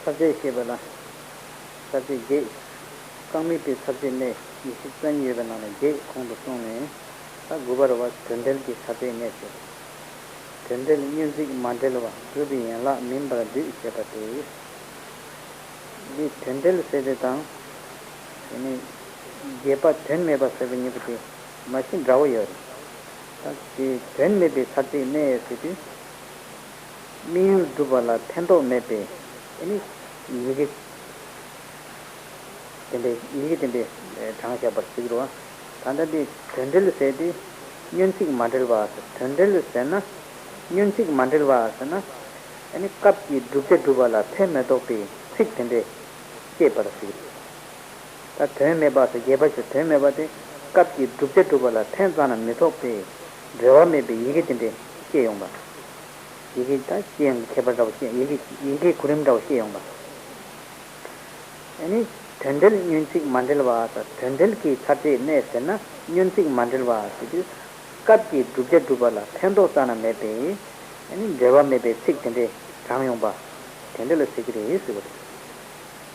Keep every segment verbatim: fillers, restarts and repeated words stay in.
ཚར་བཅད་བཤད་པ་ལ། ཚར་བཅད་བརྒྱད། རྐང་མིག་པའི་ཚར་བཅད་གནས་ཉི་ཤུ་རྩ་གཉིས་ཡོད་པའི་ནང་ནས་བརྒྱད་ཁོང་དུ་སོང་ནས། ད་དགུ་པ་རེད་བ། དོན་འབྲེལ་གྱི་ཚར་བཅད་གནས་ཟེར། དོན་འབྲེལ་སྙོན་ཚིག་མ་འབྲེལ་བ་སྒྲུབ་པའི་ཡན་ལག་མིན་པར་འདུས་ཞེས་པ་སྟེ། འདི་དོན་འབྲེལ་ཟེར་དེ་དང་། དེ་ནི་རྒྱས་པ་དོན་མེད་པ་ཟེར་བ་གཉིས་པོ་དེ་མ་གཞི་འདྲ་བོ་ཡོད་རེད། ད་དེ་དོན་མེད་པའི་ཚར་བཅད་གནས་ཟེར་དུས། དམིགས་ཡུལ་སྒྲུབ་པ་ལ་ཕན་ཐོགས་མེད་པས། དེ་ནི་ཡི་གེ་དེ་འདྲའི་ཡི་གེ་དེ་འདྲའི་དྲངས་བཞག་པར་ཟེར་གྱི་རེད་བ། ད་ལྟ་འདི་དོན་འབྲེལ་ཟེར་དུས་སྙོན་ཚིག་མ་འབྲེལ་བ་ཟེར། དོན་འབྲེལ་ཟེར་ན། སྙོན་ཚིག་མ་འབྲེལ་བ་ཟེར་ན། ཨ་ནི་སྐབས་ཀྱི་བསྒྲུབ་བྱ་སྒྲུབ་པ་ལ་ཕན་མི་ཐོགས་པའི་ཚིག་དེ་འདྲས་བཤད་པར་ཟེར། ད་དོན་མེད་པ་ཟེར་རྒྱས་པ་ཞིག་དོན་མེད་པ་དེ་སྐབས་ཀྱི་བསྒྲུབ་བྱ་སྒྲུབ་པ་ལ་ཕན་ཙམ་ལ་མི་ཐོགས་པའི་འབྲེལ་བ་མེད་པའི་ཡི་གེ་དེ་འདྲས་བཤད་ཡོང་བ། ཡི་གེ་ད་སྤྱི་ཡོངས་ཀྱི་ཁྱད་པར་འདྲ་བོ་བཤད། ཡི་གེ་ཡི་གེའི་གོ་རིམ་འདྲ་བོ་བཤད་ཡོང་བ། ཨ་ནི་དོན་འབྲེལ་སྙོན་ཚིག་མ་འབྲེལ་བ་ཟེར། དོན་འབྲེལ་གྱི་ཚར་བཅད་གནས་ཟེར་ན་སྙོན་ཚིག་མ་འབྲེལ་བ་ཟེར་དུས། སྐབས་ཀྱི་བསྒྲུབ་བྱ་སྒྲུབ་པ་ལ་ཕན་ཐོགས་རྩ་ནས་མེད་པའི། ཨ་ནི་འབྲེལ་བ་མེད་པའི་ཚིག་དེ་འདྲས་དྲངས་ཡོང་པ། དེ་འདྲ་ལ་ཟེར་གྱི་རེད་ཟེར་བ་རེད།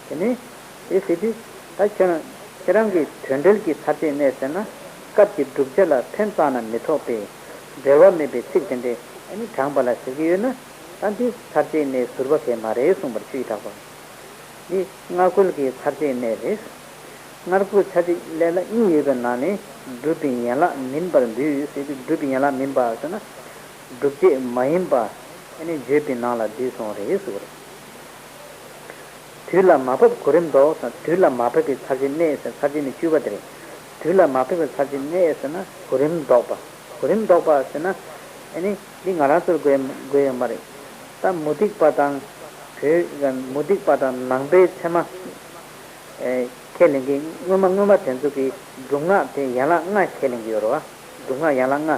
དེ་ནས་དེ་ཟེར་དུས། ད་ཁྱེད་རང་ཁྱེད་རང་གིས་དོན་འབྲེལ་གྱི་ཚར་བཅད་གནས་ཟེར་ན། སྐབས་ཀྱི་བསྒྲུབ་བྱ་ལ་ཕན་ཙམ་ན་མི་ཐོགས་པའི་འབྲེལ་བ་མེད་པའི་ཚིག་དེ་འདྲས་ཨ་ནི་དྲངས་པ་ལ་ཟེར་གྱི་ཡོད་ན། ད་འདི་ཚར་བཅད་གནས་ཟུར་པ་གལ་མ་རེད་གསུངས་པར་ཆོས་ཀྱི་གྲགས་པ། འདི་སྔ་རྒོལ་གྱི་ཚར་བཅད་གནས་རེད། སྔ་རྒོལ་ཚར་བཅད་ཀླད་ཀ་གཉིས་ཡོད་པའི་ནང་ནས་སྒྲུབ་པའི་ཡན་ལག་མིན་པར་འདུས་ཟེར་དུས། སྒྲུབ་པའི་ཡན་ལག་མིན་པ་ཟེར་ན། སྒྲུབ་བྱེད་མ་ཡིན་པ་ཨ་ནི་བརྗོད་པའི་ནང་ལ་འདུས་སོང་རེད་ཟེར་བ་རེད། དུས་ལ་མ་བབ་གོ་རིམ་ལྡོག་ཟེར། དུས་ལ་མ་བབ་པའི་ཚར་བཅད་གནས་ཟེར། ཚར་བཅད་གནས་བཅུ་པ་དེ་རེད། དུས་ལ་མ་བབ་པའི་ཚར་བཅད་གནས་ཟེར་ན་གོ་རིམ་ལྡོག་པ། གོ་རིམ་ལྡོག་པ་ཟེར་ན། ཨ་ནི་འདི་ང་རང་ཚོར་དགོས་དགོས་ཡོད་མ་རེད། ད་མུ་སྟེགས་པ་དང་བོད། མུ་སྟེགས་པ་དང་ནང་པའི་ཚད་མ། ཨེ། ཁས་ལེན་མཁན་སྔོན་མ་སྔོན་མ་དེ་ཚོ་གིས་སྒྲུབ་ངག་དེ་ཡན་ལག་ལྔ་ཁས་ལེན་གྱི་ཡོད་རེད་བ། སྒྲུབ་ངག་ཡན་ལག་ལྔ།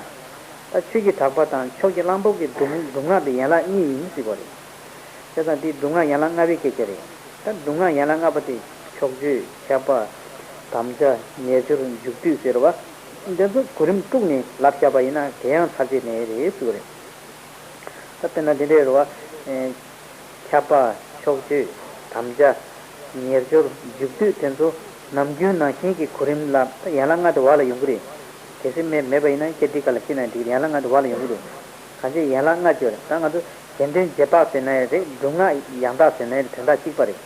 ད་ཆོས་ཀྱི་གྲགས་པ་དང་ཕྱོགས་ཀྱི་གླང་པོ་གིས་སྒྲུབ་སྒྲུབ་ངག་དེ་ཡན་ལག་གཉིས་ཡིན་ཟེར་བ་རེད། བྱས་ཙང་འདི་སྒྲུབ་ངག་ཡན་ལག་ལྔ་པའི་སྐད་ཆ་རེད། ད་སྒྲུབ་ངག་ཡན་ལག་ལྔ་པོ་དེ་ཕྱོགས་ཆོས། ཁྱབ་པ། དམ་བཅའ། ཉེར་སྦྱོར། མཇུག་སྡུད་ཟེར་བ། འདི་ཚོ་གོ་རིམ་དཀྲུགས་ནས་ལབ་བཞག་པ་ཡིན་ན་དེ་ཡང་ཚར་བཅད་གནས་རེད་ཟེར་བ་རེད། ད་དཔེར་ན་འདི་འདྲའི་རེད་བ། ཨེ། ཁྱབ་པ། ཕྱོགས་ཆོས། དམ་བཅའ། ཉེར་སྦྱོར། མཇུག་སྡུད་དེ་ཚོ་ནམ་རྒྱུན་ནང་བཞིན་གྱི་གོ་རིམ་ལ་ཡན་ལག་ལྔ་དེ་བར་ལ་ཡོང་གི་རེད། གལ་སྲིད་མེད་མེད་པ་ཡིན་ན་སྐད་འདི་ག་ལ་ཤེས་ན་འགྲིག་ཡན་ལག་ལྔ་དེ་བར་ལ་ཡོང་གི་འདུག་གང་ཅི་ཡན་ལག་ལྔ་བརྗོད་རེད། ད་ང་ཚོ་གཞན་དོན་རྗེས་དཔག་ཟེར་ན་ཡང་རེད། སྒྲུབ་ངག་ཡང་དག་ཟེར་ན་ཡང་རེད། དོན་དག་གཅིག་པ་རེད།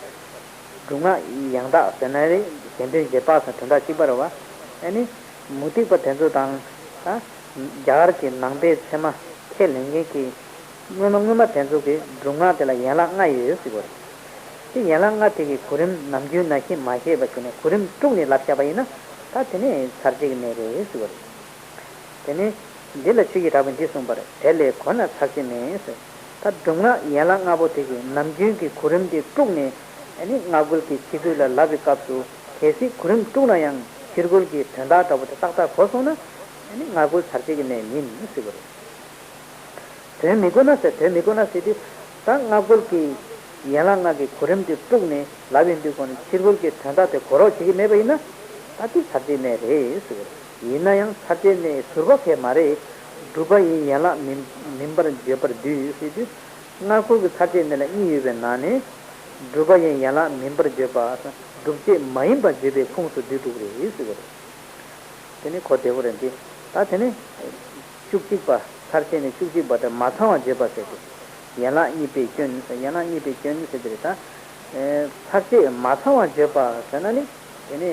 སྒྲུབ་ངག་ཡང་དག་ཟེར་ན་རེད། གཞན་དོན་རྗེས་དཔག་ཟེར་ན་དོན་དག་གཅིག་པ་རེད་བ། ཨ་ནི་མུ་སྟེགས་པ་དེ་ཚོ་དང་། ད་རྒྱ་གར་གྱི་ནང་པའི་ཚད་མ་ཁས་ལེན་མཁན་གྱི་སྔོན་མ་སྔོན་མ་དེ་ཚོ་གིས་སྒྲུབ་ངག་དེ་ལ་ཡན་ལག་ལྔ་ཡོད་ཟེར་བ་རེད། དེ་ཡན་ལག་ལྔ་དེ་གི་གོ་རིམ་ནམ་རྒྱུན་ནང་བཞིན་མ་བཤད་པ་བྱས་ནས་གོ་རིམ་དཀྲུགས་ནས་ལབ་བཞག་པ་ཡིན་ན། ད་དེ་ནི་ཚར་བཅད་ཀྱི་གནས་རེད་ཟེར་བ་རེད། དེ་ནས་འདི་ལ་ཆོས་ཀྱི་གྲགས་པས་འདི་གསུངས་པ་རེད། དེ་ལས་གོ་ན་ཚར་བཅད་མིན་ཟེར། ད་སྒྲུབ་ངག་ཡན་ལག་ལྔ་པོ་དེ་གི་ནམ་རྒྱུན་གྱི་གོ་རིམ་དེ་དཀྲུགས་ནས། ཨ་ནི་སྔ་རྒོལ་གྱི་ཕྱི་རྒོལ་ལ་ལབ་པའི་སྐབས་སུ་གལ་སྲིད་གོ་རིམ་དཀྲུགས་ན་ཡང་ཕྱི་རྒོལ་གྱི་དོན་དག་འདྲ་པོ་དེ་ཏག་ཏག་གོ་སོང་ན། ཨ་ནི་སྔ་རྒོལ་ཚར་བཅད་ཀྱི་གནས་མིན་ཟེར་བ་རེད། དོན་མི་གོ་ན་ཟེར། དོན་མི་གོ་ན་ཟེར་དུས། ད་སྔ་རྒོལ་གྱི་ཡན་ལག་ལྔ་གི་གོ་རིམ་དེ་དཀྲུགས་ནས་ལབ་ཡོང་དུས་ཁོ་ནས་ཕྱི་རྒོལ་གྱི་དོན་དག་དེ་གོ་རོགས་བྱེད་ཀྱི་མེད་པ་ཡིན་ན། ད་དེ་ཚར་བཅད་གནས་རེད་ཟེར་བ་རེད། ཡིན་ན་ཡང་ཚར་བཅད་གནས་ཟུར་པ་གལ་མ་རེད། སྒྲུབ་པ་ཡི་ཡན་ལག་མིན་མིན་པར་བརྗོད་པར་འདུས་ཟེར་དུས། སྔ་རྒོལ་གྱི་ཚར་བཅད་གནས་ལ་གཉིས་ཡོད་པའི་ནང་ནས། སྒྲུབ་པ་ཡི་ཡན་ལག་མིན་པར་བརྗོད་པ། སྒྲུབ་བྱེད་མ་ཡིན་པར་བརྗོད་པའི་ཁུངས་སུ་འདུས་འགྲོ་གི་རེད་ཟེར་བ་རེད། དེ་ནི་གོ་བདེ་པོ་རེད་འདི། ད་དེ་ནི་བཅུ་གཅིག་པ། ཚར་བཅད་གནས་བཅུ་གཅིག་པ་དེ་མ་ཚང་བ་བརྗོད་པ་ཟེར་ཏེ། ཡན་ལག་གཉིས་པའི་སྐྱོན་ཟེར། ཡན་ལག་གཉིས་པའི་སྐྱོན་ཟེར་དེ་རེད་ད། ཨེ། ཚར་བཅད་མ་ཚང་བ་བརྗོད་པ་ཟེར་ན་ནི། དེ་ནི་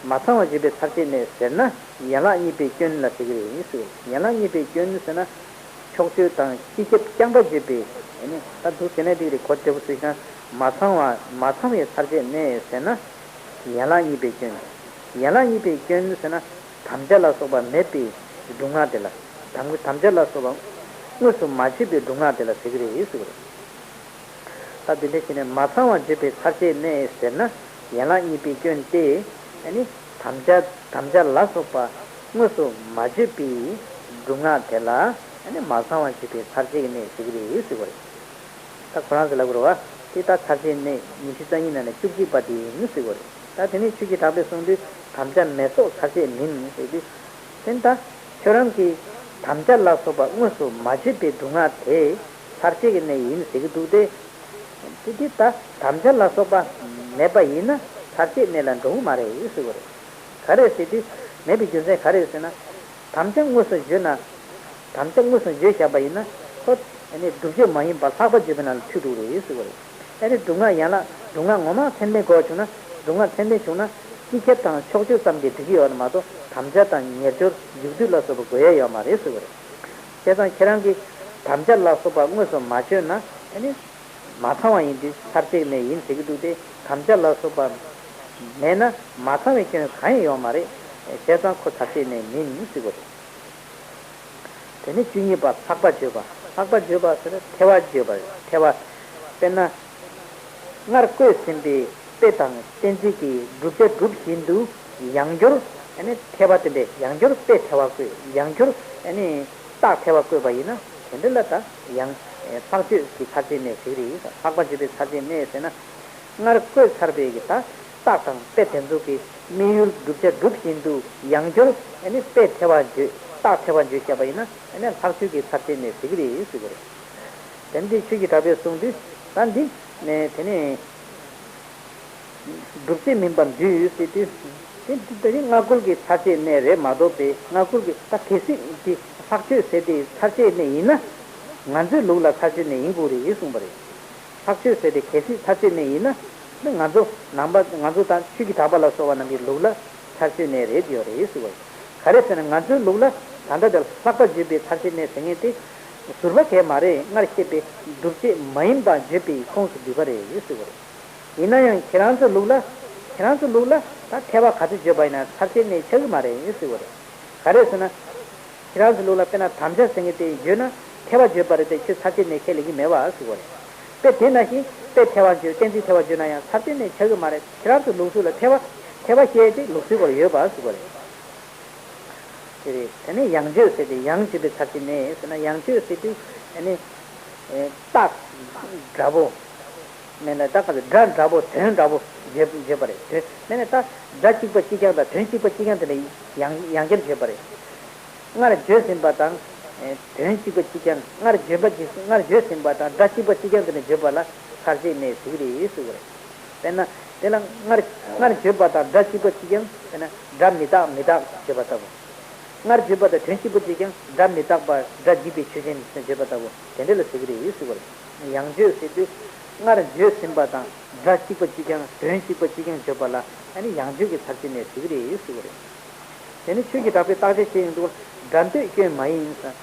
མ་ཚང་བ་བརྗོད་པའི་ཚར་བཅད་གནས་ཟེར་ན་ཡན་ལག་གཉིས་པའི་སྐྱོན་ལ་ཟེར་གྱི་རེད་ཟེར། ཡན་ལག་གཉིས་པའི་སྐྱོན་ཟེར་ན། ཕྱོགས་ཆོས་དང་སྤྱི་ཁྱབ་རྐྱང་པ་བརྗོད་པའི། ཨེ་ནི་ད་འདུག་ཟེར་ན་འགྲིག་རེད། གོ་བདེ་པོ་ཚུལ་བཞིན་མ་ཚང་བ། མ་ཚང་བའི་ཚར་བཅད་གནས་ཟེར་ན། ཡན་ལག་གཉིས་པའི་སྐྱོན། ཡན་ལག་གཉིས་པའི་སྐྱོན་ཟེར་ན། དམ་བཅའ་ལ་སོགས་པ་མེད་པའི་སྒྲུབ་ངག་དེ་ལ། དམ་དམ་བཅའ་ལ་སོགས་པ་དངོས་སུ་མ་བརྗོད་པའི་སྒྲུབ་ངག་དེ་ལ་ཟེར་གྱི་རེད་ཟེར་བ་རེད། ད་དེ་འདྲ་བྱས་ནས་མ་ཚང་བ་བརྗོད་པའི་ཚར་བཅད་གནས་ཟེར་ན། ཡན་ལག་གཉིས་པའི་སྐྱོན་ཏེ། ཨ་ནི་དམ་བཅའ་དམ་བཅའ་ལ་སོགས་པ་དངོས་སུ་མ་བརྗོད་པའི་སྒྲུབ་ངག་དེ་ལ། ཨ་ནི་མ་ཚང་བ་བརྗོད་པའི་ཚར་བཅད་གནས་ཟེར་གྱི་རེད་ཟེར་བ་རེད། ད་ཁོ་རང་ཚོ་ལབ་དགོས་རེད་བ། དེ་ལྟར་ཚར་བཅད་གནས་ཉི་ཤུ་རྩ་གཉིས་ནང་ནས་བཅུ་གཅིག་པ་དེ་ཡིན་ཟེར་དགོས་རེད། ད་དེ་ནས་ཆོས་ཀྱི་གྲགས་པས་གསུངས་དུས་དམ་བཅའ་མེད་སོགས་ཚར་བཅད་མིན་ཟེར་དུས། དེ་ལྟར་ཁྱོད་རང་གིས་དམ་བཅའ་ལ་སོགས་པ་དངོས་སུ་མ་བརྗོད་པའི་སྒྲུབ་ངག་དེ་ཚར་བཅད་ཀྱི་གནས་ཡིན་ཟེར་གྱི་འདུག་སྟེ། དེ་དེ་ལྟ་དམ་བཅའ་ལ་སོགས་པ་མེད་པ་ཡིན་ན་ཚར་གཅོད་གནས་ལ་འགྲོ་གི་མ་རེད་ཟེར་གི་རེད། ག་རེ་ཟེར་དུས་མེད་པའི་རྒྱུ་མཚན་ག་རེ་ཟེར་ན། དམ་བཅའ་དངོས་སུ་བརྗོད་ན། དམ་བཅའ་དངོས་སུ་བརྗོད་བཞག་པ་ཡིན་ན་ཁོ་ཨ་ནི་སྒྲུབ་བྱེད་མ་ཡིན་པ་ལྷག་པར་བརྗོད་པའི་ནང་ལ་ཐུག་འགྲོ་གི་རེད་ཟེར་གི་རེད། ཨ་ནི་སྒྲུབ་ངག་ཡན་ལག་སྒྲུབ་ངག་ངོ་མ་མཚན་ལྡན་དགོས་བྱུང་ན། སྒྲུབ་ངག་མཚན་ལྡན་བྱུང་ན་སྤྱི་ཁྱབ་དང་ཕྱོགས་ཆོས་ཙམ་གྱིས་འགྲིག་གི་ཡོད་མ་གཏོགས་དམ་བཅའ་དང་ཉེར་སྦྱོར་མཇུག་བསྡུ་ལ་སོགས་པ་དགོས་ཡ་ཡོད་མ་རེད་ཟེར་གི་རེད། བྱས་ཙང་ཁྱེད་རང་གིས་དམ་བཅའ་ལ་སོགས་པ་དངོས་སུ་མ་བརྗོད་ན་ཨ་ནི། མ་ཚང་བ་ཡིན་དུས་ཚར་གཅོད་གནས་ཡིན་ཟེར་གྱི་འདུག་སྟེ། དམ་བཅའ་ལ་སོགས་པ་མེད་ན་མ་ཚང་བའི་སྐྱོན་གང་ཡང་ཡོད་མ་རེད། བྱས་ཙང་ཁོ་ཚར་གཅོད་གནས་མིན་ཟེར་གྱི་རེད། དེ་ནས་བཅུ་གཉིས་པ་ལྷག་པ་བརྗོད་པ། ལྷག་པ་བརྗོད་པ་ཟེར་ན་ཐལ་བ་བརྗོད་པ་རེད། ཐལ་བ། དཔེར་ན། སྔར་བཀོད་ཟིན་པའི་དཔེ་དང་གཏན་ཚིགས་ཀྱི་བསྒྲུབ་བྱ་སྒྲུབ་བཞིན་དུ་ཡང་བསྐྱར་ཨ་ནི་ཐལ་བ་དེ་འདྲས་ཡང་བསྐྱར་དཔེ་ཐལ་བ་བཀོད། ཡང་བསྐྱར་ཨ་ནི་རྟགས་ཐལ་བ་བཀོད་པ་ཡིན་ན་དེ་འདྲ་ལ་ད་ཡང་ལྷག་བརྗོད་ཀྱི་ཚར་གཅོད་གནས་ཟེར་གྱི་རེད། ལྷག་པར་བརྗོད་པའི་ཚར་གཅོད་གནས་ཟེར་ན། སྔར་བཀོད་ཚར་བའི་གི་ད་རྟགས་དང་དཔེ་དེ་ཚོ་གི་དམིགས་ཡུལ་བསྒྲུབ་བྱ་སྒྲུབ་བཞིན་དུ་ཡང་བསྐྱར་ཨ་ནི་དཔེ་ཐལ་བ་བརྗོད། རྟགས་ཐལ་བ་བརྗོད་བཞག་པ་ཡིན་ན་ཨ་ནི་ལྷག་བརྗོད་ཀྱི་ཚར་གཅོད་གནས་ཟེར་གྱི་རེད་ཟེར་གྱི་རེད། དེ་འདི་ཆོས་ཀྱི་གྲགས་པས་གསུངས་དུས་ད་འདི་ནས་དེ་ནས། སྒྲུབ་བྱེད་མིན་པར་འདུས་ཟེར་དུས། དེ་འདི་ལྟ་བུའི་སྔ་རྒོལ་གྱི་ཚར་གཅོད་གནས་རེད་མ་གཏོགས་པའི་སྔ་རྒོལ་གྱི་ད་གལ་སྲིད་འདི་ལྷག་བརྗོད་ཟེར་དེ་ཚར་གཅོད་གནས་ཡིན་ན། ང་ཚོའི་ལུགས་ལ་ཚར་གཅོད་གནས་ཡིན་དགོས་རེད་གསུངས་པ་རེད། ལྷག་བརྗོད་ཟེར་དེ་གལ་སྲིད་ཚར་གཅོད་གནས་ཡིན་ན། ང་ཚོ་ནང་པ་ང་ཚོ་དང་ཆོས་ཀྱི་གྲགས་པ་ལ་སོགས་པ་རྣམས་ཀྱི་ལུགས་ལ་ཚར་གཅོད་གནས་རེད་ཡོད་རེད་ཟེར་བ་རེད། ག་རེ་ཟེར་ན་ང་ཚོའི་ལུགས་ལ་ད་ལྟ་དེར་ལྷག་པར་བརྗོད་པའི་ཚར་གཅོད་གནས་ཟེར་མཁན་དེ། ཟུར་པ་གས་མ་རེད། སྔར་བཤད་པའི་སྒྲུབ་བྱེད་མ་ཡིན་པ་བརྗོད་པའི་ཁོངས་སུ་འདུས་པ་རེད་ཟེར་བ་རེད། ཡིན་ན་ཡང་ཁྱེད་རང་ཚོའི་ལུགས་ལ། ཁྱེད་རང་ཚོའི་ལུགས་ལ་ད་ཐལ་བ་ག་ཚོད་བརྗོད་པ་ཡིན་ན་ཚར་གཅོད་གནས་ཆགས་ཀྱི་མ་རེད་ཟེར་བ་རེད། ག་རེ་ཟེར་ན། ཁྱེད་རང་ཚོའི་ལུགས་ལ་དཔེར་ན་དམ་བཅའ་ཟེར་མཁན་དེ་བརྗོད་ན་ཐལ་བ་བརྗོད་པ་རེད་དེ་ཁྱོད་ཚར་གཅོད་གནས་ཁས་ལེན་གྱི་མེད་པ་ཟེར་བ་རེད། དཔེ་དེ་ནང་བཞིན་དཔེ་ཐལ་བ་བརྗོད་གཏན་ཚིགས་ཐལ་བ་བརྗོད་ན་ཡང་ཚར་གཅོད་གནས་ཆགས་ཀྱི་མ་རེད། ཁྱེད་རང་ཚོའི་ལུགས་སྲོལ་ལ་ཐལ་བ། ཐལ་བ་བཤད་དེ་ལུགས་སྲོལ་སྐོར་ཡོད་པ་ཟེར་བ་རེད། དེ་རེད། དེ་ནས་ཡང་བརྗོད་ཟེར་ཏེ་ཡང་བརྗོད་པའི་ཚར་གཅོད་གནས་ཟེར་ན་ཡང་བརྗོད་ཟེར་དུས་ཨ་ནི། ཨེ། རྟགས་འདྲ་པོ། མེད་ན་ད་ག་ཚོད་སྒྲ་འདྲ་པོ་དོན་འདྲ་པོ་བརྗོད་བརྗོད་པ་རེད། དོན་མེད་ན་ད་སྒྲ་གཅིག་པ་གཅིག་རྐྱང་དང་དོན་གཅིག་པ་གཅིག་རྐྱང་དེ་ལ་ཡང་ཡང་བསྐྱར་བརྗོད་པ་རེད། སྔར་བརྗོད་ཟིན་པ་དང་། ཨེ། དོན་གཅིག་པ་གཅིག་རྐྱང་། སྔར་བརྗོད་པ་གཅིག་སྔར་བརྗོད་ཟིན་པ་དང་སྒྲ་གཅིག་པ་གཅིག་རྐྱང་དེ་ལ་བརྗོད་པ་ལ་ཚར་གཅོད་གནས་ཟེར་གྱི་རེད་ཟེར་བ་རེད། དཔེར་ན། དེ་ལ་སྔར་སྔར་བརྗོད་པ་དང་སྒྲ་གཅིག་པ་གཅིག་རྐྱང་། དཔེར་ན་སྒྲ་མི་རྟག་མི་རྟག་བརྗོད་པ་ལྟ་བུ། སྔར་བརྗོད་པ་དང་དོན་གཅིག་པ་གཅིག་རྐྱང་སྒྲ་མི་རྟག་པ་སྒྲ་འཇིག་པའི་ཆོས་ཅན་ཟེར་བརྗོད་པ་ལྟ་བུ་དེ་འདྲ་ལ་ཟེར་གྱི་རེད་ཟེར་བ་རེད། ཡང་བརྗོད་ཟེར་དུས་སྔར་བརྗོད་ཟིན་པ་དང་སྒྲ་གཅིག་པ་གཅིག་རྐྱང་དོན་གཅིག་པ་གཅིག་རྐྱང་བརྗོད་པ་ལ་ཨ་ནི་ཡང་བརྗོད་ཀྱི་ཚར་གཅོད་གནས་ཟེར་གྱི་རེད་ཟེར་བ་རེད། དེ་ནི་ཆོས་ཀྱི་གྲགས་པས་བརྟག་དཔྱད་བྱེད་ཡོང་དུས་སྒྲ་འདོད་སྐྱོན་མ་ཡིན་ཟེར།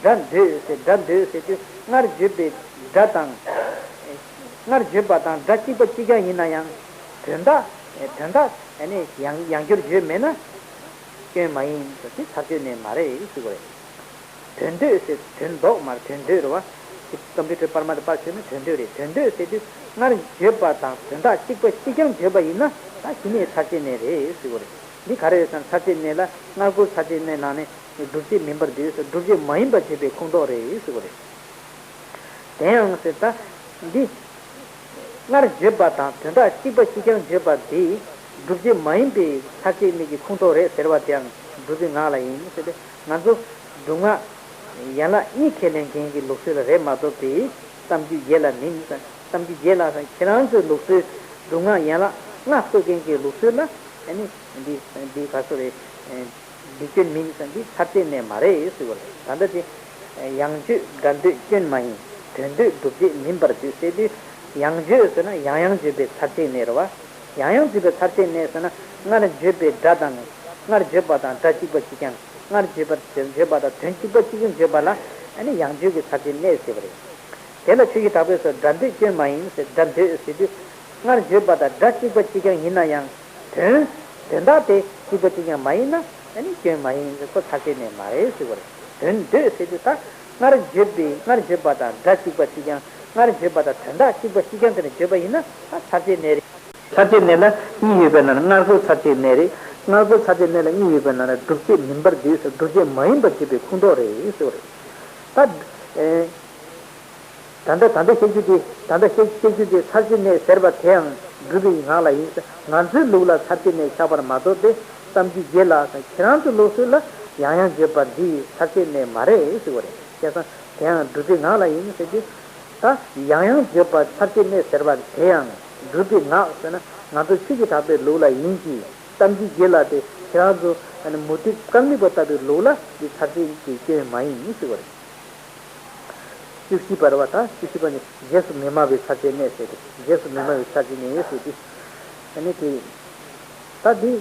སྒྲ་འདོད་ཟེར་སྒྲ་འདོད་ཟེར་དུས་སྔར་བརྗོད་པའི་སྒྲ་དང་། སྔར་བརྗོད་པ་དང་སྒྲ་གཅིག་པ་གཅིག་རྐྱང་ཡིན་ན་ཡང་། དོན་དག་དོན་དག་ཨ་ནི་ཡང་ཡང་བསྐྱར་བརྗོད་མེད་ན། སྐྱོན་མ་ཡིན་ཟེར་དེ་ཚར་གཅོད་གནས་མ་རེད་ཟེར་བ་རེད། དོན་འདོད་ཟེར་དོན་ལྡོག་མ་རེད་དོན་འདོད་རེད་བ། དེ་ཀམ་པུ་ཊར་པར་མ་དང་པར་བྱས་ན་དོན་འདོད་རེད། དོན་འདོད་ཟེར་དུས་སྔར་བརྗོད་པ་དང་དོན་དག་གཅིག་པ་གཅིག་རྐྱང་བརྗོད་པ་ཡིན་ན་ད་གཞི་ནས་ཚར་གཅོད་གནས་རེད་ཟེར་བ་རེད། འདི་ག་རེ་རེད་ཟེར་ན་ཚར་གཅོད་གནས་ལ་སྔར་རྒོལ་ཚར་གཅོད་གནས་ནང་ནས་སྒྲུབ་བྱེད་མིན་པར་འདོད་ཟེར་སྒྲུབ་བྱེད་མ་ཡིན་པར་བརྗོད་པའི་ཁུངས་གཏོགས་རེད་ཟེར་བ་རེད། དེ་ཡང་ཟེར་ད། འདི། སྔར་བརྗོད་པ་དང་དོན་དག་གཅིག་པ་གཅིག་རྐྱང་བརྗོད་པ་འདི། སྒྲུབ་བྱེད་མ་ཡིན་པའི་ཚར་གཅོད་གནས་ཀྱི་ཁུངས་གཏོགས་རེད་ཟེར་བ་དེའང་སྒྲུབ་པའི་ངག་ལ་ཡིན་ཟེར་ཏེ་ང་ཚོ་སྒྲུབ་ངག་ཡན་ལག་གཉིས་ཁས་ལེན་མཁན་གྱི་ལུགས་སྲོལ་ལ་རེད་མ་གཏོགས་པའི་གཏམ་རྒྱུད་བརྒྱད་ལ་མིན། གཏམ་རྒྱུད་བརྒྱད་ལ་ཁྱེད་རང་ཚོའི་ལུགས་སྲོལ་སྒྲུབ་ངག་ཡན་ལག་ལྔ་བཀོད་མཁན་གྱི་ལུགས་སྲོལ་ལ་ཨ་ནི་འདི་འདི་ག་སོ་རེད། འདི་སྐྱོན་མིན་ཟེར་འདི་ཚར་གཅོད་གནས་མ་རེད་ཟེར་བ་རེད། ད་ལྟ་དེ་ཡང་བརྗོད་སྒྲ་འདོད་སྐྱོན་མ་ཡིན། དོན་འདོད་སྒྲུབ་བྱེད་མིན་པར་འདོད་ཟེར་དུས་ཡང་བརྗོད་ཟེར་ན་ཡང་ཡང་བརྗོད་པའི་ཚར་གཅོད་གནས་རེད་བ། ཡང་ཡང་བརྗོད་པའི་ཚར་གཅོད་གནས་ཟེར་ན་སྔར་བརྗོད་པའི་སྒྲ་དང་། སྔར་བརྗོད་པ་དང་སྒྲ་གཅིག་པ་གཅིག་རྐྱང་། སྔར་བརྗོད་པ་བརྗོད་པ་དང་དོན་གཅིག་པ་གཅིག་རྐྱང་བརྗོད་པ་ལ་ཨ་ནི་ཡང་བརྗོད་ཀྱི་ཚར་གཅོད་གནས་ཟེར་བ་རེད། དེ་ལ་ཆོས་ཀྱི་གྲགས་པས་སོ་སྒྲ་འདོད་སྐྱོན་མ་ཡིན་ཟེར་སྒྲ་འདོད་ཟེར་དུས་སྔར་བརྗོད་པ་དང་སྒྲ་གཅིག་པ་གཅིག་རྐྱང་ཡིན་ན་ཡང་དོན། དོན་དག་དེ་གཅིག་པ་གཅིག་རྐྱང་མ་ཡིན་ན་ཨ་ནི་སྐྱོན་མ་ཡིན་ཟེར་ཁོ་ཚར་གཅོད་གནས་མ་རེད་ཟེར་བ་རེད། དོན་འདོད་ཟེར་དུས་ད་སྔར་བརྗོད་པའི་སྔར་བརྗོད་པ་དང་སྒྲ་གཅིག་པ་གཅིག་རྐྱང་སྔར་བརྗོད་པ་དང་དོན་དག་གཅིག་པ་གཅིག་རྐྱང་དེ་ནས་བརྗོད་པ་ཡིན་ན་ད་ཚར་གཅོད་གནས་རེད། ཚར་གཅོད་གནས་ལ་གཉིས་ཡོད་པའི་ནང་ན་སྔར་རྒོལ་ཚར་གཅོད་གནས་རེད། སྔར་རྒོལ་ཚར་གཅོད་གནས་ལ་གཉིས་ཡོད་པའི་ནང་ན་སྒྲུབ་བྱེད་མིན་པར་འདོད་ཟེར་སྒྲུབ་བྱེད་མ་ཡིན་པར་བརྗོད་པའི་ཁུངས་གཏོགས་རེད་ཟེར་བ་རེད། ད། ཨེ། ད་ལྟ་ད་ལྟ་བཤད་རྒྱུ་དེ་ད་ལྟ་བཤད་བཤད་རྒྱུ་དེ་ཚར་གཅོད་གནས་ཟེར་བ་དེའང་སྒྲུབ་པའི་ངག་ལ་ཡིན་ཟེར་ང་ཚོའི་ལུགས་ལ་ཚར་གཅོད་གནས་ཆགས་པར་མ་གཏོགས་ཏེ་གཏམ་རྒྱུད་བརྒྱད་ལ་ཁྱེད་རང་ཚོའི་ལུགས་སྲོལ་ལ་ཡང་ཡང་བརྗོད་པ་འདི་ཚར་གཅོད་གནས་མ་རེད་ཟེར་བ་རེད། བྱས་ཙང་དེའང་སྒྲུབ་པའི་ངག་ལ་ཡིན་ཟེར་དུས། ད་ཡང་ཡང་བརྗོད་པ་ཚར་གཅོད་གནས་ཟེར་བ་དེ་ཡང་སྒྲུབ་པའི་ངག་ཟེར་ན་ང་ཚོ་ཆོས་ཀྱི་གྲགས་པའི་ལུགས་ལ་ཡིན་གྱི། གཏམ་གྱི་རྒྱུད་ལ་དེ་ཁྱེད་རང་ཚོ་མུ་སྟེགས་ཀ་མད་པ་ལྟ་བུའི་ལུགས་ལ་འདི་ཚར་གཅོད་ཀྱི་སྐྱོན་མ་ཡིན་ཟེར་བ་རེད། བཅུ་བཞི་པ་རེད་བ། ད་བཅུ་བཞི་པ་ནི་རྗེས་སུ་མི་སྨྲ་བའི་ཚར་གཅོད་གནས་ཟེར་ཏེ། རྗེས་སུ་མི་སྨྲ་བའི་ཚར་གཅོད་གནས་ཟེར་ཏེ། ཨ་ནི་དེ་ད་འདི་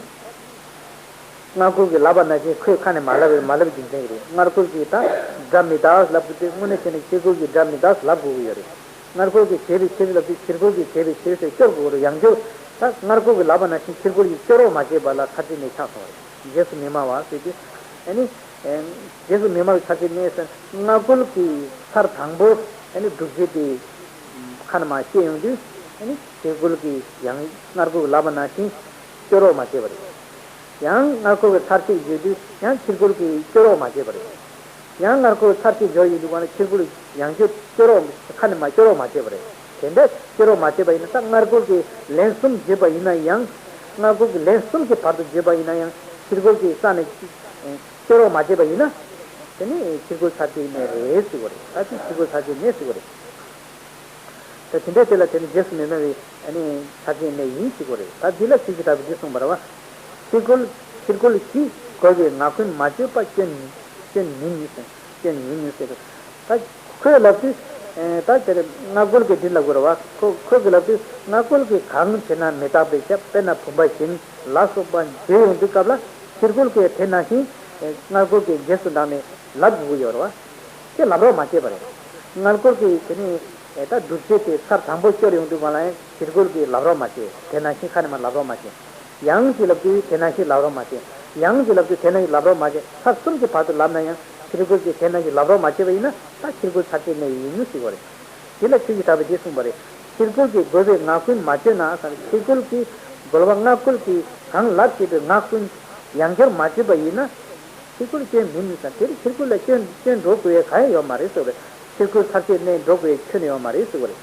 སྔ་རྒོལ་གྱིས་ལབ་པ་ནང་བཞིན་ཁོས་ཁ་ནས་མ་ལབ་པའི་མ་ལབ་རྒྱུ་མཚན་གྱིས་རེད། སྔ་རྒོལ་གྱིས་ད་སྒྲ་མི་རྟག་ལབ་དགོས་དུས་དངོས་གནས་བྱས་ན་ཕྱི་རྒོལ་གྱིས་སྒྲ་མི་རྟག་ལབ་དགོས་ཀྱི་ཡོད་རེད། སྔ་རྒོལ་གྱིས་བྱས་པའི་ཕྱིར་ལབ་དུས་ཕྱི་རྒོལ་གྱིས་བྱས་པའི་ཕྱིར་ཟེར་སྐྱོར་དགོས་ཀྱི་རེད། ཡང་སྐྱོར། ད་སྔ་རྒོལ་གྱིས་ལབ་པ་ནང་བཞིན་ཕྱི་རྒོལ་གྱིས་སྐྱོར་རོགས་མ་བྱས་པ་ལ་ཚར་གཅོད་གནས་ཆགས་སོང་བ་རེད། རྗེས་སུ་མི་སྨྲ་བ་ཟེར་དུས་ཨ་ནི། རྗེས་སུ་མི་སྨྲ་བའི་ཚར་གཅོད་གནས་ཟེར། སྔ་རྒོལ་གྱིས་ཚར་དང་པོ་ཨ་ནི་སྒྲུབ་བྱེད་དེ་ཁ་ནས་མར་བཤད་ཡོང་དུས་ཨ་ནི་ཕྱི་རྒོལ་གྱིས་ཡང་སྔ་རྒོལ་གྱིས་ལབ་པ་ནང་བཞིན་སྐྱོར་རོགས་མ་བྱས་པ་རེད། ཡང་སྔ་རྒོལ་གྱིས་ཚར་གཅོད་བརྗོད་དུས་ཡང་ཕྱི་རྒོལ་གྱིས་སྐྱོར་རོགས་མ་བྱས་པ་རེད། ཡང་སྔ་རྒོལ་ཚར་གཅོད་འབྱོར་ཡོང་དུས་གང་ལ་ཕྱི་རྒོལ་ཡང་སྐྱོར་སྐྱོར་རོགས་ཁ་ནས་མར་སྐྱོར་རོགས་མ་བྱས་པ་རེད། དེ་འདྲ་སྐྱོར་རོགས་མ་བྱས་པ་ཡིན་ན་ད་སྔ་རྒོལ་གྱིས་ལན་གསུམ་བརྗོད་པ་ཡིན་ན་ཡང་། སྔ་རྒོལ་གྱིས་ལན་གསུམ་གྱི་བར་དུ་བརྗོད་པ་ཡིན་ན་ཡང་ཕྱི་རྒོལ་གྱིས་རྩ་ནས་སྐྱོར་རོགས་མ་བྱས་པ་ཡིན་ན། དེ་ནི་ཕྱི་རྒོལ་ཚར་གཅོད་གནས་རེད་ཟེར་གྱི་ཡོད་རེད། ད་དེ་ཕྱི་རྒོལ་ཚར་གཅོད་གནས་ཟེར་གྱི་ཡོད་རེད། ད་དེ་འདྲའི་དེ་ལ་དེ་ནི་རྗེས་སུ་མི་སྨྲ་བའི་ཨ་ནི་ཚར་གཅོད་གནས་ཡིན་ཟེར་གྱི་ཡོད་རེད། ད་འདི་ལ་ཚིག་གི་དྲག་པོས་འདི་གསུངས་པ་རེད་བ། ཕྱི་རྒོལ། ཕྱི་རྒོལ་གྱིས་རྒོལ་བའི་ངག་ཀུན་མ་བརྗོད་པ་སྐྱོན། སྐྱོན་མིན་ཟེར། སྐྱོན་མིན་ཟེར། ད་ཁོས་ལབ་དུས། ད་དེར་སྔ་རྒོལ་གྱིས་འདི་ལབ་དགོས་རེད་བ། ཁོ་ཁོས་གི་ལབ་དུས་སྔ་རྒོལ་གྱིས་གང་བྱས་ན་མི་རྟག་པས་ཁྱབ། དཔེར་ན་བུམ་པ་བཞིན་ལ་སོགས་པ་བརྗོད་ཡོང་དུས་སྐབས་ལ་ཕྱི་རྒོལ་གྱིས་དེ་ནང་བཞིན་སྔ་རྒོལ་གྱིས་རྗེས་སུ་འབྲངས་ནས་ལབ་དགོས་ཀྱི་ཡོད་རེད་བ། དེ་ལབ་རོགས་མ་བྱས་པ་རེད། སྔ་རྒོལ་གྱིས་དེ་ནི་ད་སྒྲུབ་བྱེད་དེ་ཚར་དང་པོ་སྐྱོར་ཡོང་དུས་གང་ལ་ཡང་ཕྱི་རྒོལ་གྱིས་ལབ་རོགས་མ་བྱས། དེ་ནང་བཞིན་ཁ་ནས་མར་ལབ་རོགས་མ་བྱས། ཡང་ཅིག་ལབ་དུས་དེ་ནང་བཞིན་ལབ་རོགས་མ་བྱས། ཡང་ཅིག་ལབ་དུས་དེ་ནང་བཞིན་ལབ་རོགས་མ་བྱས། ཚར་གསུམ་གྱི་བར་དུ་ལབ་ན་ཡང་ཕྱི་རྒོལ་གྱིས་དེ་ནང་བཞིན་ལབ་རོགས་མ་བྱས་པ་ཡིན་ན་ད་ཕྱི་རྒོལ་ཚར་གཅོད་གནས་ཡིན་ཟེར་གྱི་ཡོད་རེད། དེ་ལ་ཚིག་གི་དྲག་པོས་འདི་གསུངས་པ་རེད། ཕྱི་རྒོལ་གྱིས་རྒོལ་བའི་ངག་ཀུན་མ་བརྗོད་ན་ཟེར། ཕྱི་རྒོལ་གྱིས་རྒོལ་བ་སྔ་རྒོལ་གྱིས་གང་ལབ་བྱས་པའི་ངག་ཀུན་ཡང་བསྐྱར་མ་བརྗོད་པ་ཡིན་ན། ཕྱི་རྒོལ་སྐྱོན་མིན་ཟེར། དེར་ཕྱི་རྒོལ་ལ་སྐྱོན་སྐྱོན་འགྲོ་དགོས་ཡས་གང་ཡང་ཡོད་མ་རེད་ཟེར་བ་རེད། ཕྱི་རྒོལ་ཚར་གཅོད་གནས་འགྲོ་དགོས་ཡས་ཁྱོན་ནས་ཡོད་མ་རེད་ཟེར་བ་རེད།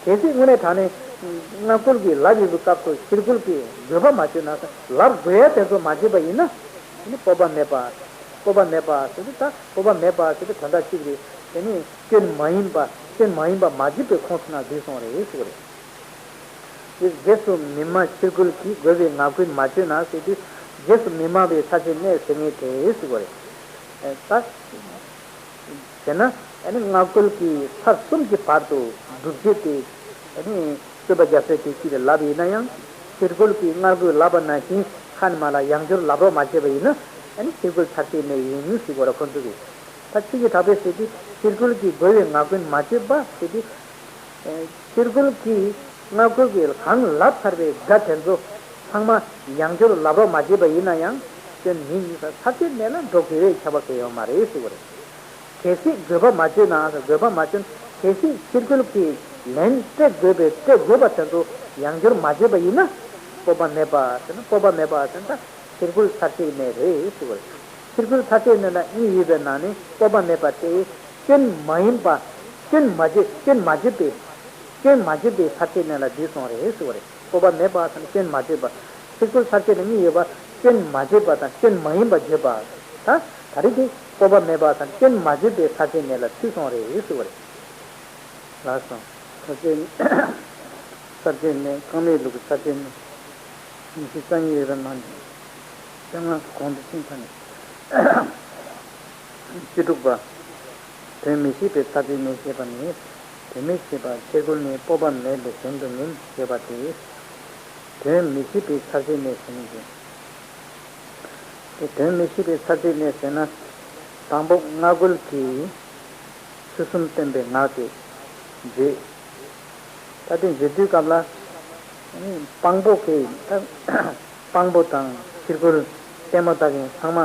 གལ་སྲིད་དངོས་གནས་དྲང་གནས་སྔ་རྒོལ་གྱིས་ལབ་ཡོད་པའི་སྐབས་སུ་ཕྱི་རྒོལ་གྱིས་རྒོལ་བ་མ་བརྗོད་ན་ཟེར། ལབ་དགོས་ཡས་དེ་ཚོ་མ་བརྗོད་པ་ཡིན་ན། དེ་ནི་སྤོབས་པ་མེད་པ། སྤོབས་པ་མེད་པ་ཟེར་དུས་ད་སྤོབས་པ་མེད་པ་ཟེར་དུས་དོན་དག་གཅིག་རེད། དེ་ནི་སྐྱོན་མ་ཡིན་པ། སྐྱོན་མ་ཡིན་པ་མ་བརྗོད་པའི་ཁོངས་སུ་ན་འདུས་སོང་རེད་ཟེར་བ་རེད། དེ་རྗེས་སུ་མི་སྨྲ་ཕྱིར་རྒོལ་གྱིས། རྒོལ་བའི་ངག་ཀུན་མ་བརྗོད་ན་ཟེར་དུས། རྗེས་སུ་མི་སྨྲ་བའི་ཚར་གཅོད་གནས་ཟེར་མཁན་དེ་ཟེར་བ་རེད། ད། བྱས་ན་ཨ་ནི་སྔ་རྒོལ་གྱིས་ཚར་གསུམ་གྱི་བར་དུ་སྒྲུབ་བྱེད་དེ་ཨ་ནི་རྩོད་པ་རྒྱག་སའི་དེ་གཅིག་ལ་ལབ་ཡིན་ན་ཡང་། ཕྱིར་རྒོལ་གྱིས་སྔ་རྒོལ་ལབ་པ་ནང་བཞིན་ཁ་ནས་མར་ལ་ཡང་བསྐྱར་ལབ་རོགས་མ་བྱས་པ་ཡིན་ན་ཨ་ནི་ཕྱིར་རྒོལ་ཚར་གཅོད་གནས་ཡིན་ཟེར་གྱི་ཡོད་རེད་ཁོང་ཚོ་གིས། ད་ཚིག་གི་དྲག་པོས་ཟེར་དུས་ཕྱིར་རྒོལ་གྱིས་རྒོལ་བའི་ངག་ཀུན་མ་བརྗོད་པ་ཟེར་དུས། ཕྱིར་རྒོལ་གྱིས་སྔ་རྒོལ་གྱིས་གང་ལབ་ཚར་བའི་སྒྲ་དེ་ཚོ་ཚང་མ་ཡང་བསྐྱར་ལབ་རོགས་མ་བྱས་པ་ཡིན་ན་ཡང་སྐྱོན་མིན་ཟེར། ཚར་གཅོད་གནས་ལ་འགྲོ་དགོས་པའི་ཁྱབ་པ་གང་ཡང་ཡོད་མ་རེད་ཟེར་བ་རེད། གལ་སྲིད་དགོས་པ་མ་བརྗོད་ན་ཟེར། དགོས་པ་མ་བརྗོད། གལ་སྲིད་ཕྱིར་རྒོལ་གྱིས་ལན་སྤྲད་དགོས་པའི་སྤྲད་དགོས་པ་དེ་ཚོ་ཡང་བསྐྱར་མ་བརྗོད་པ་ཡིན་ན་སྤོབས་པ་མེད་པ་ཟེར་ན། སྤོབས་པ་མེད་པ་ཟེར་ན་ད་ཕྱིར་རྒོལ་ཚར་གཅོད་གནས་རེད་ཟེར་བ་རེད། ཕྱིར་རྒོལ་ཚར་གཅོད་གནས་ལ་གཉིས་ཡོད་པའི་ནང་ནས་སྤོབས་པ་མེད་པ་དེ་སྐྱོན་མ་ཡིན་པ། སྐྱོན་མ་བརྗོད། སྐྱོན་མ་བརྗོད་པའི། སྐྱོན་མ་བརྗོད་པའི་ཚར་གཅོད་གནས་ལ་འདུས་སོང་རེད་ཟེར་བ་རེད། སྤོབས་པ་མེད་པ་དང་སྐྱོན་མ་བརྗོད་པ། ཕྱིར་རྒོལ་ཚར་གཅོད་ནི་གཉིས་ཡོད་པ། སྐྱོན་མ་བརྗོད་པ་དང་སྐྱོན་མ་ཡིན་པ་བརྗོད་པ། ད་ད་རེས་དེ་སྤོབས་པ་མེད་པ་དང་སྐྱོན་མ་བརྗོད་པའི་ཚར་གཅོད་གནས་ལ་ཚུད་སོང་རེད་ཟེར་བ་རེད། ལགས་སོ། ཚར་གཅོད། ཚར་གཅོད་གནས། རྐང་མའི་ལུགས་ཀྱི་ཚར་གཅོད་གནས། ཉི་ཤུ་རྩ་གཉིས་ཡོད་པའི་ནང་ནས་བཅོ་ལྔ་གོང་དུ་ཕྱིན་ཚར་ནས། བཅུ་དྲུག་པ། དོན་མི་ཤེས་པའི་ཚར་གཅོད་གནས་ཞེས་པ་ནི། དོན་མི་ཤེས་པ་ཕྱིར་རྒོལ་ནི་སྤོབས་པ་མེད་པའི་ཞེན་དུ་མིན་ཞེས་པ་སྟེ། དོན་མི་ཤེས་པའི་ཚར་གཅོད་གནས་ཟེར་ནི་འདི། དེ་དོན་མི་ཤེས་པའི་ཚར་གཅོད་གནས་ཟེར་ན། དང་པོ་སྔ་རྒོལ་གྱིས་ཚུལ་གསུམ་སྟོན་པའི་ངག་དེ་བརྗོད། ད་དེ་བརྗོད་དུས་སྐབས་ལ། ཨ་ནི་དཔང་པོ་གིས་ད། དཔང་པོ་དང་ཕྱིར་རྒོལ་ལྟད་མོ་ལྟ་མཁན་ཚང་མ་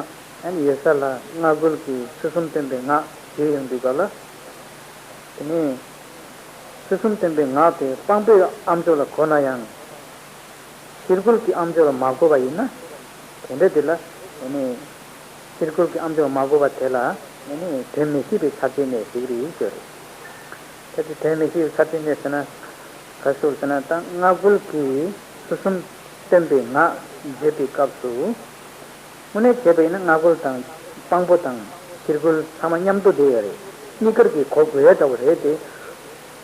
ཨ་ནི་ཡོད་ས་ལ་སྔ་རྒོལ་གྱིས་ཚུལ་གསུམ་སྟོན་པའི་ངག་བརྗོད་ཡོང་དུས་སྐབས་ལ། དེ་ནས་ཚུལ་གསུམ་སྟོན་པའི་ངག་དེ་དཔང་པོའི་ཨམ་ཅོག་ལ་གོ་ན་ཡང་། ཕྱིར་རྒོལ་གྱི་ཨམ་ཅོག་ལ་མ་གོ་བ་ཡིན་ན། དེ་འདྲ་དེ་ལ་ཨ་ནི་ཕྱིར་རྒོལ་གྱི་ཨམ་ཅོག་ལ་མ་གོ་བ་དེ་ལ་ཨ་ནི་དོན་མི་ཤེས་པའི་ཚར་གཅོད་གནས་ཟེར་གྱི་རེད་ཟེར། ད་དེ་དོན་མི་ཤེས་པའི་ཚར་གཅོད་གནས་ཟེར་ན། ག་ཟེར་ཟེར་ན་ད་སྔ་རྒོལ་གྱིས་ཚུལ་གསུམ་སྟོན་པའི་ངག་བརྗོད་པའི་སྐབས་སུ། དངོས་གནས་བྱས་པ་ཡིན་ན་སྔ་རྒོལ་དང་དཔང་པོ་དང་ཕྱིར་རྒོལ་ཚང་མ་མཉམ་དུ་བསྡད་ཡོད་རེད། གཉིས་ཀར་གྱིས་གོ་དགོས་ཡ་འདྲ་བོ་རེད་དེ།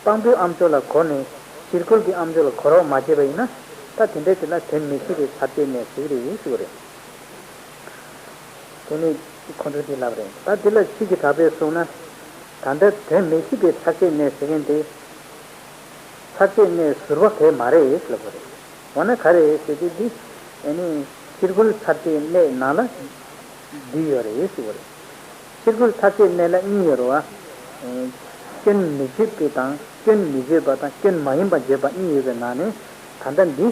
སྤང་པོའི་ཨ་མཆོག་ལ་གོ་ནས་ཕྱིར་རྒོལ་གྱི་ཨ་མཆོག་ལ་གོ་རོགས་མ་བྱས་པ་ཡིན་ན། ད་དེ་འདྲའི་དེ་ལ་དོན་མི་ཤེས་པའི་ཚར་གཅོད་གནས་ཟེར་གྱི་རེད་ཟེར་བ་རེད། དེ་ནས་ཁོང་ཚོས་དེ་ལབ་རེད། ད་དེ་ལ་ཆོས་ཀྱི་གྲགས་པས་གསུངས་ན། ད་ལྟ་དོན་མི་ཤེས་པའི་ཚར་གཅོད་གནས་ཟེར་མཁན་དེ། ཚར་གཅོད་གནས་ཟུར་པ་གས་མ་རེད་ལབ་པ་རེད། འོ་ན་ག་རེ་ཟེར་དུས་འདི། ཨ་ནི་ཕྱིར་རྒོལ་ཚར་གཅོད་གནས་ནང་ལ་བསྡུས་ཡོད་རེད་ཟེར་བ་རེད། ཕྱིར་རྒོལ་ཚར་གཅོད་གནས་ལ་གཉིས་ཡོད་རེད་བ། སྐྱོན་མི་བརྗོད་པའི་དང་སྐྱོན་མི་བརྗོད་པ་དང་སྐྱོན་མ་ཡིན་པ་བརྗོད་པ་གཉིས་ཡོད་པའི་ནང་ནས། ད་ལྟ་འདི།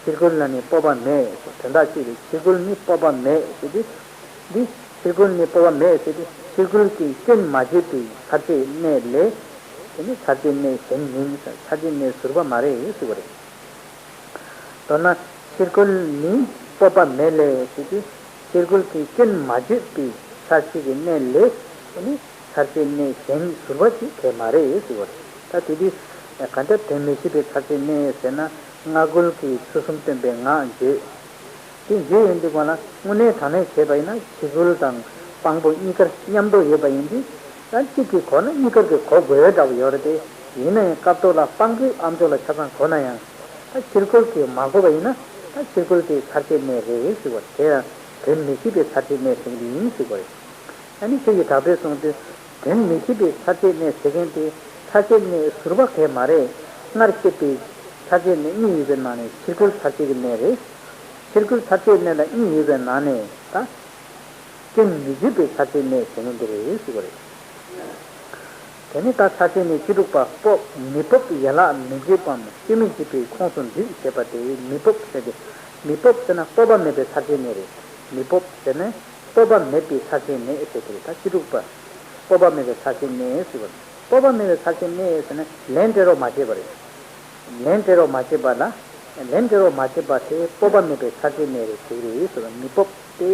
ཕྱིར་རྒོལ་ལ་ནི་སྤོབས་པ་མེད་ཟེར་དོན་དག་གཅིག་རེད། ཕྱིར་རྒོལ་ནི་སྤོབས་པ་མེད་ཟེར་དུས། འདི། ཕྱིར་རྒོལ་ནི་སྤོབས་པ་མེད་ཟེར་དུས་ཕྱིར་རྒོལ་གྱི་སྐྱོན་མ་བརྗོད་པའི་ཚར་གཅོད་གནས་ལས། དེ་ནི་ཚར་གཅོད་གནས་གཞན་ཡིན་ཟེར། ཚར་གཅོད་གནས་ཟུར་པ་མ་རེད་ཟེར་བ་རེད། མདོར་ན་ཕྱིར་རྒོལ་ནི་སྤོབས་པ་མེད་ལས་ཟེར་དུས་ཕྱིར་རྒོལ་གྱི་སྐྱོན་མ་བརྗོད་པའི་ཚར་གཅོད་ཀྱི་གནས་ལས། དེ་ནི་ཚར་གཅོད་གནས་གཞན་ཟུར་པ་ཅིག་གས་མ་རེད་ཟེར་བ་རེད། ད་དེ་དུས་ག་འདྲ་དོན་མི་ཤེས་པའི་ཚར་གཅོད་གནས་ཟེར་ན། སྔ་རྒོལ་གྱི་ཚུལ་གསུམ་སྟོན་པའི་ངག་བརྗོད། དེ་བརྗོད་ཡོང་དུས་སྒང་ལ་དངོས་གནས་དྲང་གནས་བྱས་པ་ཡིན་ན་ཕྱིར་རྒོལ་དང་སྤང་པོ་གཉིས་ཀར་མཉམ་དུ་ཡོད་པ་ཡིན་དུས། ད་གཅིག་གིས་གོ་ན་གཉིས་ཀར་གྱི་གོ་དགོས་འདྲ་བོ་ཡོད་རེད་དེ། ཡིན་ན་ཡང་སྐབས་ཐོག་ལ་སྤང་པོའི་ཨ་མཆོག་ལ་ཆ་ཚང་གོ་ན་ཡང་། ད་ཕྱིར་རྒོལ་གྱིས་མ་གོ་བ་ཡིན་ན། ད་ཕྱིར་རྒོལ་དེ་ཚར་གཅོད་གནས་རེད་ཟེར་བ་རེད། དེ་ཡང་དོན་མི་ཤེས་པའི་ཚར་གཅོད་གནས་ཟེར་གྱི་ཡིན་ཟེར་བ་རེད། ཨ་ནི་ཆོས་ཀྱི་གྲགས་པས་གསུངས་དུས། དོན་མི་ཤེས་པའི་ཚར་གཅོད་གནས་ཟེར་མཁན་དེ་ཚར་གཅོད་གནས་ཟུར་པ་གས་མ་རེད། སྔར་བཤད་པའི་ཚར་གཅོད་གནས་གཉིས་ཡོད་པའི་ནང་ནས་ཕྱིར་རྒོལ་ཚར་གཅོད་ཀྱི་གནས་རེད། ཕྱིར་རྒོལ་ཚར་གཅོད་གནས་ལ་གཉིས་ཡོད་པའི་ནང་ནས་ད། སྐྱོན་མི་བརྗོད་པའི་ཚར་གཅོད་གནས་ཟེར་མཁན་དེ་རེད་ཟེར་བ་རེད། དེ་ནས་ད་ཚར་གཅོད་གནས་བཅུ་དྲུག་པ། སྤོབས་མི་སྤོབས་ཡན་ལག་མི་བརྗོད་པའམ་སྐྱོན་མི་བརྗོད་པའི་ཁོངས་སུ་འདུས་ཞེས་པ་སྟེ། མི་སྤོབས་ཟེར་ཏེ། མི་སྤོབས་ཟེར་ན་སྤོབས་པ་མེད་པའི་ཚར་གཅོད་གནས་རེད། མི་སྤོབས་ཟེར་ན། སྤོབས་པ་མེད་པའི་ཚར་གཅོད་གནས་ཟེར་དེ་རེད། ད་བཅུ་དྲུག་པ། སྤོབས་པ་མེད་པའི་ཚར་གཅོད་གནས་ཟེར་བ། སྤོབས་པ་མེད་པའི་ཚར་གཅོད་གནས་ཟེར་ན་ལན་སྤྲད་རོགས་མ་བྱས་པ་རེད། ལན་སྤྲད་རོགས་མ་བྱས་པ་ལ། ལན་སྤྲད་རོགས་མ་བྱས་པ་དེ་སྤོབས་པ་མེད་པའི་ཚར་གཅོད་གནས་རེད་ཟེར་གྱི་རེད་ཟེར་བ། མི་སྤོབས་དེ།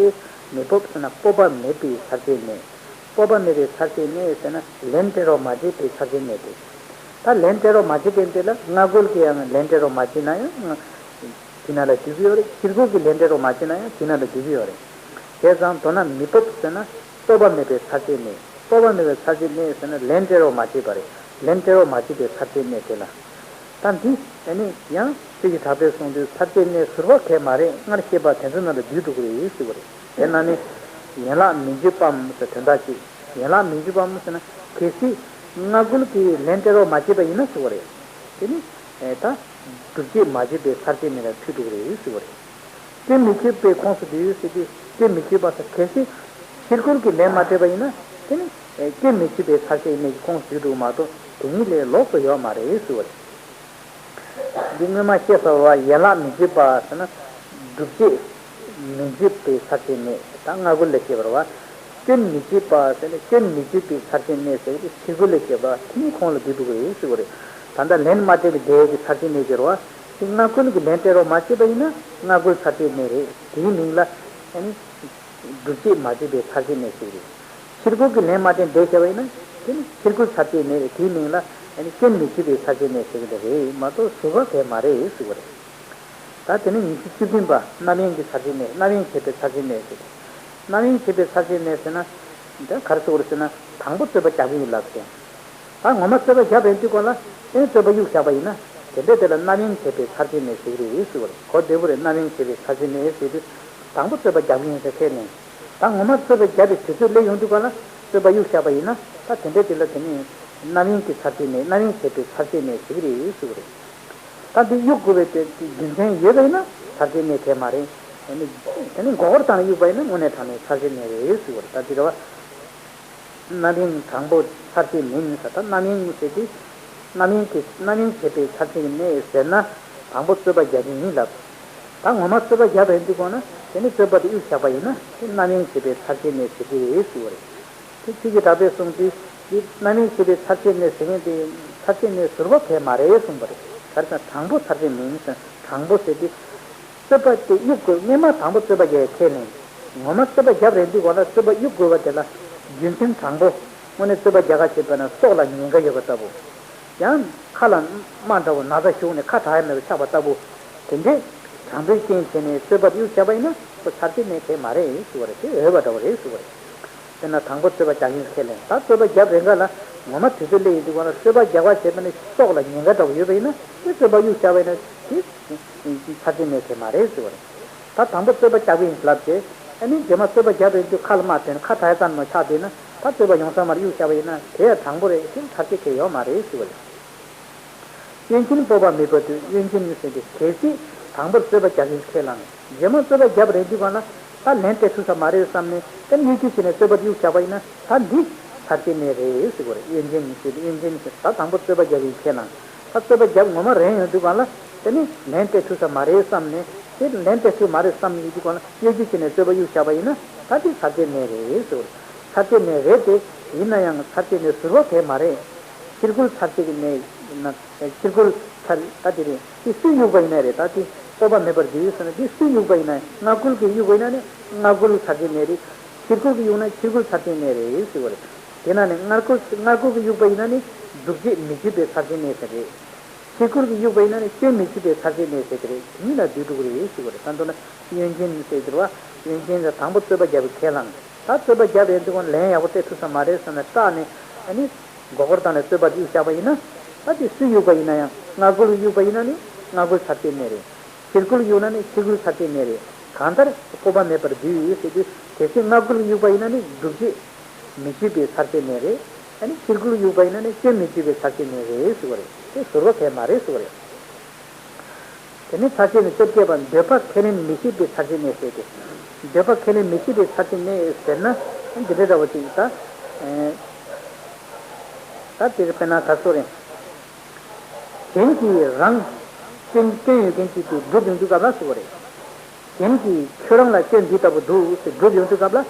མི་སྤོབས་ཟེར་ན་སྤོབས་པ་མེད་པའི་ཚར་གཅོད་གནས། སྤོབས་པ་མེད་པའི་ཚར་གཅོད་གནས་ཟེར་ན་ལན་སྤྲད་རོགས་མ་བྱས་པའི་ཚར་གཅོད་གནས་དེ། ད་ལན་སྤྲད་རོགས་མ་བྱེད་མཁན་དེ་ལ་སྔ་རྒོལ་གྱིས་ཡང་ལན་སྤྲད་རོགས་མ་བྱས་ན་ཡང་། དེ་ནང་ལ་འདུས་ཀྱི་ཡོད་རེད། ཕྱིར་རྒོལ་གྱིས་ལན་སྤྲད་རོགས་མ་བྱས་ན་ཡང་དེ་ནང་ལ་འདུས་ཀྱི་ཡོད་རེད། བྱས་ཙང་མདོར་ན་མི་སྤོབས་ཟེར་ན་སྤོབས་པ་མེད་པའི་ཚར་གཅོད་གནས། སྤོབས་པ་མེད་པའི་ཚར་གཅོད་གནས་ཟེར་ན་ལན་སྤྲད་རོགས་མ་བྱས་པ་རེད། ལན་སྤྲད་རོགས་མ་བྱས་པའི་ཚར་གཅོད་གནས་དེ་ལ། ད་འདི་ཨ་ནི་ཡང་ཆོས་ཀྱི་གྲགས་པས་གསུངས་དུས་ཚར་གཅོད་གནས་ཟུར་པ་གས་མ་རེད། སྔར་བཤད་པ་དེ་ཚོའི་ནང་ལ་འདུས་འགྲོ་གི་རེད་ཟེར་བ་རེད། དེ་ན་ནི་ཡན་ལག་མི་འཇིག་པའམ་ཟེར་དོན་དག་ཅིག་ཡན་ལག་མི་འཇིག་པའམ་ཟེར་ན་གལ་སྲིད་སྔ་རྒོལ་གྱིས་ལན་སྤྲད་རོགས་མ་བྱས་པ་ཡིན་ན་ཟེར་བ་རེད། དེ་ནི་ཨེ་ད་སྒྲུབ་བྱེད་མ་བརྗོད་པའི་ཚར་གཅོད་གནས་ལ་ཚུད་འགྲོ་གི་རེད་ཟེར་བ་རེད། སྐྱོན་མི་བརྗོད་པའི་ཁོངས་སུ་འདུས་ཟེར་དུས་སྐྱོན་མི་བརྗོད་པ་ཟེར་གལ་སྲིད་ཕྱིར་རྒོལ་གྱིས་ལན་མ་སྤྲད་པ་ཡིན་ན་དེ་ནི་ཨེ་སྐྱོན་མི་བརྗོད་པའི་ཚར་གཅོད་གནས་ཀྱི་ཁོངས་སུ་འདུས་འགྲོ་གི་མ་གཏོགས་དེ་གཉིས་ལས་ལོགས་སུ་ཡོད་མ་རེད་ཟེར་བ་རེད། འདི་སྔོན་མ་བཤད་ཚར་བ་ཡན་ལག་མི་འཇིག་པ་ཟེར་ན། སྒྲུབ་བྱེད་མི་འཇིག་པའི་ཚར་གཅོད་གནས། ད་སྔ་རྒོལ་ལ་བཤད་པ་རེད་བ། སྐྱོན་མི་འཇིག་པ་ཟེར་ན་སྐྱོན་མི་འཇིག་པའི་ཚར་གཅོད་གནས་ཟེར་ཏེ་ཕྱིར་རྒོལ་ལ་བཤད་པ་དེ་གཉིས་ཁོངས་ལ་འདུས་འགྲོ་གི་རེད་ཟེར་བ་རེད། ད་ལྟ་ལན་མ་སྤྲད་པའི་དེ་གི་ཚར་གཅོད་གནས་ཀྱི་རེད་བ། དེ་སྔ་རྒོལ་གྱིས་ལན་སྤྲད་རོགས་མ་བྱས་པ་ཡིན་ན་སྔ་རྒོལ་ཚར་གཅོད་གནས་རེད། དེའི་མིང་ལ་ཨ་ནི། སྒྲུབ་བྱེད་མ་བརྗོད་པའི་ཚར་གཅོད་གནས་ཟེར་གྱི་རེད། ཕྱིར་རྒོལ་གྱིས་ལན་མ་སྤྲད་བསྡད་བྱས་པ་ཡིན་ན་དེ་ནི་ཕྱིར་རྒོལ་ཚར་གཅོད་གནས་རེད། དེའི་མིང་ལ་ཨ་ནི་སྐྱོན་མི་བརྗོད་པའི་ཚར་གཅོད་གནས་ཟེར་གྱི་རེད་མ་གཏོགས་ཟུར་པ་གས་མ་རེད་ཟེར་བ་རེད། ད་དེ་ནི་ཉི་ཤུ་བཅུ་བདུན་པ་རྣམ་གཡེང་གི་ཚར་གཅོད་གནས། རྣམ་གཡེང་བྱེད་པའི་ཚར་གཅོད་གནས་ཟེར། རྣམ་གཡེང་བྱེད་པའི་ཚར་གཅོད་གནས་ཟེར་ན། འདི་ག་རེ་ཟེར་དགོས་རེད་ཟེར་ན་དང་པོ་རྩོད་པ་རྒྱག་གི་ཡིན་ལབ་ཟེར། ད་ངོ་མ་རྩོད་པ་བརྒྱབ་པའི་དུས་སྐབས་ལ་དེ་ནི་རྩོད་པ་གཡུག་བཞག་པ་ཡིན་ན། དེ་འདྲ་དེ་ལ་རྣམ་གཡེང་བྱེད་པའི་ཚར་གཅོད་གནས་ཟེར་གྱི་རེད་ཟེར་བ་རེད། གོ་བདེ་པོ་རེད། རྣམ་གཡེང་བྱེད་པའི་ཚར་གཅོད་གནས་ཟེར་དུས། དང་པོ་རྩོད་པ་རྒྱག་གི་ཡིན་ཟེར་ཁས་ལེན། ད་ངོ་མ་རྩོད་པ་བརྒྱབ་པའི་དུས་ཚོད་སླེབས་ཡོང་དུས་སྐབས་ལ་རྩོད་པ་གཡུག་བཞག་པ་ཡིན་ན། ད་དེ་འདྲ་དེ་ལ་དེ་ནི་རྣམ་གཡེང་གི་ཚར་གཅོད་གནས། རྣམ་གཡེང་བྱེད་པའི་ཚར་གཅོད་གནས་ཟེར་གྱི་རེད་ཟེར་བ་རེད། ད་འདི་གཡུག་དགོས་པའི་དེ་རྒྱུ་མཚན་ཡོད་པ་ཡིན་ན་ཚར་གཅོད་གནས་གས་མ་རེད། དེ་ནི་མགོ་སྐོར་བཏང་ནས་གཡུག་པ་ཡིན་ན་དངོས་གནས་དྲང་གནས་ཚར་གཅོད་གནས་རེད་ཟེར་བ་རེད། ད་འདི་རེད་བ། རྣམ་གཡེང་དང་པོ་ཚར་གཅོད་མིན་ཟེར། ད་རྣམ་གཡེང་ཟེར་དུས། རྣམ་གཡེང་གི་རྣམ་གཡེང་བྱེད་པའི་ཚར་གཅོད་གནས་ཟེར་ན། དང་པོ་རྩོད་པ་རྒྱག་གི་ཡིན་ལབ། ད་ངོ་མ་རྩོད་པ་བརྒྱབ་པ་ཡིན་དུས་གོང་ན་དེ་ནི་རྩོད་པ་དེ་གཡུག་བཞག་པ་ཡིན་ན་དེ་རྣམ་གཡེང་བྱེད་པའི་ཚར་གཅོད་གནས་ཟེར་གྱི་རེད་ཟེར་བ་རེད། དེ་ཆོས་ཀྱི་གྲགས་པས་གསུངས་དུས་དེ་རྣམ་གཡེང་བྱེད་པའི་ཚར་གཅོད་གནས་ཟེར་མཁན་དེ་ཚར་གཅོད་གནས་ཟུར་པ་གས་མ་རེད་གསུངས་པ་རེད། ག་རེ་ཟེར་ན་དང་པོ་ཚར་གཅོད་མིན་ཟེར། དང་པོ་ཟེར་དུས། རྩོད་པ་དེ་གཡུག་དགོས། སྔོན་མ་དང་པོ་རྩོད་པ་རྒྱག་ཡ་ཁས་ལེན། ངོ་མ་རྩོད་པ་བརྒྱབ་རན་དུས་གོང་ལ་རྩོད་པ་གཡུག་དགོས་པ་དེ་ལ་རྒྱུ་མཚན་དྲང་པོ། དངོས་གནས་རྩོད་པ་རྒྱག་ག་བྱེད་པ་ན་སྲོག་ལ་ཉེན་ཁ་ཡོད་པ་ལྟ་བུ། ཡང་ཁ་ལ་རྨ་འདྲ་བོ་ན་ཚ་ཞུགས་ནས་ཁ་གྲག་ཡ་མེད་པ་ཆགས་པ་ལྟ་བུ། དེ་འདྲའི་དྲང་པོའི་རྐྱེན་བྱས་ནས་རྩོད་པ་གཡུག་བྱས་པ་ཡིན་ན་ཁོ་ཚར་གཅོད་གནས་གས་མ་རེད་ཟེར་བ་རེད། དེ་འོས་པ་འདྲ་བོ་རེད་ཟེར་བ་རེད། དཔེར་ན་དང་པོ་རྩོད་པ་རྒྱག་ཡིན་ཁས་ལེན། ད་རྩོད་པ་བརྒྱབ་རན་ག་ལ། ངོ་མ་དུས་ཚོད་སླེབས་ཡོང་དུས་སྒང་ལ་རྩོད་པ་རྒྱག་པ་བྱས་པ་ནི་སྲོག་ལ་ཉེན་ཁ་འདྲ་བོ་ཡོད་པ་ཡིན་ན་དེ་རྩོད་པ་གཡུག་བཞག་པ་ཡིན་ན་དེ་ཚར་གཅོད་ནད་དེ་མ་རེད་ཟེར་བ་རེད། ད་དང་པོ་རྩོད་པ་རྒྱག་གི་ཡིན་ལབ་བྱས། ཨ་ནི་རྗེས་མ་རྩོད་པ་རྒྱག་པའི་དུས་ཁ་ལ་མ་ཐོན། ཁ་ད་ཡ་ཙམ་མ་ཆགས་བསྡད་ན་ད་རྩོད་པ་ཡོང་ས་མ་རེད། གཡུག་བཞག་པ་ཡིན་ན་དེ་ཡང་དྲང་པོ་རེད། དེ་ཚར་གཅོད་ཐེབས་ཡོད་མ་རེད་ཟེར་བ་རེད། གཡོན་ཅན་སྤོབས་པ་མེད་པར་འདུད། གཡོན་ཅན་ཟེར་དུས་གལ་སྲིད་དང་པོར་རྩོད་པ་རྒྱག་གིན་ཁས་བླངས། རྗེས་མ་རྩོད་པ་རྒྱབ་རན་དུས་སྒང་ལ་ད་ལན་སྤྲད་ཐུབ་ས་མ་རེད་བསམ་ནས་ད་གཡོ་སྒྱུ་བྱས་ནས་རྩོད་པ་དེ་གཡུག་བཞག་པ་ཡིན་ན་ད་འདི་ཚར་གཅོད་ནད་རེད་ཟེར་དགོས་རེད། གཡོན་ཅན་ཟེར་དུས་གཡོན་ཅན་ཟེར་ད་དང་པོ་རྩོད་པ་རྒྱག་གིན་ཁས་བླངས། ད་རྩོད་པ་རྒྱབ་ངོ་མ་རན་ཡོང་དུས་སྒང་ལ་དེ་ནི་ལན་སྤྲད་ཐུབ་ས་མ་རེད་བསམ་ནས་དེ་ལན་སྤྲད་ཐུབ་མ་རེད་བསམ་ཡོང་དུས་སྒང་ལ་གཡོ་སྒྱུ་བྱས་ནས་རྩོད་པ་གཡུག་བཞག་པ་ཡིན་ན་ད་དེ་ཚར་གཅོད་ནད་རེད་ཟེར་དགོས་རེད། ཚར་གཅོད་ནད་རེད་དེ། ཡིན་ན་ཡང་ཚར་གཅོད་ནད་ཟུར་པ་དེ་མ་རེད། ཕྱིར་རྒོལ་ཚར་གཅོད་ཀྱི་ནད་ཡིན་ན། ཕྱིར་རྒོལ་ཚར་ད་དེ་རེད། དེ་སུས་གཡུག་པ་ཡིན་ན་རེད། ད་དེ་སྤོབས་པ་མེད་པར་འདུད་ཟེར་ན་དེ་སུས་གཡུག་པ་ཡིན་ན། མངལ་སྒོ་གིས་གཡུག་པ་ཡིན་ན་ནི་མངལ་སྒོ་ཚར་གཅོད་ནད་རེད། ཕྱིར་རྒོལ་གྱིས་གཡུག་ན་ཕྱིར་རྒོལ་ཚར་གཅོད་ནད་རེད་ཟེར་བ་རེད། དེ་ན་ནི་མངལ་སྒོ་མངལ་སྒོ་གིས་གཡུག་པ་ཡིན་ན་ནི་འདུ་བྱེད་མི་བྱེད་པའི་ཚར་གཅོད་ནད་ཟེར་རེད། ཕྱིར་རྒོལ་གྱིས་གཡུག་པ་ཡིན་ན་ནི་སྐྱོན་མི་བྱེད་པའི་ཚར་གཅོད་ནད་ཟེར་གྱི་རེད། དེ་གཉིས་ལ་འདུས་འགྲོ་གི་རེད་ཟེར་བ་རེད། ད་མདོར་ན་གཡོན་ཅན་ཟེར་གྱི་རེད་བ། གཡོན་ཅན་ཟེར་དང་པོ་རྩོད་པ་རྒྱབ་པའི་ཁས་བླངས། ད་རྩོད་པ་རྒྱབ་པའི་དུས་སྒང་ལན་ཡག་པོ་སྤྲད་ཐུབ་ས་མ་རེད་བསམ་ནས་སྐྲག་ནས་ཨ་ནི་མགོ་སྐོར་བཏང་ནས་རྩོད་པ་གཡུག་བཞག་པ་ཡིན་ན། ད་དེ་སུས་གཡུག་པ་ཡིན་ན་ཡང་མངལ་སྒོ་གིས་གཡུག་པ་ཡིན་ན་ནི་མངལ་སྒོ་ཚར་གཅོད་ནད་རེད། ཕྱིར་རྒོལ་གྱིས་གཡུག་ན་ནི་ཕྱིར་རྒོལ་ཚར་གཅོད་ནད་རེད། གང་ལྟར་སྤོབས་པ་མེད་པར་འདུད་ཟེར་དུས་གལ་སྲིད་མངལ་སྒོ་གིས་གཡུག་པ་ཡིན་ན་ནི་འདུ་བྱེད་མི་བྱེད་པའི་ཚར་གཅོད་ནད་རེད། ཨ་ནི་ཕྱིར་རྒོལ་གྱིས་གཡུག་པ་ཡིན་ན་ནི་སྐྱོན་མི་བྱེད་པའི་ཚར་གཅོད་ནད་རེད་ཟེར་བ་རེད། དེ་ཟུར་པ་གང་ཡང་མ་རེད་ཟེར་བ་རེད། དེ་ནས་ཚར་གཅོད་ནད་བཅོ་བརྒྱད་པ། འདོད་པ་ཁས་ལེན་མི་ཤེས་པའི་ཚར་གཅོད་ནད་ཟེར་ཏེ། འདོད་པ་ཁས་ལེན་མི་ཤེས་པའི་ཚར་གཅོད་ནད་ཟེར་ན་འདི་འདྲ་འདྲ་བོ་ཅིག་ད། ཨེ། ད་དེ་དཔེར་ན་ག་སོ་རེད། གཞན་གྱིས་རང་སྐྱོན་སྐྱོན་ཡོད་མཁན་ཅིག་དེ་སྒྲུབ་ཡོང་དུས་སྐབས་ལ་ཟེར་བ་རེད། གཞན་གྱིས་ཁྱོད་རང་ལ་སྐྱོན་འདི་ལྟ་བུ་འདུག་ཟེར་སྒྲུབ་ཡོང་དུས་སྐབས་ལ།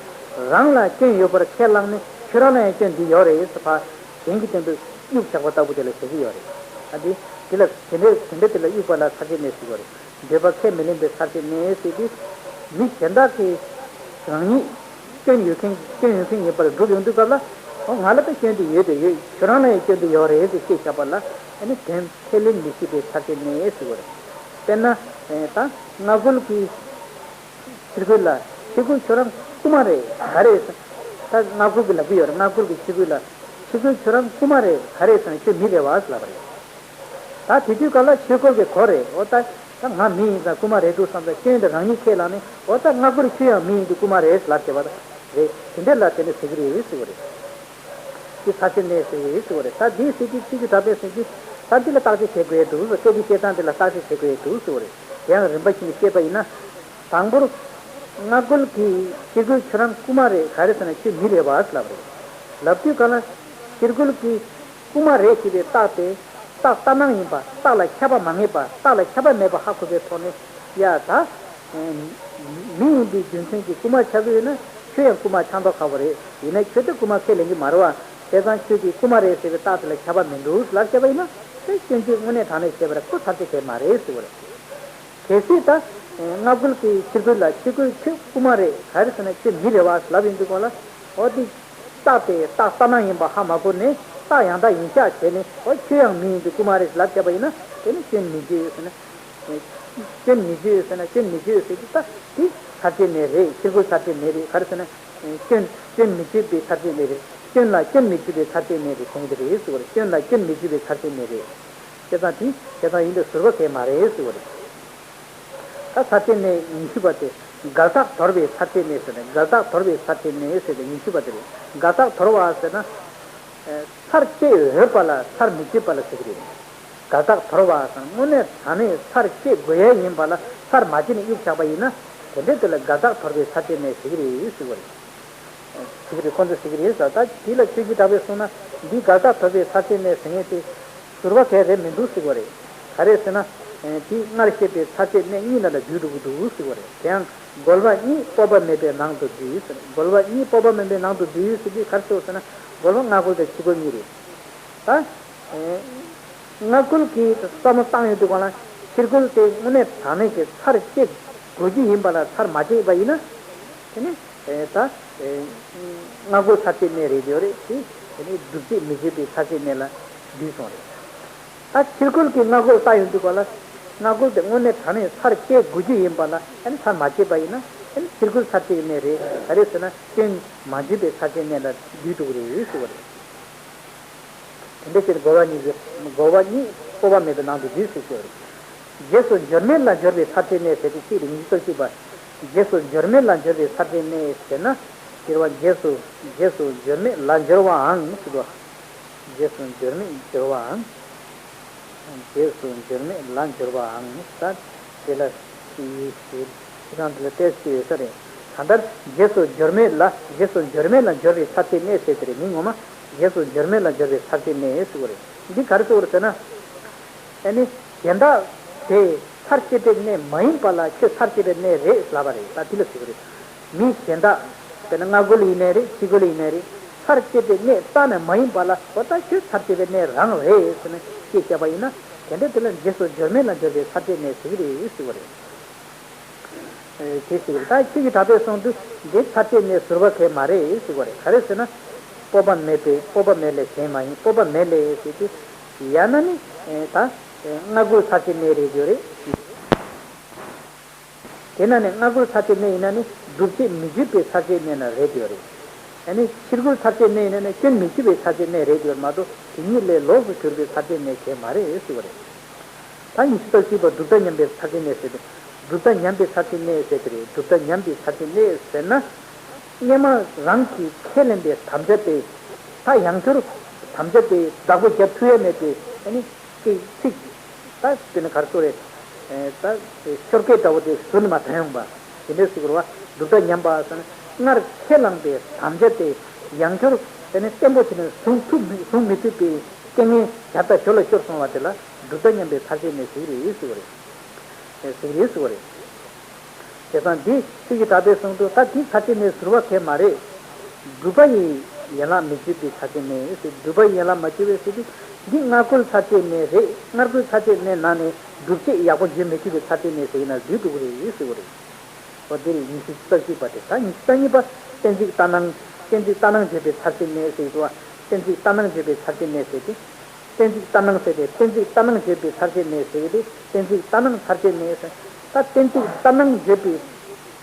རང་ལ་སྐྱོན་ཡོད་པར་ཁས་བླངས་ནས་ཁྱོད་རང་ལ་ཡང་སྐྱོན་འདི་ཡོད་རེད་ཟེར་ཕར་གཞན་གྱི་སྟེང་དུ་གཡུག་བཞག་པ་ལྟ་བུ་དེ་ལ་ཟེར་གྱི་ཡོད་རེད། ཨ་འདི། དེ་ལ་དེ་འདྲའི་དེ་འདྲ་དེ་ལ་གཡུག་པ་ལ་ཚར་གཅོད་ནད་ཟེར་གྱི་ཡོད་རེད། འདོད་པ་ཁས་མི་ལེན་པའི་ཚར་གཅོད་ནད་ཟེར་དུས། མི་གཞན་དག་གིས་རང་ཉིད་སྐྱོན་ཡོད་མཁན་སྐྱོན་ཡོད་མཁན་ཡིན་པར་སྒྲུབ་ཡོང་དུས་སྐབས་ལ། འོ་ང་ལ་ད་སྐྱོན་དེ་ཡོད་དེ་ཡོད། ཁྱོད་རང་ལ་ཡང་སྐྱོན་དེ་ཡོད་རེད་ཟེར་བཤད་བཞག་པ་ལ། ཨ་ནི་དོན་ཁས་ལེན་མི་ཤེས་པའི་ཚར་གཅོད་ནད་ཟེར་གྱི་ཡོད་རེད། དཔེར་ན། ད་མངལ་སྒོ་གི་ཕྱིར་རྒོལ་ལ། ཕྱིར་རྒོལ་ཁྱོད་རང་རྐུ་མ་རེད། ག་རེ་ཟེར། ད་མངལ་སྒོ་གིས་ལབ་ཀྱི་ཡོད་རེད། མངལ་སྒོ་གི་ཕྱིར་རྒོལ་ལ། ཕྱིར་རྒོལ་ཁྱོད་རང་རྐུ་མ་རེད། ག་རེ་ཟེར་ན་ཁྱོད་མི་རེད་བ་ལབ་པ་རེད། ད་དེ་དུས་སྐབས་ལ་ཕྱིར་རྒོལ་གྱིས་གོ་རེད། འོ་ད་ད་ང་མི་ཡིན་ཙང་རྐུ་མ་རེད་འདུག་བསམ་ཙང་སྐྱོན་དེ་རང་ཉིད་ཁས་བླངས་ནས། འོ་ད་མངལ་སྒོ་ཁྱོད་ཡང་མི་ཡིན་དུས་རྐུ་མ་རེད་ལབ་བྱས་པ་རེད། དེ་འདྲ་ལ་དེ་ནི་ཟེར་གྱི་རེད་ཟེར་བ་རེད། དེ་ཚར་གཅོད་ནད་ཟེར་གྱི་རེད་ཟེར་བ་རེད། ད་འདི་ཟེར་དུས་ཚིག་གི་གྲགས་པས་ཟེར་གྱི། ད་འདི་ལ་བརྟག་དཔྱད་བྱེད་དགོས་འདུག་སྐད་ཆ་བཤད་སྟངས་འདི་ལ་བརྟག་དཔྱད་བྱེད་དགོས་འདུག་ཟེར་བ་རེད། དེ་ཡང་རིམ་པ་བཞིན་དུ་བཤད་པ་ཡིན་ན། དང་པོར། མངལ་སྒོ་གིས་ཕྱིར་རྒོལ་ཁྱོད་རང་རྐུ་མ་རེད། ག་རེ་ཟེར་ན་ཁྱོད་མི་རེད་བ་ལབ་རེད། ལབ་དུས་ག་ལ། ཕྱིར་རྒོལ་གྱིས་རྐུ་མ་རེད་ཅེས་པའི་རྟགས་དེ། རྟགས་ལྟར་སྣང་ཡིན་པ། རྟགས་ལ་ཁྱབ་པ་མ་ངེས་པ། རྟགས་ལ་ཁྱབ་པ་མེད་པ་ཧ་གོ་བའི་ཐོག་ནས། ཡ་ད། མི་ཡིན་པའི་རྒྱུ་མཚན་གྱིས་རྐུ་མ་ཆགས་ཀྱི་ཡོད་ན། ཁྱོད་ཡང་རྐུ་མ་ཆགས་མདོག་ཁ་པོ་རེད། ཡིན་ན་ཁྱོད་དེ་རྐུ་མ་ཁས་ལེན་གྱི་མ་རེད་བ། བྱས་ཙང་ཁྱོད་ཀྱིས་རྐུ་མ་རེད་ཟེར་བའི་རྟགས་དེ་ལ་ཁྱབ་པ་མི་འདུག་ལབ་བཤད་པ་ཡིན་ན། དེ་སྐྱོན་བརྗོད་དངོས་གནས་དྲང་གནས་བྱས་པ་རེད། ཁོ་ཚར་གཅོད་བྱས་མ་རེད་ཟེར་བ་རེད། གལ་སྲིད་ད། མངལ་སྒོ་གི་ཕྱིར་རྒོལ་ལ། ཕྱིར་རྒོལ་ཁྱོད་རྐུ་མ་རེད། ག་རེ་ཟེར་ན་ཁྱོད་མི་རེད་བ་ལབ་ཡོང་དུས་སྒང་ལ། འོ་དེ། རྟགས་དེ་རྟགས་ལྟར་སྣང་ཡིན་པ་ཧ་མ་གོ་ནས། རྟགས་ཡང་དག་ཡིན་ཤག་བྱས་ནས། འོ་ཁྱོད་ཡང་མི་ཡིན་དུས་རྐུ་མ་རེད་ལབ་བྱས་པ་ཡིན་ན། དེ་ནི་སྐྱོན་མི་བརྗོད་ཟེར་ན། སྐྱོན་མི་བརྗོད་ཟེར་ན་སྐྱོན་མི་བརྗོད་ཟེར་གྱི། ད་དེ་ཚར་གཅོད་ནད་རེད། ཕྱིར་རྒོལ་ཚར་གཅོད་ནད་རེད། ག་རེ་ཟེར་ན། སྐྱོན་སྐྱོན་མི་བརྗོད་པའི་ཚར་གཅོད་ནད་རེད། སྐྱོན་ལ་སྐྱོན་མི་བརྗོད་པའི་ཚར་གཅོད་ནད་རེད་གསུང་གི་རེད་ཟེར་བ་རེད། སྐྱོན་ལ་སྐྱོན་མི་བརྗོད་པའི་ཚར་གཅོད་ནད་རེད། བྱས་ཙང་དེ་བྱས་ཙང་ཡིན་དུས་ཟུར་པ་གང་ཡང་མ་རེད་ཟེར་བ་རེད། ད་ཚར་གཅོད་ནད་ཉི་ཤུ་པ་དེ། འགལ་རྟགས་དོར་བའི་ཚར་གཅོད་ནད་ཟེར་ནས། འགལ་རྟགས་དོར་བའི་ཚར་གཅོད་ནད་ཟེར་ཏེ་ཉི་ཤུ་པ་དེ་རེད། འགལ་རྟགས་དོར་བ་ཟེར་ན། ཚར་གཅོད་འོས་པ་ལ་ཚར་མི་གཅོད་པ་ལ་ཟེར་གྱི་རེད། འགལ་རྟགས་དོར་བ་ཟེར་ན་དངོས་གནས་དྲང་གནས་ཚར་གཅོད་དགོས་ཡ་ཡིན་པ་ལ་ཚར་མ་གཅོད་ནས་གཡུག་བཞག་པ་ཡིན་ན། དེ་འདྲའི་དེ་ལ་འགལ་རྟགས་དོར་བའི་ཚར་གཅོད་ནད་ཟེར་གྱི་རེད་ཟེར་བ་རེད། ཟེར་གྱི་རེད། ཁོང་ཚོས་ཟེར་གྱི་རེད་ཟེར། ད་དེ་ལ་ཆོས་བརྒྱུད་གྲགས་པས་གསུངས་ན། འདི་འགལ་རྟགས་དོར་བའི་ཚར་གཅོད་ནད་ཟེར་མཁན་དེ་ཟུར་པ་གང་ཡང་རེད་མི་འདུག་ཟེར་གྱི་རེད། ག་རེ་ཟེར་ན། དེ་སྔར་བཤད་པའི་ཚར་གཅོད་ནད་གཉིས་ནང་ལ་འདུས་འགྲོ་གི་འདུག་ཟེར་གྱི་རེད། དེ་ཡང་རྒོལ་བ་གཉིས་སྤོབས་པ་མེད་པའི་ནང་དུ་འདུས་ཟེར། རྒོལ་བ་གཉིས་སྤོབས་པ་མེད་པའི་ནང་དུ་འདུས་ཟེར་དུས་ག་རེ་ཟེར་བ་ཟེར་ན། རྒོལ་བ་མངལ་སྒོ་དང་ཕྱི་རྒོལ་གཉིས་རེད། ད། མངལ་སྒོ་གི་བསམ་བློ་བཏང་ཡོང་དུས་སྒང་ལ། ཕྱི་རྒོལ་དེ་དངོས་གནས་དྲང་གནས་ཀྱི་ཚར་གཅོད་དགོས་རྒྱུ་ཡིན་པ་ལ་ཚར་མ་གཅོད་པ་ཡིན་ན། དེ་ནི། ད། མངལ་སྒོ་ཚར་གཅོད་ནད་རེད་ཡོད་རེད་དེ། དེ་ནི་སྒྲུབ་བྱེད་མི་བྱེད་པའི་ཚར་གཅོད་ནད་ལ་འདུས་སོང་རེད། ད་ཕྱི་རྒོལ་གྱི་མངལ་སྒོ་ལྟ་ཡོང་དུས་སྒང་ལ། མངལ་སྒོ་དེ་དངོས་གནས་དྲང་གནས་ཚར་གཅོད་དགོས་རྒྱུ་ཡིན་པ་ལ་ཨ་ནི་ཚར་མ་གཅོད་པ་ཡིན་ན་ཨ་ནི་ཕྱི་རྒོལ་ཚར་གཅོད་ཀྱི་ནད་རེད། ག་རེ་ཟེར་ན་སྐྱོན་མ་བརྗོད་པའི་ཚར་གཅོད་ནད་ལ་འདུས་འགྲོ་གི་རེད་ཟེར་བ་རེད། དེ་འདྲ་བྱས་ནས་རྒོལ་བ་གཉིས་ཀྱི་རྒོལ་བ་གཉིས་སྤོབས་པ་མེད་པའི་ནང་དུ་འདུས་སུ་ཤོར། རྗེས་སུ་འབྱོར་མེད་ལ་སྦྱོར་བའི་ཚར་གཅོད་གནས་ཟེར་ཏེ་གཅིག་རེད། ཉི་ཤུ་རྩ་གཅིག་པ། རྗེས་སུ་འབྱོར་མེད་ལ་སྦྱོར་བའི་ཚར་གཅོད་གནས་ཟེར་ན། སྤྱིར་བ་རྗེས་སུ་རྗེས་སུ་འབྱོར་མེད་ལ་སྦྱོར་བའང་ཟེར་དོ། རྗེས་སུ་འབྱོར་མེད་སྦྱོར་བའང་། རྗེས་སུ་འབྱོར་མེད་ལ་སྦྱོར་བའང་ཟེར། དེ་ལ་ཡིད་ཤེས་ཤེས་སྟངས་དེ་ལ་ཏོག་ཙམ་ཡོད་ས་རེད། གང་ལྟར་རྗེས་སུ་འབྱོར་མེད་ལ་རྗེས་སུ་འབྱོར་མེད་ལ་སྦྱོར་བའི་ཚར་གཅོད་གནས་ཟེར་དེ་རེད། མིང་ངོ་མ་རྗེས་སུ་འབྱོར་མེད་ལ་སྦྱོར་བའི་ཚར་གཅོད་གནས་ཟེར་བ་རེད། འདི་ག་རེ་ཟེར་བ་རེད་ཟེར་ན། ཨ་ནི་གཞན་དག་དེ་ཚར་གཅོད་པའི་གནས་མ་ཡིན་པ་ལ་ཁྱོད་ཚར་གཅོད་པའི་གནས་རེད་ལབ་པ་རེད། ད་དེ་ལ་ཟེར་གྱི་རེད། མི་གཞན་དག་དཔེར་ན་སྔ་རྒོལ་ཡིན་ནའི་རེད། ཕྱི་རྒོལ་ཡིན་ནའི་རེད། ཚར་གཅོད་པའི་གནས་རྩ་ནས་མ་ཡིན་པ་ལ་འོ་ད་ཁྱོད་ཚར་གཅོད་པའི་གནས་རང་རེད་ཟེར་ནས་སྐད་བཤད་པ་ཡིན་ན། དེ་འདྲ་དེ་ལ་རྗེས་སུ་འབྱོར་མེད་ལ་སྦྱོར་བའི་ཚར་གཅོད་གནས་ཟེར་གྱི་རེད་ཟེར་བ་རེད། ཨེ་དེ་ཟེར་གྱི་རེད། ད་ཁྱོད་ཀྱིས་གྲགས་པས་གསུངས་དུས་འདི་ཚར་གཅོད་གནས་ཟུར་པ་གང་ཡང་མ་རེད་ཟེར་བ་རེད། ག་རེ་ཟེར་ན། སྤོབས་པ་མེད་པའི་སྤོབས་པ་མེད་ལས་གཞན་མ་ཡིན། སྤོབས་པ་མེད་ལས་ཟེར་དུས་ཡང་ན་ནི་ཨེ་ད་ཨེ་སྔ་རྒོལ་ཚར་གཅོད་གནས་རེད་ཡོད་རེད། དེས་ན་ནི་སྔ་རྒོལ་ཚར་གཅོད་གནས་ཡིན་ན་ནི་སྒྲུབ་བྱེད་མི་བརྗོད་པའི་ཚར་གཅོད་གནས་ན་རེད་ཡོད་རེད། ཡང་ནི་ཕྱི་རྒོལ་ཚར་གཅོད་གནས་ཡིན་ན་ནི་སྐྱོན་མི་བརྗོད་པའི་ཚར་གཅོད་གནས་རེད་ཡོད་མ་གཏོགས་དེ་ཉིད་ལས་ལོགས་སུ་གྱུར་པའི་ཚར་གཅོད་གནས་གང་ཡང་མ་རེད་ཟེར་བ་རེད། ད་ཉི་ཤུ་རྩ་གཅིག་པ་སྒྲུབ་ད་ཉམས་པའི་ཚར་གཅོད་གནས་ཟེར་ཏེ། སྒྲུབ་ད་ཉམས་པའི་ཚར་གཅོད་གནས་ཟེར་དེ་རེད། སྒྲུབ་ད་ཉམས་པའི་ཚར་གཅོད་གནས་ཟེར་ན། སྔོན་མ་རང་གིས་ཁས་ལེན་པའི་དམ་བཅའ་དེ། ད་ཡང་བསྐྱར་དམ་བཅའ་དེ་བདག་པོ་རྒྱབ་ཐུབ་ཡ་མེད་པའི་ཨ་ནི། ཅིག་ཚིག་ད་དེ་ནི་གར་སོ་རེད། ད་ཤོར་སྐད་འདྲ་བོ་དེ་ཟུར་ནས་མ་ཐོན་ཡོང་པ། དེ་འདྲའི་ཟེར་དགོས་རེད་བ། སྒྲུབ་ད་ཉམས་པ་ཟེར་ན་སྔར་ཁས་བླངས་པའི་དམ་བཅའ་དེ་ཡང་བསྐྱར་དེ་ནི་བརྟན་པོ་བྱས་ནས་བཟུང་ཐུབ་མི་བཟུང་མི་ཐུབ་པའི་རྐྱེན་ངན་བརྒྱ་ད་ཞོར་ལ་ཤོར་སོང་བ་དེ་ལ་སྒྲུབ་ད་ཉམས་པའི་ཚར་གཅོད་གནས་ཟེར་གྱི་རེད་ཟེར་བ་རེད། ཟེར་གྱི་རེད་ཟེར་བ་རེད། བྱས་ཙང་འདི་ཁྱོད་ཀྱིས་གྲགས་པས་གསུངས་དུས་ད་འདི་ཚར་གཅོད་གནས་ཟུར་པ་གང་ཡང་མ་རེད། སྒྲུབ་པ་ཡི་ཡན་ལག་མི་བརྗོད་པའི་ཚར་གཅོད་གནས་ཟེར། སྒྲུབ་པ་ཡི་ཡན་ལག་མ་བརྗོད་པའི་ཚེ་དུས་འདི་སྔ་རྒོལ་ཚར་གཅོད་གནས་རེད། སྔ་རྒོལ་ཚར་གཅོད་གནས་ནང་ནས་སྒྲུབ་བྱེད་ཡག་པོ་བརྗོད་མི་ཐུབ་པའི་ཚར་གཅོད་གནས་ཟེར་གྱི་ན་བསྡུས་འགྲོ་གི་རེད་ཟེར་བ་རེད། འོ་འདི་རེད། ཉི་ཤུ་རྩ་གཅིག་པ་དེ། ད་ཉི་ཤུ་རྩ་གཉིས་པ་གཏན་ཚིགས་ལྟར་སྣང་། གཏན་ཚིགས་ལྟར་སྣང་བརྗོད་པའི་ཚར་གཅོད་གནས་ཟེར་གྱི་འདུག་བ། གཏན་ཚིགས་ལྟར་སྣང་བརྗོད་པའི་ཚར་གཅོད་གནས་ཟེར་ཏེ། གཏན་ཚིགས་ལྟར་སྣང་ཟེར་ཏེ་གཏན་ཚིགས་ལྟར་སྣང་བརྗོད་པའི་ཚར་གཅོད་གནས་ཟེར་གྱི་དེ་གཏན་ཚིགས་ལྟར་སྣང་ཚར་གཅོད་གནས་ཟེར། ད་གཏན་ཚིགས་ལྟར་སྣང་བརྗོད་པའི་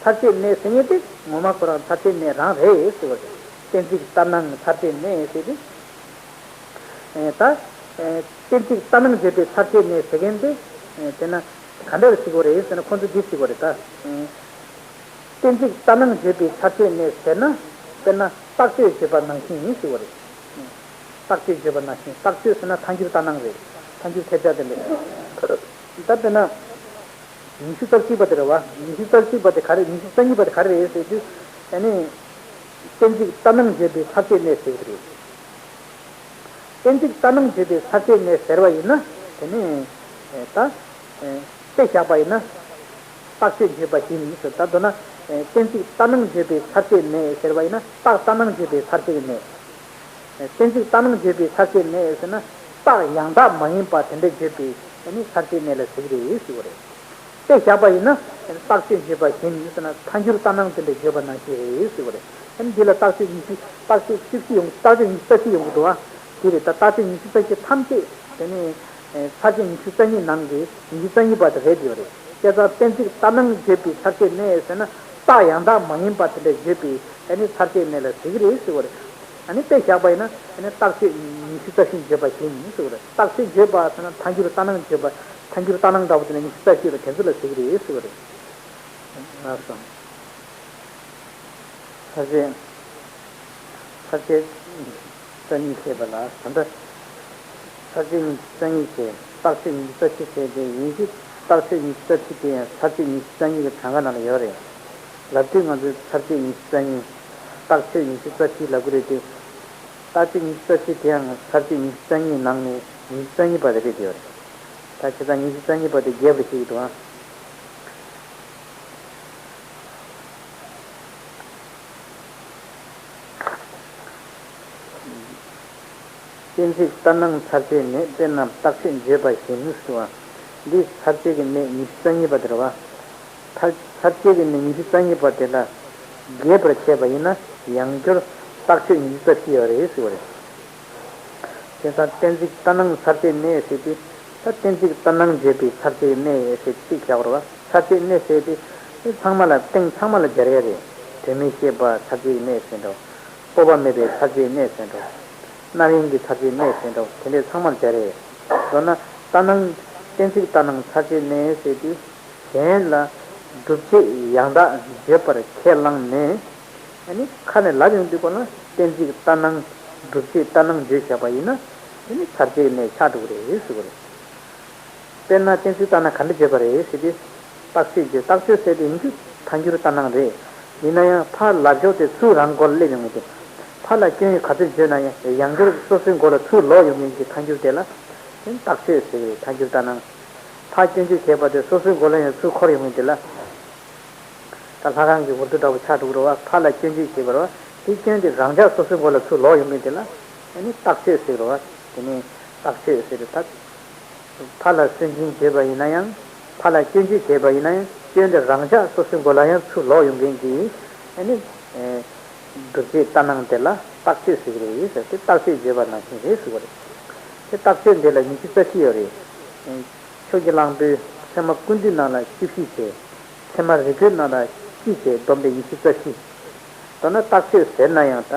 ཚར་གཅོད་གནས་ཟེར་མཁན་དེ་ངོ་མ་ཁོ་རང་ཚར་གཅོད་གནས་རང་རེད་ཟེར་བ་རེད། གཏན་ཚིགས་ལྟར་སྣང་ཚར་གཅོད་གནས་ཟེར་ཏེ། ཨེ་ད། ཨེ་གཏན་ཚིགས་ལྟར་སྣང་བརྗོད་པའི་ཚར་གཅོད་གནས་ཟེར་མཁན་དེ། ཨེ་དེ་ན་ག་འདྲ་ཟེར་དགོས་རེད་ཟེར་ན་ཁོང་ཚོ་འདི་ཟེར་དགོས་རེད་ད། ཨེ་གཏན་ཚིགས་ལྟར་སྣང་བརྗོད་པའི་ཚར་གཅོད་གནས་ཟེར་ན། དཔེར་ན་རྟགས་ཆོས་བརྗོད་པ་ནང་བཞིན་ཡིན་ཟེར་དགོས་རེད། རྟགས་ཆོས་བརྗོད་པ་ནང་བཞིན། རྟགས་ཆོས་ཟེར་ན་ཐལ་འགྱུར་ལྟར་སྣང་རེད། ཐལ་འགྱུར་ཐལ་ཆ་དེ་འདྲ། ད་དཔེར་ན། ཉི་ཤུ་རྩ་གཅིག་པ་དེ་རེད་བ། ཉི་ཤུ་རྩ་གཅིག་པ་དེ་ག་རེ། ཉི་ཤུ་རྩ་གཉིས་པ་དེ་ག་རེ་རེད་ཟེར་དུས། ཨ་ནི། གཏན་ཚིགས་ལྟར་སྣང་བརྗོད་པའི་ཚར་གཅོད་གནས་ཟེར་གྱི་རེད། གཏན་ཚིགས་ལྟར་སྣང་བརྗོད་པའི་ཚར་གཅོད་གནས་ཟེར་བ་ཡིན་ན། དེ་ནི། ཨེ་ད། ཨེ་དཔེ་བཞག་པ་ཡིན་ན། རྟགས་ཆོས་བརྗོད་པ་བཞིན་ཟེར། ད་མདོར་ན། ཨེ་གཏན་ཚིགས་ལྟར་སྣང་བརྗོད་པའི་ཚར་གཅོད་གནས་ཟེར་བ་ཡིན་ན་རྟགས་ལྟར་སྣང་བརྗོད་པའི་ཚར་གཅོད་གནས། གཏན་ཚིགས་ལྟར་སྣང་བརྗོད་པའི་ཚར་གཅོད་གནས་ཟེར་ན། རྟགས་ཡང་དག་མ་ཡིན་པ་དེ་འདྲ་བརྗོད་པའི་ཨ་ནི་ཚར་གཅོད་གནས་ལ་ཟེར་གྱི་རེད་ཟེར་བ་རེད། དཔེ་བཞག་པ་ཡིན་ན། རྟགས་ཆོས་བརྗོད་པ་བཞིན་ཟེར་ན་ཐལ་འགྱུར་ལྟར་སྣང་དེ་འདྲ་བརྗོད་པ་ནང་བཞིན་རེད་ཟེར་བ་རེད། ཨ་ནི་འདི་ལ་རྟགས་ཆོས་ཉི་ཤུ། རྟགས་ཆོས་བཅུ་བཞི་ཡོང་། རྟགས་ཆོས་ཉི་ཤུ་རྩ་བཞི་ཡོང་གི་འདུག་ཨ། དེ་རེད། ད་རྟགས་ཆོས་ཉི་ཤུ་རྩ་བཞི་ཐམས་ཅད་དེ་ནི། ཚར་གཅོད་ཉི་ཤུ་རྩ་གཉིས་ནང་གི་ཉི་ཤུ་རྩ་གཉིས་པ་དེ་རེད་ཡོད་རེད། བྱས་ཙང་གཏན་ཚིགས་ལྟར་སྣང་བརྗོད་པའི་ཚར་གཅོད་གནས་ཟེར་ན་རྟགས་ཡང་དག་མ་ཡིན་པ་དེ་འདྲ་བརྗོད་པའི་ཨ་ནི་ཚར་གཅོད་གནས་ལ་ཟེར་གྱི་རེད་ཟེར་བ་རེད། ཨ་ནི་དཔེ་བཞག་པ་ཡིན་ན་ཨ་ནི་རྟགས་ཆོས་ཉི་ཤུ་རྩ་བཞི་བརྗོད་པ་བཞིན་ཟེར་བ་རེད། རྟགས་ཆོས་བརྗོད་པ་ཟེར་ན་ཐལ་འགྱུར་ལྟར་སྣང་བརྗོད་པ། ཐལ་འགྱུར་ལྟར་སྣང་འདྲ་བོ་དེ་ནི་ཉི་ཤུ་རྩ་བཞི་རུ་དེ་ཚོ་ལ་ཟེར་གྱི་རེད་ཟེར་བ་རེད། ལགས་སོ། ཚར་གཅོད། ཚར་གཅོད་རྩ་གཉིས་བཤད་པ་ལ་ད་ལྟ་ཚར་གཅོད་ཉི་ཤུ་རྩ་གཉིས་བྱས། རྟགས་ཆོས་ཉི་ཤུ་རྩ་བཞི་བྱས་ཏེ་ཡིན་གཅིག་རྟགས་ཆོས་ཉི་ཤུ་རྩ་བཞི་དེ་ཡང་ཚར་གཅོད་ཉི་ཤུ་རྩ་གཉིས་ཀྱི་གྲངས་ཀ་ནང་ལ་ཡོད་རེད། ལབ་དུས་ང་ཚོས་ཚར་གཅོད་ཉི་ཤུ་རྩ་གཉིས། རྟགས་ཆོས་ཉི་ཤུ་རྩ་བཞི་ལབ་ཀྱི་རེད་དེ། རྟགས་ཆོས་ཉི་ཤུ་རྩ་བཞི་དེ་ཡང་ཚར་གཅོད་ཉི་ཤུ་རྩ་གཉིས་ནང་ནས་ཉི་ཤུ་རྩ་གཉིས་པ་དེ་རེད་དེ་ཡོད་རེད། ད་བྱས་ཙང་ཉི་ཤུ་རྩ་གཉིས་པ་དེ་རྒྱས་པར་བཤད་ཀྱི་འདུག་ཨ། གཏན་ཚིགས་ལྟར་སྣང་ཚར་གཅོད་ནས། དཔེར་ན་རྟགས་ཆོས་བརྗོད་པ་བཞིན་ཟེར་བ། འདི་ཚར་གཅོད་ཀྱི་གནས་ཉི་ཤུ་རྩ་གཉིས་པ་དེ་རེད་བ། ཚར་ཚར་གཅོད་ཀྱི་གནས་ཉི་ཤུ་རྩ་གཉིས་པ་དེ་ལ་རྒྱས་པར་བཤད་པ་ཡིན་ན་ཡང་བསྐྱར་རྟགས་ཆོས་ཉི་ཤུ་རྩ་བཞི་ཡོད་རེད་ཟེར་བ་རེད། དེ་ཙང་གཏན་ཚིགས་ལྟར་སྣང་ཚར་གཅོད་གནས་ཟེར་དུས། ད་གཏན་ཚིགས་ལྟར་སྣང་བརྗོད་པའི་ཚར་གཅོད་གནས་ཟེར་གཅིག་བཞག་རོགས། ཚར་གཅོད་གནས་ཟེར་དུས། དེ་ཚང་མ་ལ་སྟེང་ཚང་མ་ལ་སྦྱར་ཡ་རེད། དོན་མེད་བཤད་པ་ཚར་གཅོད་གནས་ཟེར་འགྲོ། སྤོབས་པ་མེད་པའི་ཚར་གཅོད་གནས་ཟེར་འགྲོ། རྣམ་དབྱེ་གི་ཚར་གཅོད་གནས་ཟེར་འདྲ་བོ་དེ་འདྲའི་ཚང་མར་སྦྱར་རེད། མདོར་ན་ལྟར་སྣང་། གཏན་ཚིགས་ལྟར་སྣང་ཚར་གཅོད་གནས་ཟེར་དུས། གཞན་ལ་སྒྲུབ་བྱེད་ཡང་དག་བརྗོད་པར་ཁས་བླངས་ནས། ཨ་ནི་ཁ་ནས་ལབ་ཡོང་དུས་སྐོར་ན་གཏན་ཚིགས་ལྟར་སྣང་། སྒྲུབ་བྱེད་ལྟར་སྣང་བརྗོད་བཞག་པ་ཡིན་ན། ཨ་ནི་ཚར་གཅོད་གནས་ཆགས་འགྲོ་གི་རེད་ཟེར་གི་རེད། དཔེར་ན་གཏན་ཚིགས་ལྟར་སྣང་ག་འདྲ་བརྗོད་པ་རེད་ཟེར་དུས། རྟགས་ཆོས་བརྗོད། རྟགས་ཆོས་ཟེར་དུས་ཡིན་རྒྱུ་ཐལ་འགྱུར་ལྟར་སྣང་རེད། ཡིན་ན་ཡང་ཕར་ལབ་ཕྱོགས་དེ་ཚུར་རང་སྒོ་ལ་སླེབས་ཡོང་གི་འདུག་ཕར་ལ་སྐྱོན་ཡོན་ག་ཚོད་བརྗོད་ན་ཡང་ཡང་བསྐྱར་སོ་སོའི་མགོ་ལ་ཚུར་ལོག་ཡོང་མཁན་གྱི་ཐལ་འགྱུར་དེ་ལ་རྟགས་ཆོས་ཟེར་གི་རེད། ཐལ་འགྱུར་ལྟར་སྣང་། ཕར་སྐྱོན་བརྗོད་བྱས་པ་དེ་སོ་སོའི་མགོ་ལ་ཡང་ཚུར་འཁོར་ཡོང་མཁན་དེ་ལ། ད་ལྷ་ཁང་གི་འུར་རྡོ་འདྲ་པོ་ཆགས་འགྲོ་གི་རེད་བ། ཕར་ལ་སྐྱོན་བརྗོད་བྱས་པ་རེད་བ། དེ་སྐྱོན་དེ་རང་འཇགས་སོ་སོའི་མགོ་ལ་ཚུར་ལོག་ཡོང་མཁན་དེ་ལ་ཨ་ནི་རྟགས་ཆོས་ཟེར་གི་རེད་བ། དེ་ནི་རྟགས་ཆོས་ཟེར་གི་རེད་ད། ཕར་ལ་སུན་འབྱིན་བྱས་པ་ཡིན་ན་ཡང་། ཕར་ལ་སྐྱོན་བརྗོད་བྱས་པ་ཡིན་ན་ཡང་སྐྱོན་དེ་རང་འཇགས་སོ་སོའི་མགོ་ལ་ཡང་ཚུར་ལོག་ཡོང་མཁན་གྱི་ཨ་ནི། སྒྲུབ་བྱེད་ལྟར་སྣང་དེ་ལ་རྟགས་ཆོས་ཟེར་གི་རེད་ཟེར་ཏེ་རྟགས་ཆོས་བརྗོད་པ་ནང་བཞིན་རེད་ཟེར་གི་རེད། དེ་རྟགས་ཆོས་འདི་ལ་ཉི་ཤུ་རྩ་བཞི་ཡོད་རེད། ཕྱོགས་ཀྱི་གླང་པོའི་ཚད་མ་ཀུན་བཏུས་ནང་ལ་བཅུ་བཞི་བྱས། ཚད་མ་རིགས་བགོས་ནང་ལ་བཅུ་བྱས། བསྡོམས་ཏེ་ཉི་ཤུ་རྩ་བཞི། མདོར་ན་རྟགས་ཆོས་ཟེར་ན་ཡང་ད།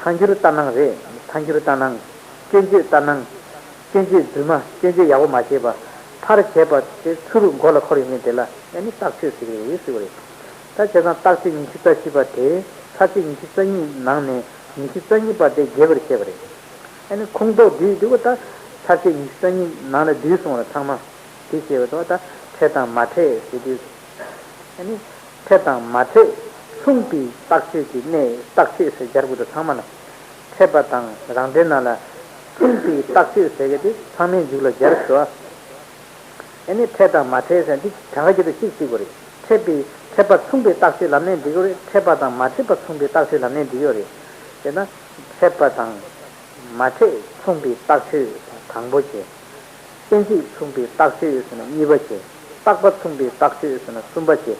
ཐལ་འགྱུར་ལྟར་སྣང་རེད། ཐལ་འགྱུར་ལྟར་སྣང་། སྐྱོན་བརྗོད་ལྟར་སྣང་། སྐྱོན་བརྗོད་རྫུན་མ། སྐྱོན་བརྗོད་ཡག་པོ་མ་བྱས་པ། ཕར་བྱས་པ་དེ་ཚུར་མགོ་ལ་འཁོར་ཡོང་མཁན་དེ་ལ་ཨ་ནི་རྟགས་ཆོས་ཟེར་གི་རེད་ཟེར་བ་རེད། ད་བྱས་ཙང་རྟགས་ཆོས་ཉི་ཤུ་རྩ་བཞི་པ་དེ་ཚར་གཅོད་ཉི་ཤུ་རྩ་གཉིས་ནང་ནས་ཉི་ཤུ་རྩ་གཉིས་པ་དེ་རྒྱས་པར་བཤད་པ་རེད། ཨ་ནི་ཁུངས་གཏུགས་བསྡུས་བསྡུས་པ་ད་ཚར་གཅོད་ཉི་ཤུ་རྩ་གཉིས་ནང་ལ་བསྡུས་སོང་བ་ཚང་མ། དེ་བཤད་པ་དང་ད་འཕྲད་དང་མ་འཕྲད་ཟེར་དུས། ཨ་ནི། འཕྲད་དང་མ་འཕྲད་མཚུངས་པའི་རྟགས་ཆོས་ཀྱི་གནས་རྟགས་ཆོས་ཟེར་སྦྱར་དགོས་འདུག་ཚང་མ་ལ། འཕྲད་པ་དང་རང་འབྲེལ་ནང་ལ་མཚུངས་པའི་རྟགས་ཆོས་ཟེར་གྱི་དེ་ཚང་མའི་མཇུག་ལ་སྦྱར་དགོས། ཨ་ནི་འཕྲད་དང་མ་འཕྲད་ཟེར་འདི་གྲངས་ཀ་བརྒྱད་དུ་གཅིག་བརྩི་དགོས་རེད། འཕྲད་པའི་འཕྲད་པ་མཚུངས་པའི་རྟགས་ཆོས་ལབ་ནའི་འགྲིག་གི་རེད། འཕྲད་པ་དང་མ་འཕྲད་པ་མཚུངས་པའི་རྟགས་ཆོས་ལབ་ནའི་འགྲིག་གི་རེད། དེས་ན་འཕྲད་པ་དང་མ་འཕྲད་མཚུངས་པའི་རྟགས་ཆོས་དང་དང་པོ་བྱས། གཏན་ཚིགས་མཚུངས་པའི་རྟགས་ཆོས་ཟེར་ན་གཉིས་པ་བྱས། རྟག་པ་མཚུངས་པའི་རྟགས་ཆོས་ཟེར་ན་གསུམ་པ་བྱས།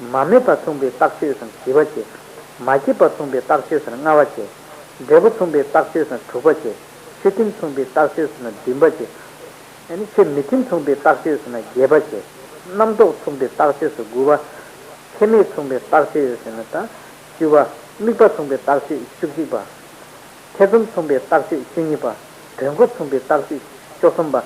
མ་དམིགས་པ་མཚུངས་པའི་རྟགས་ཆོས་ཟེར་ན་བཞི་པ་བྱས། མ་སྐྱེས་པ་མཚུངས་པའི་རྟགས་ཆོས་ཟེར་ན་ལྔ་པ་བྱས། འབྲས་བུ་མཚུངས་པའི་རྟགས་ཆོས་ཟེར་ན་དྲུག་པ་བྱས། ཆོས་མཐུན་མཚུངས་པའི་རྟགས་ཆོས་ཟེར་ན་བདུན་པ་བྱས། ཨ་ནི་ཆོས་མི་མཐུན་མཚུངས་པའི་རྟགས་ཆོས་ཟེར་ན་བརྒྱད་པ་བྱས། རྣམ་རྟོག་མཚུངས་པའི་རྟགས་ཆོས་ཟེར་དགུ་པ། ཁྱད་མེད་མཚུངས་པའི་རྟགས་ཆོས་ཟེར་ན་ད་བཅུ་པ། དམིགས་པ་མཚུངས་པའི་རྟགས་ཆོས་བཅུ་གཅིག་པ། ཐེ་ཚོམ་མཚུངས་པའི་རྟགས་ཆོས་བཅུ་གཉིས་པ། དོན་གོ་མཚུངས་པའི་རྟགས་ཆོས་བཅུ་གསུམ་པ།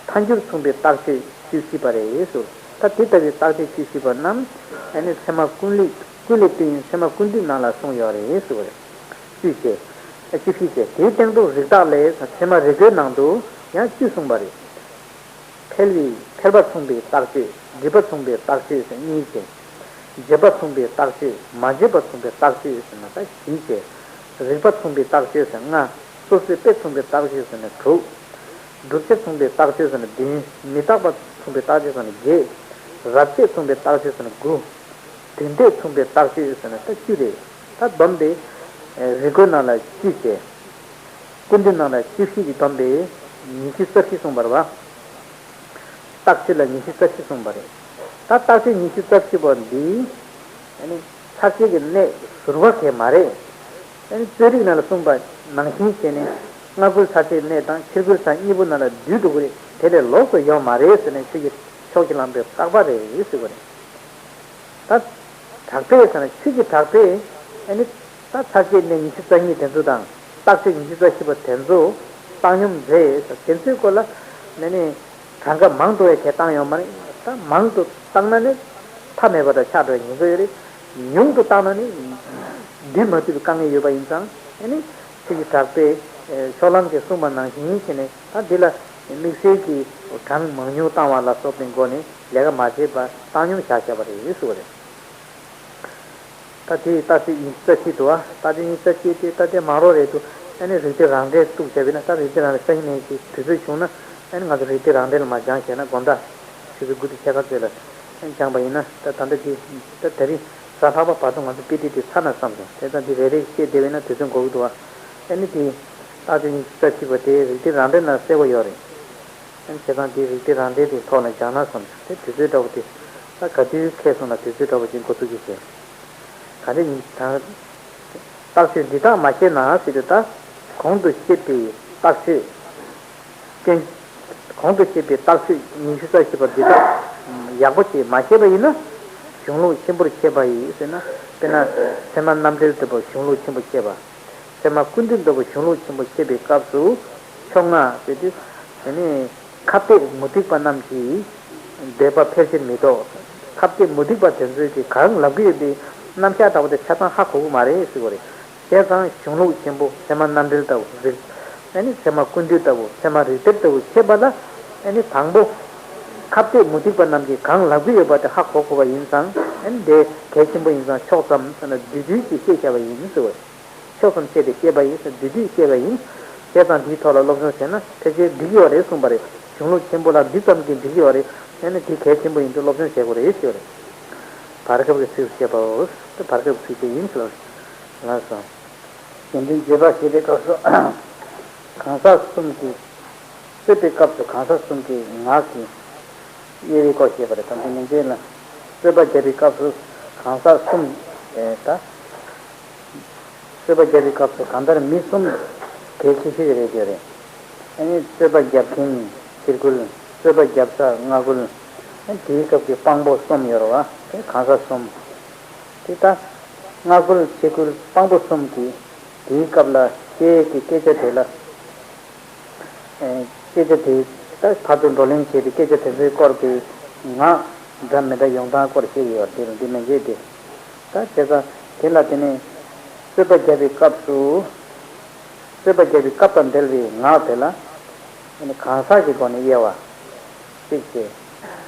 ཐལ་འགྱུར་མཚུངས་པའི་རྟགས་ཆོས་བཅུ་བཞི་པ་རེད་ཟེར། ད་དེ་ལྟ་བུའི་རྟགས་ཆོས་བཅུ་བཞི་པ་རྣམས་ཨ་ནི་ཚད་མ་ཀུན་ལས་ཀུན་ལས་བཏུས་ཡིན། ཚད་མ་ཀུན་བཏུས་ནང་ལ་གསུངས་ཡོད་རེད་ཟེར་བ་རེད། བཅུ་བྱས། བཅུ་བཞི་བྱས། དེའི་སྟེང་དུ་རིགས་བརྟག་ལས་ཚད་མ་རིགས་བགོས་ནང་དུ་ཡང་བཅུ་གསུངས་པ་རེད། འཕེལ་བའི་འཕེལ་པ་མཚུངས་པའི་རྟགས་ཆོས། འགྲིབ་པ་མཚུངས་པའི་རྟགས་ཆོས་ཟེར་གཉིས་བྱས། བརྗོད་པ་མཚུངས་པའི་རྟགས་ཆོས། མ་བརྗོད་པ་མཚུངས་པའི་རྟགས་ཆོས་ཟེར་ན་ད་བཞི་བྱས། རིག་པ་མཚུངས་པའི་རྟགས་ཆོས་ཟེར་ལྔ། སོ་སོའི་དཔེ་མཚུངས་པའི་རྟགས་ཆོས་ཟེར་ན་དྲུག་བསྒྲུབ་བྱ་མཚུངས་པའི་རྟགས་ཆོས་ཟེར་ན་བདུན། མི་རྟག་པ་མཚུངས་པའི་རྟགས་ཆོས་ཟེར་ན་བརྒྱད། རབ་བྱེད་མཚུངས་པའི་རྟགས་ཆོས་ཟེར་ན་དགུ། དོན་སྟོད་མཚུངས་པའི་རྟགས་ཆོས་ཟེར་ན་ད་བཅུ་རེད། ད་བསྡོམས་ཏེ། རིགས་བགོས་ནང་ལ་བཅུ་བྱས། ཀུན་བཏུས་ནང་ལ་བཅུ་བཞི་གིས་བསྡོམས་པས་ཉི་ཤུ་རྩ་བཞི་གསུངས་པ་རེད་བ། རྟགས་ཆོས་ལ་ཉི་ཤུ་རྩ་བཞི་གསུངས་པ་རེད། ད་རྟགས་ཆོས་ཉི་ཤུ་རྩ་བཞི་པོ་འདི། ཨ་ནི། ཚར་གཅོད་ཀྱི་གནས་ཟུར་པ་གས་མ་རེད། ཨ་ནི་རྩོད་རིགས་ནང་ལ་གསུངས་པ་ནང་བཞིན་བྱས་ནས་སྔ་རྒོལ་ཚར་གཅོད་གནས་དང་ཕྱི་རྒོལ་ཚར་གཉིས་པོ་ནང་ལ་བསྡུས་འདུག་གི་རེད། དེ་ལས་ལོགས་སུ་ཡོད་མ་རེད་ཟེར་ནས་ཆོས་ཀྱི་ཕྱོགས་ཀྱི་ལམ་པའི་བཀག་པ་རེད་ཟེར་བ་རེད། ད། དྲག་པས་ཟེར་ན་ཆོས་ཀྱི་དྲག་པས་ཨ་ནི་ད་ཚར་གཅོད་གནས་ཉི་ཤུ་རྩ་གཉིས་དེ་ཚོ་དང་རྟགས་ཆོས་ཉི་ཤུ་རྩ་བཞི་པ་དེ་ཚོ་བཏང་སྙོམས་མཛད་ཟེར། དེ་ཚོའི་སྐོར་ལ་ནི་ནི་གྲངས་ཀ་མང་དུ་བས་གལ་བཏང་ཡོད་མ་རེད། ད་མང་དུ་བཏང་ན་ནི་མཐའ་མེད་པ་དང་ཆགས་འགྲོ་བའི་ཉེན་ཁ་ཡོད་རེད། ཉུང་དུ་བཏང་ན་ནི་བསྡུས་མ་ཐུབ་པའི་དཀའ་ངལ་ཡོད་པ་ཡིན་ཙང་ཨ་ནི་ཆོས་ཀྱི་དྲག་པས་ཕྱོགས་ལམ་གྱིས་གསུངས་པ་ནང་བཞིན་བྱས་ནས་ད་འདི་ལ་དམིགས་བསལ་གྱི་གྲངས་མང་ཉུང་བཏང་བ་ལ་སོགས་པའི་སྒོ་ནས་ལས་ཀ་མ་བྱས་པར་བཏང་སྙོམས་བཞག་བཞག་པ་རེད་ཟེར་བ་རེད། ད་དེ་ལྟ་ཚུལ་ཉི་ཤུ་རྩ་གཅིག་འདུག་ཨ། ལྟ་ཚུལ་ཉི་ཤུ་རྩ་གཅིག་དེ་ལྟ་དེ་མང་རོགས་རེད་འདུག་ཨ་ནི་རིགས་གཏེར་རང་འགྲེལ་གཏུགས་བྱས་པས་ན་ད་རིགས་གཏེར་རང་འགྲེལ་ས་ཡིན་ནས་ཀྱི་དུས་ཚོད་བྱུང་ན་ཨ་ནི་ང་ཚོ་རིགས་གཏེར་རང་འགྲེལ་མ་སྦྱངས་བྱས་ན་དགོང་དག་ཆུ་ཚོད་དགུ་དང་ཕྱེད་ཀ་ཚོད་ལ་སྦྱངས་པ་ཡིན་ན་ད་ད་ལྟ་དེ་ད་དེ་རིང་གཟའ་ལྷག་པ་བར་དུ་ང་ཚོ་དཔེ་དེབ་དེ་ཚར་ན་བསམ་སོང་། དེ་ཙང་དེ་རེ་རེ་བཤད་བསྡད་པས་ན་དུས་ཚོད་འགོར་གི་འདུག་ཨ། ཨ་ནི་དེ་ལྟ་ཚུལ་ཉི་ཤུ་རྩ་གཅིག་པ་དེ་རིགས་གཏེར་རང་འགྲེལ་ན་གསལ་པོ་ཡོད་རེད། བྱས་ཙང་དེའི་རིགས་གཏེར་རང་འགྲེལ་དེའི་ཐོག་ནས་སྦྱངས་ན་བསམ་སོང་། དེ་དུས་ཚོད་འདྲ་བོ་དེ་ད་ག་དུས་ཁེལ་སོང་ན་དུས་ཚོད་འདྲ་བོ་ཅིག་འགོ་ཚུགས་ཀྱི་བྱས། ག་འདྲ་ཡིན་ད། རྟགས་ཆོས་འདི་དག་མ་ཤེས་ན་ཟེར་དུས་ད། གོང་དུ་བཤད་པའི་རྟགས་ཆོས། སྐྱོན། གོང་དུ་བཤད་པའི་རྟགས་ཆོས་ཉི་ཤུ་རྩ་བཞི་པ་འདི་དག་ཡག་པོ་ཞིག་མ་ཤེས་པ་ཡིན་ན། གཞུང་ལུགས་ཆེན་པོར་ཤེས་པ་ཡིན་ཟེར་ན། དཔེར་ན་ཚད་མ་རྣམ་འགྲེལ་ལྟ་བུ་གཞུང་ལུགས་ཆེན་པོ་ཤེས་པ། ཚད་མ་ཀུན་བཏུས་ལྟ་བུ་གཞུང་ལུགས་ཆེན་པོ་བཤད་པའི་སྐབས་སུ་ཕྱོགས་སྔ་ཟེར་དུས་དེ་ནི་ཁ་གཏད་མུ་སྟེགས་པ་རྣམས་ཀྱིས་འདོད་པ་ཕལ་ཆེར་མི་རྟོགས། ཁ་གཏད་མུ་སྟེགས་པ་དེ་ཚོས་ཀྱིས་གང་ལབ་ཀྱི་ཡོད་པའི་རྣམ་གཞག་ལྟ་བུ་དེ་ཆ་ཚང་ཧ་གོ་གི་མ་རེད་ཟེར་བ་རེད། བྱས་ཙང་གཞུང་ལུགས་ཆེན་པོ་ཚད་མ་རྣམ་འགྲེལ་ལྟ་བུ་རིགས། ཨ་ནི་ཚད་མ་ཀུན་བཏུས་ལྟ་བུ་ཚད་མ་རིགས་གཏེར་ལྟ་བུ་བཤད་པ་ལ་ཨ་ནི་དང་པོ་ཁ་གཏད་མུ་སྟེགས་པ་རྣམས་ཀྱིས་གང་ལབ་ཀྱི་ཡོད་པ་དེ་ཧ་གོ་དགོས་པ་ཡིན་ཙང་ཨ་ནི་དེ་གལ་ཆེན་པོ་ཡིན་ཙང་ཕྱོགས་ཙམ་ཟེར་ན་བསྡུས་བསྡུས་ཀྱིས་བཤད་བཞག་པ་ཡིན་ཟེར་བ་རེད། ཕྱོགས་ཙམ་བཤད་དེ་བཤད་པ་ཡིན་ཟེར་བསྡུས་བསྡུས་བཤད་པ་ཡིན། བྱས་ཙང་འདིའི་ཐོག་ལ་སློབ་སྦྱོང་བྱས་ན་ཕལ་ཆེར་འགྲིག་གི་ཡོད་རེད་གསུངས་པ་རེད། གཞུང་ལུགས་ཆེན་པོ་ལ་འདི་ཙམ་གྱིས་འགྲིག་གི་ཡོད་རེད། ཡང་ན་དེ་གལ་ཆེན་པོ་ཡིན་དུས་སློབ་སྦྱོང་བྱེད་དགོས་རེད་ཞུ་རེད། བར་སྐབས་ཀྱི་ཚིགས་སུ་བཅད་པའོ། དེ་བར་སྐབས་ཀྱི་ཚིགས་བཅད་ཡིན་ཟེར་བ་རེད། ལགས་སོ། གཞན་དོན་རྗོད་པ་ཞེས་པའི་སྐབས་སུ། གང་ཟག་གསུམ་གྱི། རྩོད་པའི་སྐབས་སུ་གང་ཟག་གསུམ་གྱི་ངག་གི་དབྱེ་བའི་སྐོར་བཤད་པ་རེད། དམ་ཚིག་ནན་ཅན་ལ། རྩོད་པ་རྒྱབ་པའི་སྐབས་སུ་གང་ཟག་གསུམ། ཨེ་ད། རྩོད་པ་རྒྱབ་པའི་སྐབས་སུ་གང་ལྟར་མི་གསུམ་གལ་ཆེ་ཤོས་རེད་ཟེར་རེད། ཨ་ནི་རྩོད་པ་རྒྱབ་མཁན་ཕྱིར་རྒོལ། རྩོད་པ་རྒྱབ་ས་སྔ་རྒོལ། ཨ་ནི་དེའི་སྐབས་ཀྱི་དཔང་པོ་གསུམ་ཡོད་རེད་བ། དེ་གང་ཟག་གསུམ། དེ་ལྟར་སྔ་རྒོལ་ཕྱིར་རྒོལ་དཔང་པོ་གསུམ་གྱིས་དེའི་སྐབས་ལ་བཤད་ཀྱི་སྐད་ཆ་དེ་ལ། ཨེ་སྐད་ཆ་དེ་ལྟར་ཕར་ཚུར་བགྲོ་གླེང་བྱས་ཏེ་སྐད་ཆ་དེ་ཚོའི་སྐོར་གྱི་ངག་འདྲ་མི་འདྲ་ཡོང་སྟངས་སྐོར་བཤད་ཡོད་དེ་ལ་འདི་མི་འབྱེད་དེ། ད་བྱས་ཙང་དེ་ལ་དེ་ནས་རྩོད་པ་རྒྱབ་པའི་སྐབས་སུ། རྩོད་པ་རྒྱབ་པའི་སྐབས་དང་འབྲེལ་བའི་ངག་དེ་ལ། དེ་ནས་གང་ཟག་གི་སྒོ་ནས་དབྱེ་བ། གཅིག་བྱས།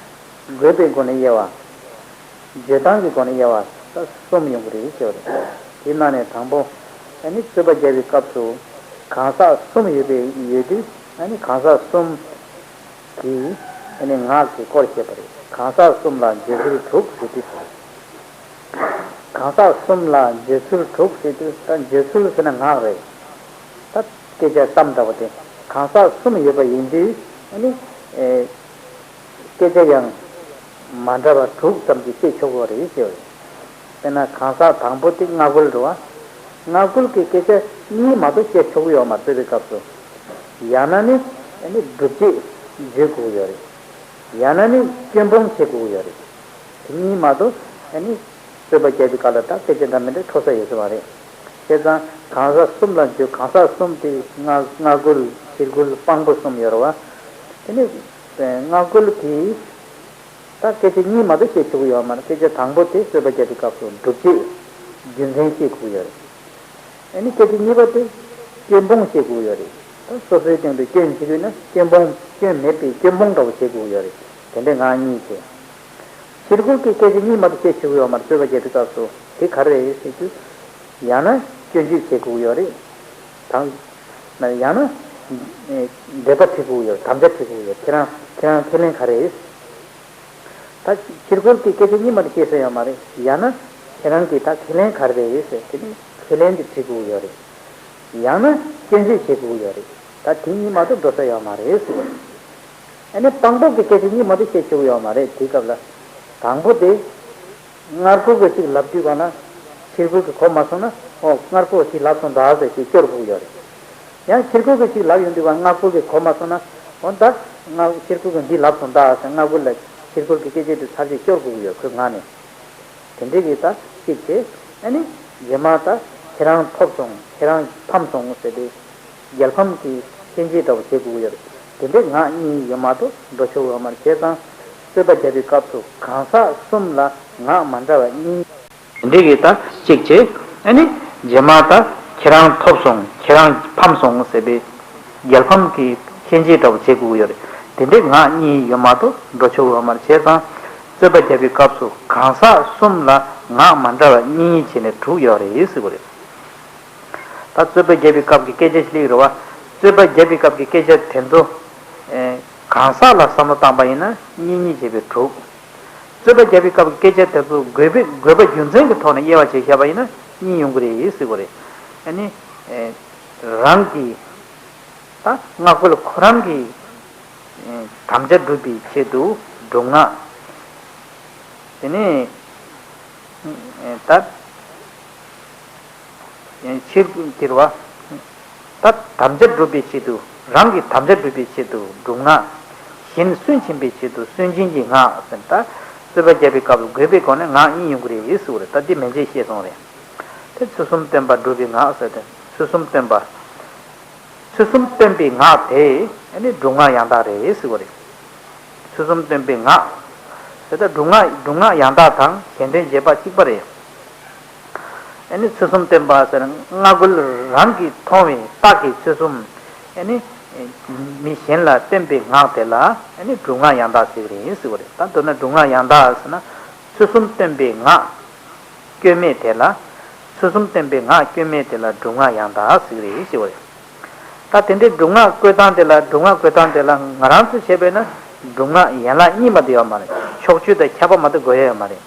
དགོས་པའི་སྒོ་ནས་དབྱེ་བ། བརྗོད་སྟངས་ཀྱི་སྒོ་ནས་དབྱེ་བ་ད་གསུམ་ཡོང་གི་རེད་ཟེར་བ་རེད། དེའི་ནང་ནས་དང་པོ། ཨ་ནི་རྩོད་པ་རྒྱག་པའི་སྐབས་སུ་གང་ཟག་གསུམ་ཡོད་པའི་ཡོད་དུས་ཨ་ནི་གང་ཟག་གསུམ་གྱི་ཨ་ནི་ངག་གི་སྐོར་བཤད་པ་རེད། གང་ཟག་གསུམ་ལ་བརྗོད་ཚུལ་དྲུག་ཟེར་དུས། གང་ཟག་གསུམ་ལ་བརྗོད་ཚུལ་དྲུག་ཟེར་དུས་ད་བརྗོད་ཚུལ་ཟེར་ན་ངག་རེད། ད་སྐད་ཆ་ཙམ་འདྲ་བོ་དེ་གང་ཟག་གསུམ་ཡོད་པ་ཡིན་དུས་ཨ་ནི། སྐད་ཆ་ཡང་མ་འདྲ་བ་དྲུག་ཙམ་གྱིས་བཤད་ཆོག་གི་རེད་ཟེར་བ་རེད། དཔེར་ན་གང་ཟག་དང་པོ་དེ་སྔ་རྒོལ་རེད་བ། སྔ་རྒོལ་གྱི་སྐད་ཆ་གཉིས་མ་གཏོགས་བཤད་ཆོག་གི་ཡོད་མ་རེད་རྩོད་པའི་སྐབས་སུ། ཡང་ན་ནི་ཨ་ནི་སྒྲུབ་བྱེད་བརྗོད་དགོས་ཀྱི་ཡོད་རེད། ཡང་ན་ནི་སྐྱོན་སྤོང་བྱེད་དགོས་ཀྱི་ཡོད་རེད། དེ་གཉིས་མ་གཏོགས་ཨ་ནི་རྩོད་པ་རྒྱག་པའི་སྐབས་ལ་ད་སྐད་ཆ་འདྲ་མི་འདྲ་འཕྲོ་ས་ཡོད་ས་མ་རེད། བྱས་ཙང་གང་ཟག་གསུམ་ལ་བརྗོད། གང་ཟག་གསུམ་དེ་སྔ་སྔ་རྒོལ་ཕྱིར་རྒོལ་དཔང་པོ་གསུམ་ཡོད་རེད་བ། དེ་ནི་སྔ་རྒོལ་གྱིས་ད་སྐད་ཆ་གཉིས་མ་གཏོགས་བཤད་ཆོག་གི་ཡོད་མ་རེད། སྐད་ཆ་དང་པོ་དེ་རྩོད་པ་རྒྱག་པའི་སྐབས་སུ་སྒྲུབ་བྱེད་རྒྱུ་མཚན་བཤད་དགོས་ཡོད་རེད། ཨ་ནི་སྐད་ཆ་གཉིས་པ་དེ་སྐྱོན་སྤོང་བཤད་དགོས་ཡོད་རེད། ད་སོ་སོའི་སྟེང་དུ་སྐྱོན་བྱེད་དགོས་ན་སྐྱོན་སྤོང་སྐྱོན་མེད་པའི་སྐྱོན་སྤོང་འདྲ་བོ་བྱེད་དགོས་ཡོད་རེད། དེ་འདྲའི་ངག་གཉིས་བྱས། ཕྱིར་རྒོལ་གྱི་སྐད་ཆ་གཉིས་མ་གཏོགས་བཤད་ཆོག་གི་ཡོད་མ་རེད། རྩོད་པ་རྒྱག་པའི་སྐབས་སུ་དེ་ག་རེ་རེད་ཟེར་དུས། ཡང་ན་སྐྱོན་བརྗོད་བྱེད་དགོས་ཡོད་རེད། དང་། ཡང་ན། འདོད་པ་དྲི་དགོས་ཡོད་རེད། དམ་བཅའ་དྲི་དགོས་ཡོད་རེད། ཁྱེད་རང་ཁྱེད་རང་ཁས་ལེན་ག་རེ་རེད། ད་ཕྱིར་རྒོལ་གྱི་སྐད་ཆ་གཉིས་མ་གཏོགས་བཤད་ས་ཡོད་མ་རེད། ཡང་ན་ཁྱེད་རང་གིས་ད་ཁས་ལེན་ག་རེ་རེད་ཟེར་དེ་ནི་ཁས་ལེན་དེ་དྲི་དགོས་ཡོད་རེད། ཡང་ན་སྐྱོན་བརྗོད་བྱེད་དགོས་ཡོད་རེད། ད་དེ་གཉིས་མ་གཏོགས་འགྲོ་ས་ཡོད་མ་རེད་ཟེར་བ་རེད། ཨ་ནི་དཔང་པོ་གི་སྐད་ཆ་གཉིས་མ་གཏོགས་བཤད་ཆོག་གི་ཡོད་མ་རེད། དེའི་སྐབས་ལ། དང་པོ་དེ། སྔ་རྒོལ་གྱིས་གཅིག་ལབ་དུས་གང་ན། ཕྱིར་རྒོལ་གྱིས་གོ་མ་སོང་ན། ཨོ་སྔ་རྒོལ་གྱིས་ལབ་སོང་ད་ཟེར་ཞེས་སྐྱོར་དགོས་ཀྱི་ཡོད་རེད། ཡང་ཕྱིར་རྒོལ་གྱིས་གཅིག་ལབ་ཡོང་དུས་གང་སྔ་རྒོལ་གྱིས་གོ་མ་སོང་ན། ཨོ་ད། སྔ་ཕྱིར་རྒོལ་གྱིས་འདི་ལབ་སོང་ད་ཟེར་སྔ་རྒོལ་ལ་ཕྱིར་རྒོལ་གྱི་སྐད་ཆ་དེ་ཚར་གཅིག་སྐྱོར་དགོས་ཀྱི་ཡོད་ཁོའི་ངག་ནས། དེ་འདྲའི་གི་ད་གཅིག་བྱས། ཨ་ནི། རྗེས་མ་ད་ཁྱེད་རང་ཐོབ་སོང་ཁྱེད་རང་ཕམ་སོང་ཟེར་ཏེ། རྒྱལ་ཕམ་གྱི་ལྷན་སྐྱེས་འདྲ་བོ་བྱེད་དགོས་ཀྱི་ཡོད་རེད། དེ་འདྲའི་ངག་གཉིས་ཡོད་མ་གཏོགས་འགྲོ་ཆོག་ཡོད་མ་རེད། བྱས་ཙང་རྩོད་པ་རྒྱག་པའི་སྐབས་སུ་གང་ཟག་གསུམ་ལ་ངག་མ་འདྲ་བ་གཉིས། དེ་འདྲའི་གི་ད་གཅིག་བྱས། ཨ་ནི་རྗེས་མ་ད་ཁྱེད་རང་ཐོབ་སོང་ཁྱེད་རང་ཕམ་སོང་ཟེར་བའི་རྒྱལ་ཕམ་གྱི་ལྷན་སྐྱེས་འདྲ་བོ་བྱེད་དགོས་ཀྱི་ཡོད་རེད། དེ་འདྲའི་ངག་གཉིས་ཡོད་མ་གཏོགས་འགྲོ་ཆོག་ཡོད་མ་རེད། བྱས་ཙང་རྩོད་པ་རྒྱག་པའི་སྐབས་སུ་གང་ཟག་གསུམ་ལ་ངག་མ་འདྲ་བ་གཉིས་བྱས་ནས་དྲུག་ཡོད་རེད་ཟེར་དགོས་རེད། ད་རྩོད་པ་རྒྱག་པའི་སྐབས་ཀྱི་སྐད་ཆ་ཞིག་སླེབས་རེད་བ། རྩོད་པ་རྒྱག་པའི་སྐབས་ཀྱི་སྐད་ཆ་དེ་ཚོ། ཨེ། གང་ཟག་ལ་བསམ་བློ་བཏང་པ་ཡིན་ན་གཉིས་གཉིས་བྱས་པའི་དྲུག་རྩོད་པ་རྒྱག་པའི་སྐབས་ཀྱི་སྐད་ཆ་དེ་ཚོ་དགོས་པའི་དགོས་པ་རྒྱུ་མཚན་གྱི་ཐོག་ནས་དབྱེ་བ་ཕྱེ་བཞག་པ་ཡིན་ན་གཉིས་ཡོང་གི་རེད་ཟེར་དགོས་རེད། ཨ་ནི། ཨེ། རང་གི། ད་སྔ་རྒོལ་ཁོ་རང་གི། ཨེ། དམ་བཅའ་སྒྲུབ་པའི་ཆེད་དུ་སྒྲུབ་ངག་དེ་ནས། ཨེ། ད། ཕྱིར་འགྱུར་བ། ད་དམ་བཅའ་སྒྲུབ་པའི་ཆེད་དུ་རང་གི་དམ་བཅའ་སྒྲུབ་པའི་ཆེད་དུ་སྒྲུབ་ངག་གཞན་སུན་འབྱིན་པའི་ཆེད་དུ་སུན་འབྱིན་གྱི་ངག་ཟེར། ད་རྩོད་པ་རྒྱག་པའི་སྐབས་སུ་དགོས་པའི་སྒོ་ནས་ངག་གཉིས་ཡོང་གི་རེད་ཟེར་བ་རེད། ད་འདི་མན་ཆད་བཤད་སོང་རེད། དེ་ཚུལ་གསུམ་བསྟན་པ་སྒྲུབ་པའི་ངག་ཟེར་ཏེ། ཚུལ་གསུམ་སྟོན་པ། ཚུལ་གསུམ་སྟོན་པའི་ངག་དེ་ཨ་ནི་སྒྲུབ་ངག་ཡང་དག་རེད་ཟེར་བ་རེད། ཚུལ་གསུམ་སྟོན་པའི་ངག་ཟེར་ད་སྒྲུབ་ངག་སྒྲུབ་ངག་ཡང་དག་དང་གཞན་དོན་རྗེས་དཔག་གཅིག་པ་རེད། ཨ་ནི་ཚུལ་གསུམ་སྟོན་པ་ཟེར་སྔ་རྒོལ་རང་གིས་མཐོང་བའི་རྟགས་ཀྱི་ཚུལ་གསུམ་ཨ་ནི་མི་གཞན་ལ་སྟོན་པའི་ངག་དེ་ལ་ཨ་ནི་སྒྲུབ་ངག་ཡང་དག་ཟེར་གྱི་རེད་ཟེར་བ་རེད། ད་མདོར་ན་སྒྲུབ་ངག་ཡང་དག་ཟེར་ན་ཚུལ་གསུམ་སྟོན་པའི་ངག་སྐྱོན་མེད་དེ་ལ། ཚུལ་གསུམ་སྟོན་པའི་ངག་སྐྱོན་མེད་དེ་ལ་སྒྲུབ་ངག་ཡང་དག་ཟེར་གྱི་རེད་ཞེས་པ་རེད། ད་དེ་འདྲའི་སྒྲུབ་ངག་བཀོད་སྟངས་དེ་ལ་སྒྲུབ་ངག་བཀོད་སྟངས་དེ་ལ་ང་རང་ཚོས་བྱས་པས་ན་སྒྲུབ་ངག་ཡན་ལག་གཉིས་མ་གཏོགས་ཡོད་མ་རེད། ཕྱོགས་ཆོས་དང་ཁྱབ་པ་མ་གཏོགས་དགོས་ཡ་ཡོད་མ་རེད།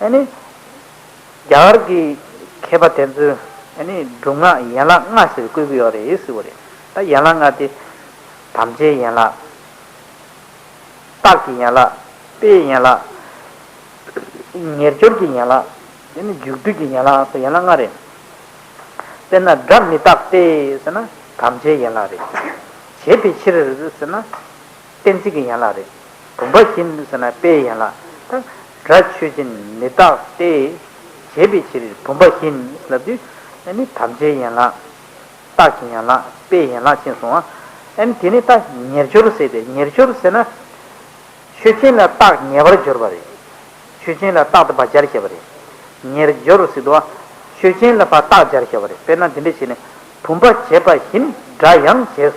ཨ་ནི་རྒྱ་གར་གྱི་མཁས་པ་དེ་ཚོས་ཨ་ནི་སྒྲུབ་ངག་ཡན་ལག་ལྔ་ཟེར་བཀོད་ཀྱི་ཡོད་རེད་ཟེར་བ་རེད། ད་ཡན་ལག་ལྔ་དེ་དམ་བཅའི་ཡན་ལག་རྟགས་ཀྱི་ཡན་ལག་དཔེའི་ཡན་ལག་ཉེར་སྦྱོར་གྱི་ཡན་ལག་དེ་ནི་མཇུག་བསྡུ་གི་ཡན་ལག་སོགས་ཡན་ལག་ལྔ་རེད། དཔེར་ན་སྒྲ་མི་རྟག་སྟེ་ཟེར་ན་དམ་བཅའི་ཡན་ལག་རེད། བྱས་པའི་ཕྱིར་ཟེར་ན་གཏན་ཚིགས་ཀྱི་ཡན་ལག་རེད། བུམ་པ་བཞིན་ཟེར་ན་དཔེའི་ཡན་ལག་ད་སྒྲ་ཆོས་ཅན་མི་རྟག་སྟེ། བྱས་པའི་ཕྱིར་བུམ་པ་བཞིན་ལབ་དུས་ཨ་ནི་དམ་བཅའི་ཡན་ལག་རྟགས་ཀྱི་ཡན་ལག་དཔེའི་ཡན་ལག་ཕྱིན་སོང་ཨ། ཨ་ནི་དེ་ནི་ད་ཉེར་སྦྱོར་ཟེར་ཏེ་ཉེར་སྦྱོར་ཟེར་ན། ཆོས་ཅན་ལ་རྟགས་ངེས་པར་སྦྱོར་བ་རེད། ཆོས་ཅན་ལ་རྟགས་དེ་ཕར་སྦྱར་བཞག་པ་རེད། ཉེར་སྦྱོར་ཟེར་དུས་ཆོས་ཅན་ལ་ཕར་རྟགས་སྦྱར་བཞག་པ་རེད། དཔེར་ན་འདི་འདྲ་བྱས་ནས་བུམ་པ་བྱས་པ་བཞིན་སྒྲ་ཡང་བྱས།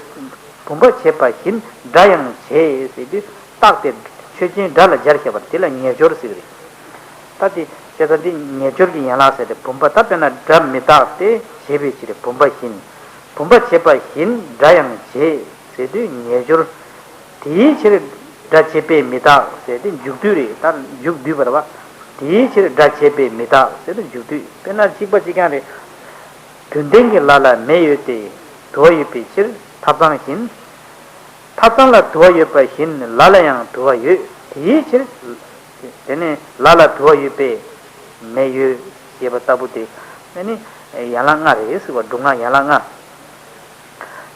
བུམ་པ་བྱས་པ་བཞིན་སྒྲ་ཡང་བྱས་ཟེར་དུས་རྟགས་དེ་ཆོས་ཅན་སྒྲ་ལ་སྦྱར་བཞག་པ་རེད། དེ་ལ་ཉེར་སྦྱོར་ཟེར་གྱི་རེད། ད་དེ་བྱས་ཙང་འདི་ཉེར་སྦྱོར་གྱི་ཡན་ལག་ཟེར་ཏེ་བུམ་པ་ད་དཔེར་ན་སྒྲ་མི་རྟག་སྟེ་བྱས་པའི་ཕྱིར་བུམ་པ་བཞིན། བུམ་པ་བྱས་པ་བཞིན་སྒྲ་ཡང་བྱས་ཟེར་དུས་ཉེར་སྦྱོར། དེའི་ཕྱིར་སྒྲ་བྱས་པས་མི་རྟག་ཟེར་ཏེ་མཇུག་བསྡུ་རེད། ད་མཇུག་བསྡུས་པ་རེད་བ། དེའི་ཕྱིར་སྒྲ་བྱས་པས་མི་རྟག་ཟེར་ཏེ་མཇུག་བསྡུས། དཔེར་ན་གཅིག་པ་གཅིག་རྐྱང་རེད། རྒྱུན་ལྡན་གྱི་ལ་ལ་མེ་ཡོད་དེ། དུ་བ་ཡོད་པའི་ཕྱིར་ཐབ་ཚང་བཞིན། ཐབ་ཚང་ལ་དུ་བ་ཡོད་པ་བཞིན་ལ་ལ་ཡང་དུ་བ་ཡོད། དེའི་ཕྱིར། དེ་ནི་ལ་ལ་དུ་བ་ཡོད་པས་མེ་ཡོད་ཅེས་པ་ལྟ་བུ་དེ་ནི་ཡན་ལག་ལྔ་རེད་ཟེར་བ། སྒྲུབ་ངག་ཡན་ལག་ལྔ།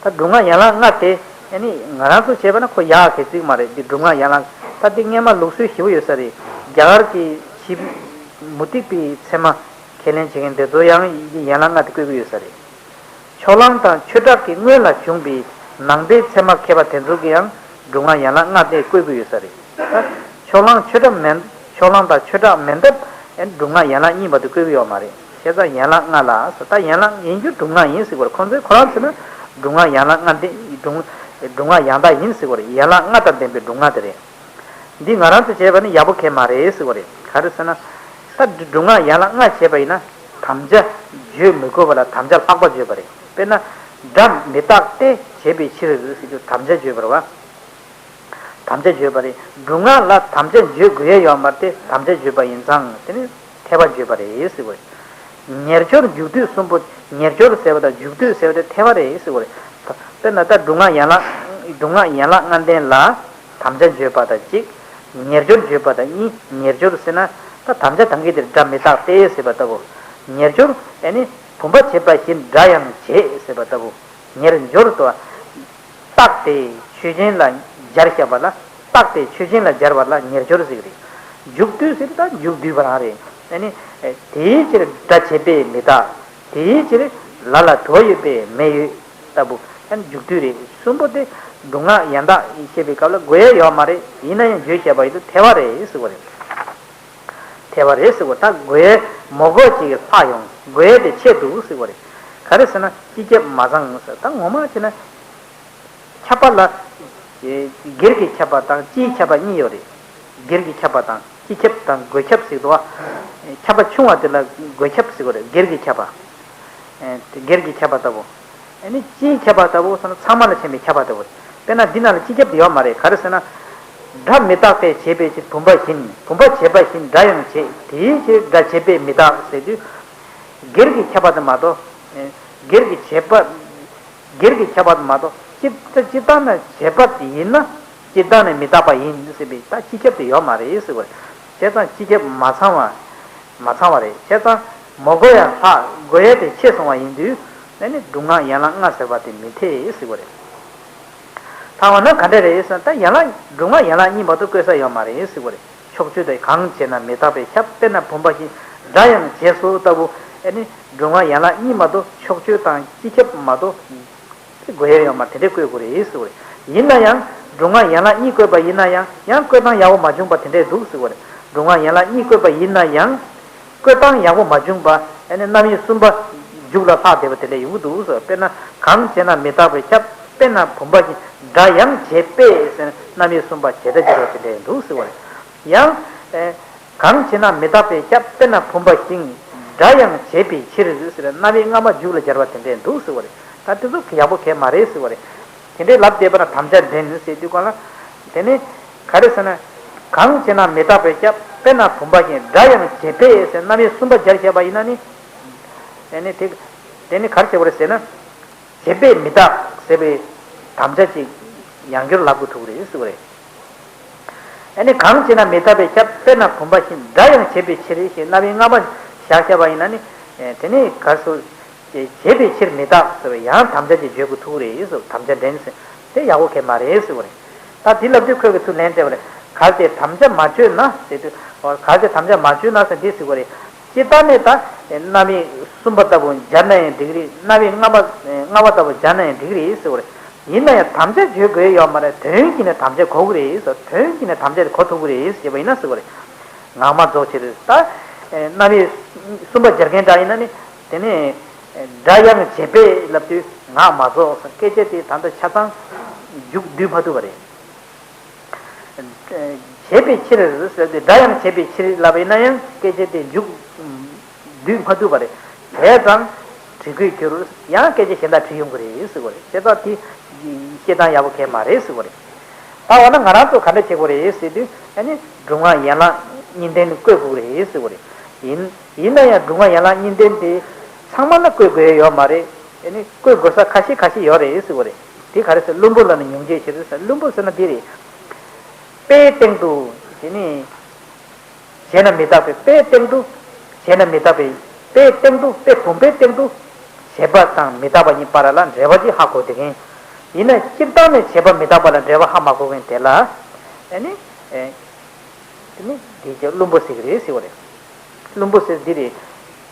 ད་སྒྲུབ་ངག་ཡན་ལག་ལྔ་དེ་ནི་ང་རང་ཚོ་བྱས་པ་ན་ཁོ་ཡག་གི་ཚིག་མ་རེད། འདི་སྒྲུབ་ངག་ཡན་ལག་ད་འདི་སྔས་མ་ལུགས་སྲོལ་ཞིབ་པོ་ཡོད་ས་རེད། རྒྱ་གར་གྱི་ཕྱི་མུ་སྟེགས་པའི་ཚད་མ་ཁས་ལེན་བྱེད་མཁན་དེ་ཚོ་ཡང་ཡན་ལག་ལྔ་དེ་བཀོད་ཀྱི་ཡོད་ས་རེད། ཕྱོགས་གླང་དང་ཆོས་གྲགས་ཀྱི་སྔོན་ལ་བྱུང་བའི་ནང་པའི་ཚད་མ་མཁས་པ་དེ་ཚོ་གིས་ཡང་སྒྲུབ་ངག་ཡན་ལག་ལྔ་དེ་བཀོད་ཀྱི་ཡོད་ས་རེད། ད་ཕྱོགས་གླང་ཆོས་གྲགས་མན་ཕྱོགས་གླང་དང་ཆོས་གྲགས་མན་སྟབས་ཡང་སྒྲུབ་ངག་ཡན་ལག་གཉིས་བར་དུ་བཀོད་ཀྱི་ཡོད་མ་རེད། བྱས་ཙང་ཡན་ལག་ལྔ་ལ་ཟེར། ད་ཡན་ལག་ཡིན་རྒྱུ་སྒྲུབ་ངག་ཡིན་ཟེར་གྱི་ཡོད་རེད། ཁོང་ཚོས་ཁོ་རང་ཚོས་ན་སྒྲུབ་ངག་ཡན་ལག་ལྔ་དེ་སྒྲུབ་སྒྲུབ་ངག་ཡང་དག་ཡིན་ཟེར་གྱི་ཡོད་རེད། ཡན་ལག་ལྔ་དང་ལྡན་པའི་སྒྲུབ་ངག་དེ་རེད། འདི་ང་རང་ཚོས་བྱས་པ་ནི་ཡག་པོ་གང་ཡང་མ་རེད་ཟེར་བ་རེད། ག་རེ་ཟེར་ན། ད་སྒྲུབ་ངག་ཡན་ལག་ལྔ་བྱས་པ་ཡིན་ན་དམ་བཅའ་བརྗོད་མི་དགོས་པ་ལ་དམ་བཅའ་ལྷག་པ་བརྗོད་པ་རེད། དཔེར་ན། སྒྲ་མི་རྟག་སྟེ་བྱས་པའི་ཕྱིར་ཟེར་རྒྱུ་དམ་བཅའ་བརྗོད་པ་རེད་བ། དམ་བཅའ་བརྗོད་པ་རེད། སྒྲུབ་ངག་ལ་དམ་བཅའ་བརྗོད་དགོས་ཡས་ཡོད་མ་རེད་དེ། དམ་བཅའ་བརྗོད་པ་ཡིན་ཙང་དེ་ནི་ཐེ་བ་བརྗོད་པ་རེད་ཟེར་བ་རེད། ཉེར་སྦྱོར་མཇུག་བསྡུ་གསུམ་པོ། ཉེར་སྦྱོར་ཟེར་བ་དང་མཇུག་བསྡུ་ཟེར་བ་དེ་ཐེ་བ་རེད་ཟེར་བ་རེད། དཔེར་ན་ད་སྒྲུབ་ངག་ཡན་ལག་སྒྲུབ་ངག་ཡན་ལག་ལྔ་ལྡན་ལ། དམ་བཅའ་བརྗོད་པ་དང་གཅིག་ཉེར་སྦྱོར་བརྗོད་པ་དང་གཉིས། ཉེར་སྦྱོར་ཟེར་ན་ད་དམ་བཅའ་དང་གི་དེར་སྒྲ་མི་རྟག་སྟེ་ཟེར་བ་ལྟ་བུ། ཉེར་སྦྱོར་ཨ་ནི་བུམ་པ་བྱས་པ་བཞིན་སྒྲ་ཡང་བྱས་ཟེར་བ་ལྟ་བུ། ཉེར་སྦྱོར་དུ་རྟགས་དེ་ཆོས་ཅན་ལ་སྦྱར་བཞག་པ་ལ། རྟགས་དེ་ཆོས་ཅན་ལ་སྦྱར་བ་ལ་ཉེར་སྦྱོར་ཟེར་གི་རེད། མཇུག་བསྡུ་ཟེར་ད་མཇུག་བསྡུས་པ་རང་རེད། ཨ་ནི་དེའི་ཕྱིར་སྒྲ་བྱས་པས་མི་རྟག་དེའི་ཕྱིར་ལ་ལ་དུ་བ་ཡོད་པས་མེ་ཡོད་ལྟ་བུ། ཨ་ནི་མཇུག་བསྡུ་རེད། གསུམ་པོ་དེ་སྒྲུབ་ངག་ཡང་དག་བཤད་པའི་སྐབས་ལ་དགོས་ཡས་ཡོད་མ་རེད། ཡིན་ན་ཡང་བརྗོད་བྱས་པ་ཡིན་དུས་ཐལ་བ་རེད་ཟེར་བ་རེད། ཐལ་བ་རེད་ཟེར་བ་ད་དགོས་ཡས་མོ་དགོས་ཅིག་ལྷག་ཡོང་དགོས་ཡས་དེ་ཆེད་དུ་ཟེར་བ་རེད། ག་རེ་ཟེར་ན་སྤྱི་ཁྱབ་མ་ཚང་ཟེར། ད་ངོ་མ་བྱས་ན། ཁྱབ་པ་ལ། སྒེར་གྱི་ཁྱབ་པ་དང་སྤྱིའི་ཁྱབ་པ་གཉིས་ཡོད་རེད། སྒེར་གྱི་ཁྱབ་པ་དང་སྤྱི་ཁྱབ་དང་སྒོས་ཁྱབ་ཟེར་འདུག་བ། ཁྱབ་པ་ཆུང་བ་དེ་ལ་སྒོས་ཁྱབ་ཟེར་གྱི་རེད། སྒེར་གྱི་ཁྱབ་པ། སྒེར་གྱི་ཁྱབ་པ་ལྟ་བུ། ཨ་ནི་སྤྱིའི་ཁྱབ་པ་ལྟ་བུ་ཟེར་ན་ཚང་མ་ལ་ཕྱེ་བའི་ཁྱབ་པ་ལྟ་བུ། དཔེར་ན་འདི་ནང་ལ་སྤྱི་ཁྱབ་དེ་ཡོད་མ་རེད། ག་རེ་ཟེར་ན། སྒྲ་མི་རྟག་པས་བྱས་པའི་ཕྱིར་བུམ་པ་བཞིན། བུམ་པ་བྱས་པ་བཞིན་སྒྲ་ཡང་བྱས། དེའི་ཕྱིར་སྒྲ་བྱས་པས་མི་རྟག་ཟེར་དུས། སྒེར་གྱི་ཁྱབ་པ་དེ་མ་གཏོགས། སྒེར་གྱི་བྱས་པ། སྒེར་གྱི་ཁྱབ་པ་དེ་མ་གཏོགས་སྤྱི་སྤྱི་བཏང་ན་བྱས་པ་དེ་ཡིན་ན་སྤྱི་བཏང་ནས་མི་རྟག་པ་ཡིན་ཟེར་བའི་ད་སྤྱི་ཁྱབ་དེ་ཡོད་མ་རེད་ཟེར་བ་རེད། བྱས་ཙང་སྤྱི་ཁྱབ་མ་ཚང་བ་མ་ཚང་བ་རེད། བྱས་ཙང་མོ་དགོས་ཡ་ལྷག་དགོས་ཡ་དེ་ཆེ་སོང་བ་ཡིན་དུས་ཨ་ནི་སྒྲུབ་ངག་ཡན་ལག་ལྔ་ཟེར་བ་དེ་མི་འཐད་ཟེར་བ་རེད། ལྷག་པ་ན་ག་འདྲ་རེད་ཟེར་ན་ད་ཡན་ལག་སྒྲུབ་ངག་ཡན་ལག་གཉིས་མ་གཏོགས་བཀོད་ས་ཡོད་མ་རེད་ཟེར་བ་རེད། ཕྱོགས་ཆོས་དེ་གང་བྱས་ན་མི་རྟག་པས་ཁྱབ། དཔེར་ན་བུམ་པ་བཞིན་སྒྲ་ཡང་བྱས་སོ་ལྟ་བུ། ཨ་ནི་སྒྲུབ་ངག་ཡན་ལག་གཉིས་མ་གཏོགས་ཕྱོགས་ཆོས་དང་སྤྱི་ཁྱབ་མ་གཏོགས་དགོས་ཡ་ཡོད་མ་དེ་འདྲས་བཀོད་དགོས་རེད་ཟེར་བ་རེད། ཡིན་ན་ཡང་སྒྲུབ་ངག་ཡན་ལག་གཉིས་བཀོད་པ་ཡིན་ན་ཡང་ཡང་བཀོད་སྟངས་ཡག་པོ་མ་བྱུང་པ་དེ་འདྲས་འདུག་ཟེར་བ་རེད། སྒྲུབ་ངག་ཡན་ལག་གཉིས་བཀོད་པ་ཡིན་ན་ཡང་བཀོད་སྟངས་ཡག་པོ་མ་བྱུང་པ་ཨ་ནི་རྣམ་དབྱེ་གསུམ་པ་མཇུག་ལ་ལྷག་བསྡད་པ་དེ་འདྲས་ཡོང་གི་འདུག་ཟེར། དཔེར་ན་གང་བྱས་ན་མི་རྟག་པས་ཁྱབ། དཔེར་ན་བུམ་པ་བཞིན། སྒྲ་ཡང་བྱས་པས་ཟེར་ན་རྣམ་དབྱེ་གསུམ་པ་བྱས་སྒྲ་སྦྱར་བ་དེ་འདྲས་འདུག་ཟེར་བ་རེད། ཡང་། གང་བྱས་ན་མི་རྟག་པས་ཁྱབ། དཔེར་ན་བུམ་པ་བཞིན། སྒྲ་ཡང་བྱས་པའི་ཕྱིར་ཟེར་རྣམ་དབྱེ་སྔ་མ་མཇུག་ལ་སྦྱར་བ་དེ་འདྲས་འདུག་ཟེར་བ་རེད། ད་དེ་ཚོ་ཡག་པོ་གང་ཡང་མ་རེད་ཟེར་བ་རེད། དེ་འདྲས་ལབ་བསྡད་པ་ན་དམ་བཅའ་འདྲེན་ཟེར་དུས་གང་ལ། དེ་ནི་ག་རེ་ཟེར་ན། གང་བྱས་ན་མི་རྟག་པས་ཁྱབ། དཔེར་ན་བུམ་པ་བཞིན། སྒྲ་ཡང་བྱས་པས་ཟེར་རྣམ་དབྱེ་གསུམ་པ་སྦྱར་བཞག་པ་ཡིན་ན་ནི། དེ་ནི་དེ་དེ་ནི་ག་རེ་བྱེད་དགོས་རེད་ཟེར་ན། བྱས་པས་མི་རྟག་ཟེར་བའི་དམ་བཅའ་ཅིག་ཡང་བསྐྱར་ལབ་དགོས་ཐུག་རེད་ཟེར་བ་རེད། ཨ་ནི་གང་བྱས་ན་མི་རྟག་པས་ཁྱབ། དཔེར་ན་བུམ་པ་བཞིན། སྒྲ་ཡང་བྱས་པའི་ཕྱིར་ཞེས་རྣམ་དབྱེ་སྔ་མ་བཞག་བཞག་པ་ཡིན་ན་ནི། དེ་ནི་ག་སོ། བྱས་པའི་ཕྱིར་མི་རྟག་ཟེར་བའི་ཡང་དམ་བཅའ་ཅིག་བརྗོད་དགོས་ཐུག་རེད་ཟེར། དམ་བཅའ་འདྲེན་ཟེར་དེ་ཡག་པོ་གང་ཡང་མ་རེད་ཟེར་བ་རེད། ད་དེ་ལབ་དུས་ཁོས་ཀྱི་ཚུར་ལན་སྤྲད་པ་རེད། གལ་ཏེ་དམ་བཅའ་མ་བཅོས་ན་ཟེར་དུས། གལ་ཏེ་དམ་བཅའ་མ་བཅོས་ན་ཟེར་འདི་ཟེར་བ་རེད། སྤྱིར་བཏང་ནས་ད་རྣམ་དབྱེ་གསུམ་པ་ལྟ་བུ་སྦྱར་ན་ཡང་འགྲིག་གི་རེད། རྣམ་དབྱེ་སྔ་མ་སྔ་མ་ལྟ་བུ་སྦྱར་ན་ཡང་འགྲིག་གི་རེད་ཟེར་བ་རེད། ཡིན་ན་ཡང་དམ་བཅའ་བརྗོད་དགོས་ཡོད་མ་རེད། དོན་གྱིས་ནི་དམ་བཅའ་གོ་གི་རེད་ཟེར། དོན་གྱིས་ནི་དམ་བཅའ་དེ་གོ་ཐུབ་ཀྱི་རེད་ཟེར་བ་ཡིན་ན་ཟེར་བ་རེད། ངག་མ་རྫོགས་ཕྱིར། ད་རྣམ་དབྱེ་གསུམ་པ་སྦྱར་མཁན་འདྲ་ཡིན་ན་ནི། དེ་ནས་སྒྲ་ཡང་བྱས་པས་ལབ་དུས་ངག་མ་རྫོགས་ཟེར། སྐད་ཆ་དེ་ད་ལྟ་ཆ་ཚང་མཇུག་བསྡུ་མ་ཐུབ་པ་རེད། བྱས་པའི་ཕྱིར་ཟེར་ཏེ་སྒྲ་ཡང་བྱས་པའི་ཕྱིར་ལབ་པ་ཡིན་ན་ཡང་སྐད་ཆ་དེ་མཇུག་བསྡུ་མ་ཐུབ་པ་རེད། བྱས་ཙང་བྲི་དགོས་གྱུར། ཡང་སྐད་ཆ་གཞན་དག་བྲིས་ཡོང་གི་རེད་ཟེར་བ་རེད། བྱས་ཙང་དེ་བཤད་སྟངས་ཡག་པོ་གང་ཡང་མ་རེད་ཟེར་བ་རེད། ད་འོ་ན་ང་རང་ཚོ་ག་འདྲ་བྱེད་དགོས་རེད་ཟེར་དུས་ཨ་ནི་སྒྲུབ་ངག་ཡན་ལག་གཉིས་ལྡན་བཀོད་དགོས་རེད་ཟེར་བ་རེད། ཡིན་ཡིན་ན་ཡང་སྒྲུབ་ངག་ཡན་ལག་གཉིས་ལྡན་དེ་ཚང་མ་ལ་བཀོད་དགོས་ཡོད་མ་རེད། ཨ་ནི་བཀོད་དགོས་ས་ཁ་ཤས་ཁ་ཤས་ཡོད་རེད་ཟེར་བ་རེད། དེ་ག་རེ་ཟེར། བླུན་པོ་ལ་ནི་ཉུང་བྱེད་ཕྱིར་ཟེར། བླུན་པོ་ཟེར་ན་འདི་རེད། དཔེའི་སྟེང་དུ་དེ་ནི་བྱས་ན་མི་རྟག་པའི། དཔེའི་སྟེང་དུ་བྱས་ན་མི་རྟག་པའི། དཔེའི་སྟེང་དུ། དཔེ་བུམ་པའི་སྟེང་དུ་བྱས་པ་དང་མི་རྟག་པ་གཉིས་བར་ལ་འབྲེལ་བ་ཅིག་ཧ་གོ་བསྡད་མཁན། ཡིན་ན་སྤྱིར་བཏང་ནས་བྱས་པ་མི་རྟག་པ་ལ་འབྲེལ་བ་ཧ་མ་གོ་མཁན་དེ་ལ་ཨ་ནི། དེ་ནི་དེ་ཅག་བླུན་པོ་ཟེར་གི་རེད་ཟེར་བ་རེད། བླུན་པོ་ཟེར་འདི་རེད།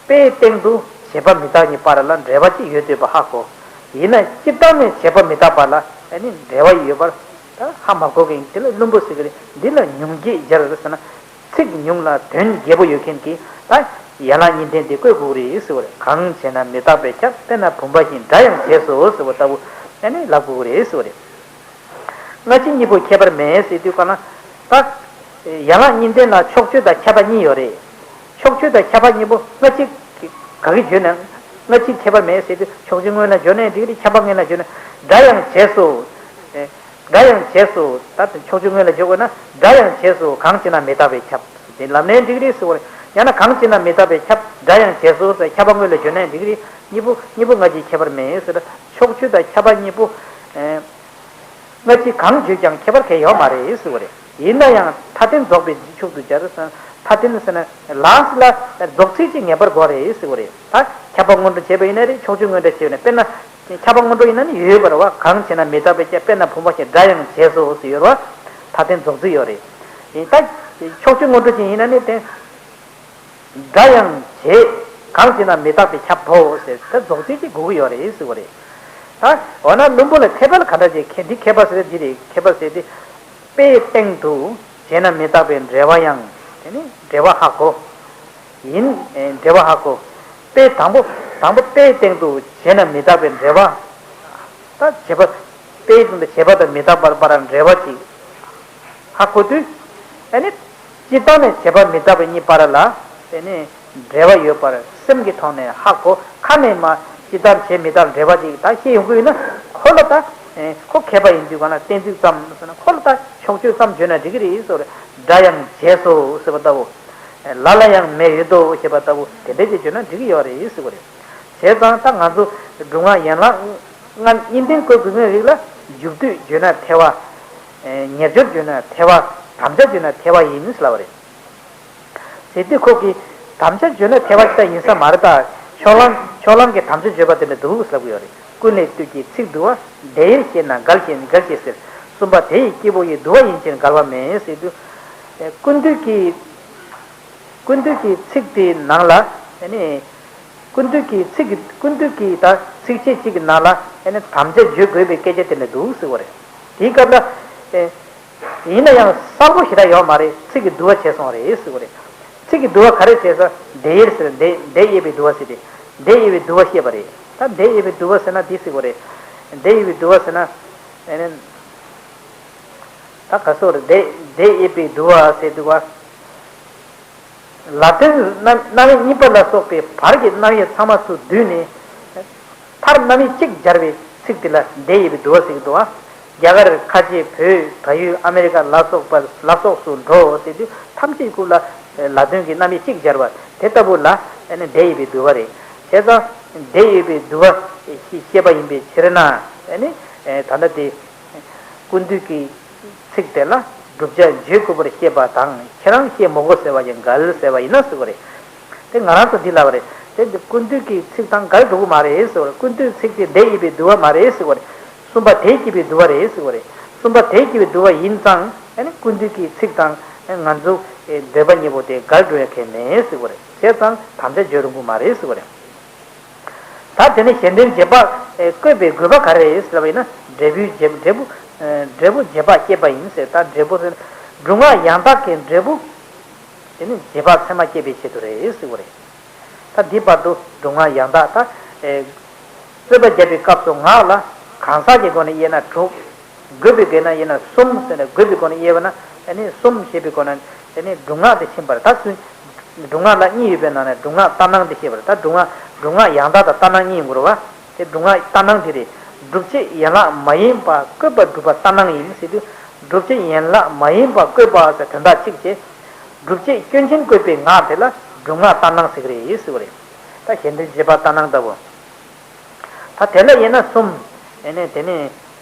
དཔེའི་སྟེང་དུ་བྱས་པ་མི་རྟག་གཉིས་བར་ལ་འབྲེལ་བ་ཅིག་ཡོད་འདོད་པ་ཧ་གོ། ཡིན་ན་སྤྱིར་བཏང་ནས་བྱས་པ་མི་རྟག་པ་ལ་ཨ་ནི་འབྲེལ་བ་ཡོད་པར་ད་ཧ་མ་གོ་མཁན་དེ་ལ་བླུན་པོ་ཟེར་གི་རེད། འདི་ལ་ཉུང་བརྒྱས་སྦྱར་ཟེར་ན། ཚིག་ཉུང་ལ་དོན་རྒྱས་པོ་ཡོད་མཁན་གྱི་ད་ཡན་ལག་གཉིས་ལྡན་དེ་བཀོད་དགོས་རེད་ཟེར་བ་རེད། གང་བྱས་ན་མི་རྟག་པས་ཁྱབ། དཔེར་ན་བུམ་པ་བཞིན། སྒྲ་ཡང་བྱས་སོ་ཟེར་བ་ལྟ་བུ་ཨ་ནི་ལབ་དགོས་རེད་ཟེར་བ་རེད། སྔ་ཕྱི་གཉིས་པོ་ཁྱད་པར་མེད་ཟེར་དུས་ག་ན། ད། ཡན་ལག་གཉིས་ལྡན་ལ་ཕྱོགས་ཆོས་དང་ཁྱབ་པ་གཉིས་ཡོད་རེད། ཕྱོགས་ཆོས་དང་ཁྱབ་པ་གཉིས་པོ་སྔ་ཕྱི་ག་གི་བརྗོད་ན། སྔ་ཕྱི་ཁྱད་པར་མེད་ཟེར་དུས་ཕྱོགས་ཆོས་སྔོན་ལ་བརྗོད་ན་ཡང་འགྲིག་རེད། ཁྱབ་པ་སྔོན་ལ་བརྗོད་ན། སྒྲ་ཡང་བྱས་སོ། སྒྲ་ཡང་བྱས་སོ། ད་ཕྱོགས་ཆོས་སྔོན་ལ་བརྗོད་དགོས་ན། སྒྲ་ཡང་བྱས་སོ། གང་བྱས་ན་མི་རྟག་པས་ཁྱབ། དེ་ལབ་ན་ཡང་འགྲིག་རེད་ཟེར་བ་རེད། ཡང་ན་གང་བྱས་ན་མི་རྟག་པས་ཁྱབ། སྒྲ་ཡང་བྱས་སོ་ཟེར་ཁྱབ་པ་སྔོན་ལ་བརྗོད་ན་ཡང་འགྲིག་རེད། གཉིས་པོ་གཉིས་པོ་སྔ་ཕྱི་ཁྱད་པར་མེད་ཟེར། ཕྱོགས་ཆོས་དང་ཁྱབ་པ་གཉིས་པོ། སྔ་ཕྱི་གང་བརྗོད་ཀྱང་ཁྱད་པར་གང་ཡང་ཡོད་མ་རེད་ཟེར་བ་རེད། ཡིན་ན་ཡང་མཐའ་རྟེན་རྫོགས་པའི་རྗེས་འཇུག་ཏུ་སྦྱར་ཟེར། མཐའ་རྟེན་ཟེར་ན་ལ་ཟེར་ལ་རྫོགས་ཚིག་ཅིག་ངེས་པར་དགོས་རེད་ཟེར་བ་རེད། ད་ཁྱབ་པ་སྔོན་འགྲོ་བྱས་པ་ཡིན་ན་རེད། ཕྱོགས་ཆོས་སྔོན་འགྲོ་བྱས་པ་ཡིན་ན། དཔེར་ན་ཁྱབ་པ་སྔོན་འགྲོ་ཡིན་ན་ནི་ཡོད་པ་རེད་བ། གང་བྱས་ན་མི་རྟག་པས་ཁྱབ། དཔེར་ན་བུམ་པ་བཞིན། སྒྲ་ཡང་བྱས་སོ་ཟེར་ཡོད་རེད་བ། མཐའ་རྟེན་རྫོགས་ཚིག་ཡོད་རེད། ཡིན་ད་ཕྱོགས་ཆོས་སྔོན་འགྲོ་ཅན་ཡིན་ན་ནི་དེ། སྒྲ་ཡང་བྱས། གང་བྱས་ན་མི་རྟག་པས་ཁྱབ་བོ་ཟེར་ད་རྫོགས་ཚིག་ཅིག་དགོས་ཀྱི་ཡོད་རེད་ཟེར་བ་རེད། ད་འོ་ན་བླུན་པོ་ལ་མཁས་པ་ལ་ག་འདྲ་བྱེད། མཁས་འདི་མཁས་པ་ཟེར་འདི་རེད། མཁས་པ་ཟེར་འདི། དཔེའི་སྟེང་དུ་བྱས་ན་མི་རྟག་པའི་འབྲེལ་བ་ཡང་། དེ་ནི་འབྲེལ་བ་ཧ་གོ། ཡིན། འབྲེལ་བ་ཧ་གོ། དཔེ་དང་པོ་དང་པོ་དཔེའི་སྟེང་དུ་བྱས་ན་མི་རྟག་པའི་འབྲེལ་བ། ད་བྱས་པ། དཔེའི་སྟེང་དུ་བྱས་པ་དང་མི་རྟག་པར་བར་འབྲེལ་བ་ཅིག་ཧ་གོ་དུས། ཨ་ནི། སྤྱིར་བཏང་ནས་བྱས་པ་མི་རྟག་པ་གཉིས་བར་ལ། ཨ་ནི། འབྲེལ་བ་ཡོད་པར་སེམས་ཀྱི་ཐོག་ནས་ཧ་གོ། ཁ་ནས་མ་སྤྱིར་བཏང་བྱས་མི་རྟག་འབྲེལ་བ་ཅིག་ད་ཤེས་ཡོང་གི་ཡོད་ན། ཁོ་ལ་ད། ཨེ། ཁོ་མཁས་པ་ཡིན་དུས་གང་ལ་གཏན་ཚིགས་ཙམ་ཟེར་ན། ཁོ་ལ་ད་ཕྱོགས་ཆོས་ཙམ་བརྗོད་ན་འགྲིག་གི་རེད་ཟེར་བ་རེད། སྒྲ་ཡང་བྱས་སོ་ཟེར་བ་ལྟ་བུ། ལ་ལ་ཡང་མེ་ཡོད་དོ་ཞེས་པ་ལྟ་བུ་དེ་འདྲས་ཅིག་བརྗོད་ན་འགྲིག་གི་ཡོད་རེད་ཟེར་བ་རེད། བྱས་ཙང་ད་ང་ཚོ་སྒྲུབ་ངག་ཡན་ལག་ལྔ་གཉིས་ལྡན་བཀོད་དགོས་ངེས་རིགས་ལ་མཇུག་སྡུད་བརྗོད་ན་ཐལ་བ། ཉེར་སྦྱོར་བརྗོད་ན་ཐལ་བ། དམ་བཅའ་བརྗོད་ན་ཐལ་བ་ཡིན་ལབ་པ་རེད། ཟེར་དུས་ཁོ་གིས་དམ་བཅའ་བརྗོད་ན་ཐལ་བ་ཞིག་ད་ཡིན་ས་མ་རེད་ད། ཕྱོགས་གླང་ཕྱོགས་གླང་གི་དམ་བཅའ་བརྗོད་པ་དེ་འདྲ་འདུག་ལབ་ཀྱི་ཡོད་རེད། ཀུན་ལས་བཏུས་ཀྱི་ཚིག་བསྡུ་བ། འདྲེ་ཡིར་བཤད་ན་འགལ་ཞེས་འགལ་ཞེས་ཟེར། གསུམ་པ་དེ་ཡི་སྐྱེས་བུ་ཡི། བསྡུ་བ་ཡིན་ཕྱིར་འགལ་བ་མེད་ཟེར་དུས། ཀུན་བཏུས་ཀྱི་ཀུན་བཏུས་ཀྱི་ཚིག་དེའི་ནང་ལ་ཨ་ནི། ཀུན་བཏུས་ཀྱི་ཚིག་གི་ཀུན་བཏུས་ཀྱི་ད་ཚིགས་བཅད་གཅིག་གི་ནང་ལ་ཨེ་ནི་དམ་བཅའ་བརྗོད་དགོས་པའི་སྐད་ཆ་དེ་འདྲ་འདུག་ཟེར་བ་རེད། དེའི་སྐབས་ལ་ཨེ་ཡིན་ན་ཡང་གསལ་པོ་ཞེ་དྲག་ཡོད་མ་རེད། ཚིག་གི་བསྡུ་བ་བྱས་སོང་བ་རེད་ཟེར་བ་རེད། ཚིག་གི་བསྡུ་བ་ག་རེ་བྱས་སོང་། དེ་ཡིར་ཟེར་དེ་དེ་དབྱེ་བའི་བསྡུ་བ་ཟེར་ཏེ། དེ་དབྱེ་བའི་བསྡུ་བ་བཤད་པ་རེད། ད་དེ་དབྱེ་བའི་བསྡུ་བ་ཟེར་ན་འདི་ཟེར་བ་རེད། དེ་དབྱེ་བའི་བསྡུ་བ་ཟེར་ན་ཨེ་ནི་ད་ག་སོགས་རེད། དེ་དེ་དབྱེ་བའི་བསྡུ་བ་ཟེར་འདུག་བ། ལ་དོན་རྣམ་རྣམ་དབྱེ་གཉིས་པ་ལ་སོགས་པའི་བར་གྱི་རྣམ་དབྱེ་ཚང་མ་ཚུར་བསྡུས་ནས། མཐར་རྣམ་དབྱེ་གཅིག་སྦྱར་བའི་ཚིག་དེ་ལ་དེ་དབྱེ་བའི་བསྡུ་བ་ཟེར་གྱི་འདུག་བ། རྒྱ་གར། ཁ་ཆེ། བོད། བལ་ཡུལ། ཨ་མེ་རི་ཀ་ལ་སོགས་པ་ལ་སོགས་སུ་འགྲོ་ཟེར་དུས་ཐམས་ཅད་ཀུན་ལ་ལ་དོན་གྱི་རྣམ་དབྱེ་གཅིག་སྦྱར་བ་དེ་ལྟ་བུ་ལ་ཨ་ནི་དེ་དབྱེ་བའི་བསྡུ་བ་རེད། བྱས་ཙང་དེ་དབྱེ་བའི་བསྡུ་བ་ཞེས་བཤད་པ་ཡིན་པའི་ཕྱིར་ན་ཨ་ནི་ད་ལྟ་དེ། ཀུན་བཏུས་ཀྱི་ཚིག་དེ་ལ་བསྒྲུབ་བྱ་བརྗོད་དགོས་པར་བཤད་པ་དང་ཁྱེད་རང་བཤད་མི་དགོས་ཟེར་བ་ཡང་འགལ་ཟེར་བ་ཡིན་ན་ཟེར་བ་རེད། དེ་ང་རང་ཚོ་འདི་ལབ་པ་རེད། དེ་འདི་ཀུན་བཏུས་ཀྱི་ཚིག་དང་འགལ་འགྲོ་གི་མ་རེད་ཟེར་བ་རེད། ཀུན་བཏུས་ཚིག་དེ་དེ་དབྱེ་བའི་བསྡུ་བ་མ་རེད་ཟེར་བ་རེད། གསུམ་པ་དེ་སྐྱེད་པའི་བསྡུ་བ་རེད་ཟེར་བ་རེད། གསུམ་པ་དེ་སྐྱེད་པའི་བསྡུ་བ་ཡིན་ཙང་ཨ་ནི་ཀུན་བཏུས་ཀྱི་ཚིག་དང་ང་ཚོ་འདོད་པ་གཉིས་པོ་དེ་འགལ་འགྲོ་ཡ་གལ་མེད་ཟེར་བ་རེད། བྱས་ཙང་དམ་བཅའ་བརྗོད་རུང་གི་མ་རེད་ཟེར་བ་རེད། ད་དེ་ནས་གཞན་དོན་རྗེས་དཔག་ཨེ་བཀོད་པའི་དགོས་པ་ག་རེ་རེད་ཟེར་བ་ཡིན་ན། འབྲས་བུའི་རྗེས་འབྲས་བུ་ཨེ་འབྲས་བུ་རྗེས་དཔག་སྐྱེས་པ་ཡིན་ཟེར། ད་འབྲས་བུ་ཟེར་སྒྲུབ་ངག་ཡང་དག་གི་འབྲས་བུ་དེ་ནི་རྗེས་དཔག་ཚད་མ་སྐྱེས་པའི་ཆེད་དུ་རེད་ཟེར་བ་རེད། ད་འདི་བར་དུ་སྒྲུབ་ངག་ཡང་དག་ད་ཨེ་རྩོད་པ་བརྒྱབ་པའི་སྐབས་སུ་ངག་ལ་གང་ཟག་གི་སྒོ་ནས་དབྱེ་ན་དྲུག་དགོས་པའི་སྒོ་ནས་དབྱེ་ན་གསུམ་ཟེར་ནས། དགོས་པའི་སྒོ་ནས་དབྱེ་བ་ན་ཨ་ནི་གསུམ་ཞེས་པའི་སྒོ་ནས་ཨ་ནི་སྒྲུབ་ངག་དེ་ཕྱིན་པ་རེད། ད་སུན་སྒྲུབ་ངག་ལ་གཉིས་ཡོད་པའི་ནང་ནས་སྒྲུབ་ངག་ལྟར་སྣང་དེ་བཤད་པ་རེད། ད་སྒྲུབ་ངག་སྒྲུབ་ངག་ཡང་དག་དང་ལྟར་སྣང་གཉིས་ཡོང་གི་རེད་བ། དེ་སྒྲུབ་ངག་ལྟར་སྣང་དེ་རེད། སྒྲུབ་བྱེད་ཡན་ལག་མ་ཡིན་པ་བཀོད་པ་སྒྲུབ་པ་ལྟར་སྣང་ཡིན་ཟེར་དུས། སྒྲུབ་བྱེད་ཡན་ལག་མ་ཡིན་པ་བཀོད་པ་ཟེར་དོན་དག་གཅིག་བྱས། སྒྲུབ་བྱེད་སྐྱོན་ཅན་བཀོད་པའི་ངག་དེ་ལ་སྒྲུབ་ངག་ལྟར་སྣང་ཟེར་གྱི་རེད་ཟེར་བ་རེད། ད་གཞན་དོན་རྗེས་དཔག་ལྟར་སྣང་ལྟ་བུ། ད་དེ་ལ་དབྱེ་ན་གསུམ། ཨེ་ནས་དེ་ནས་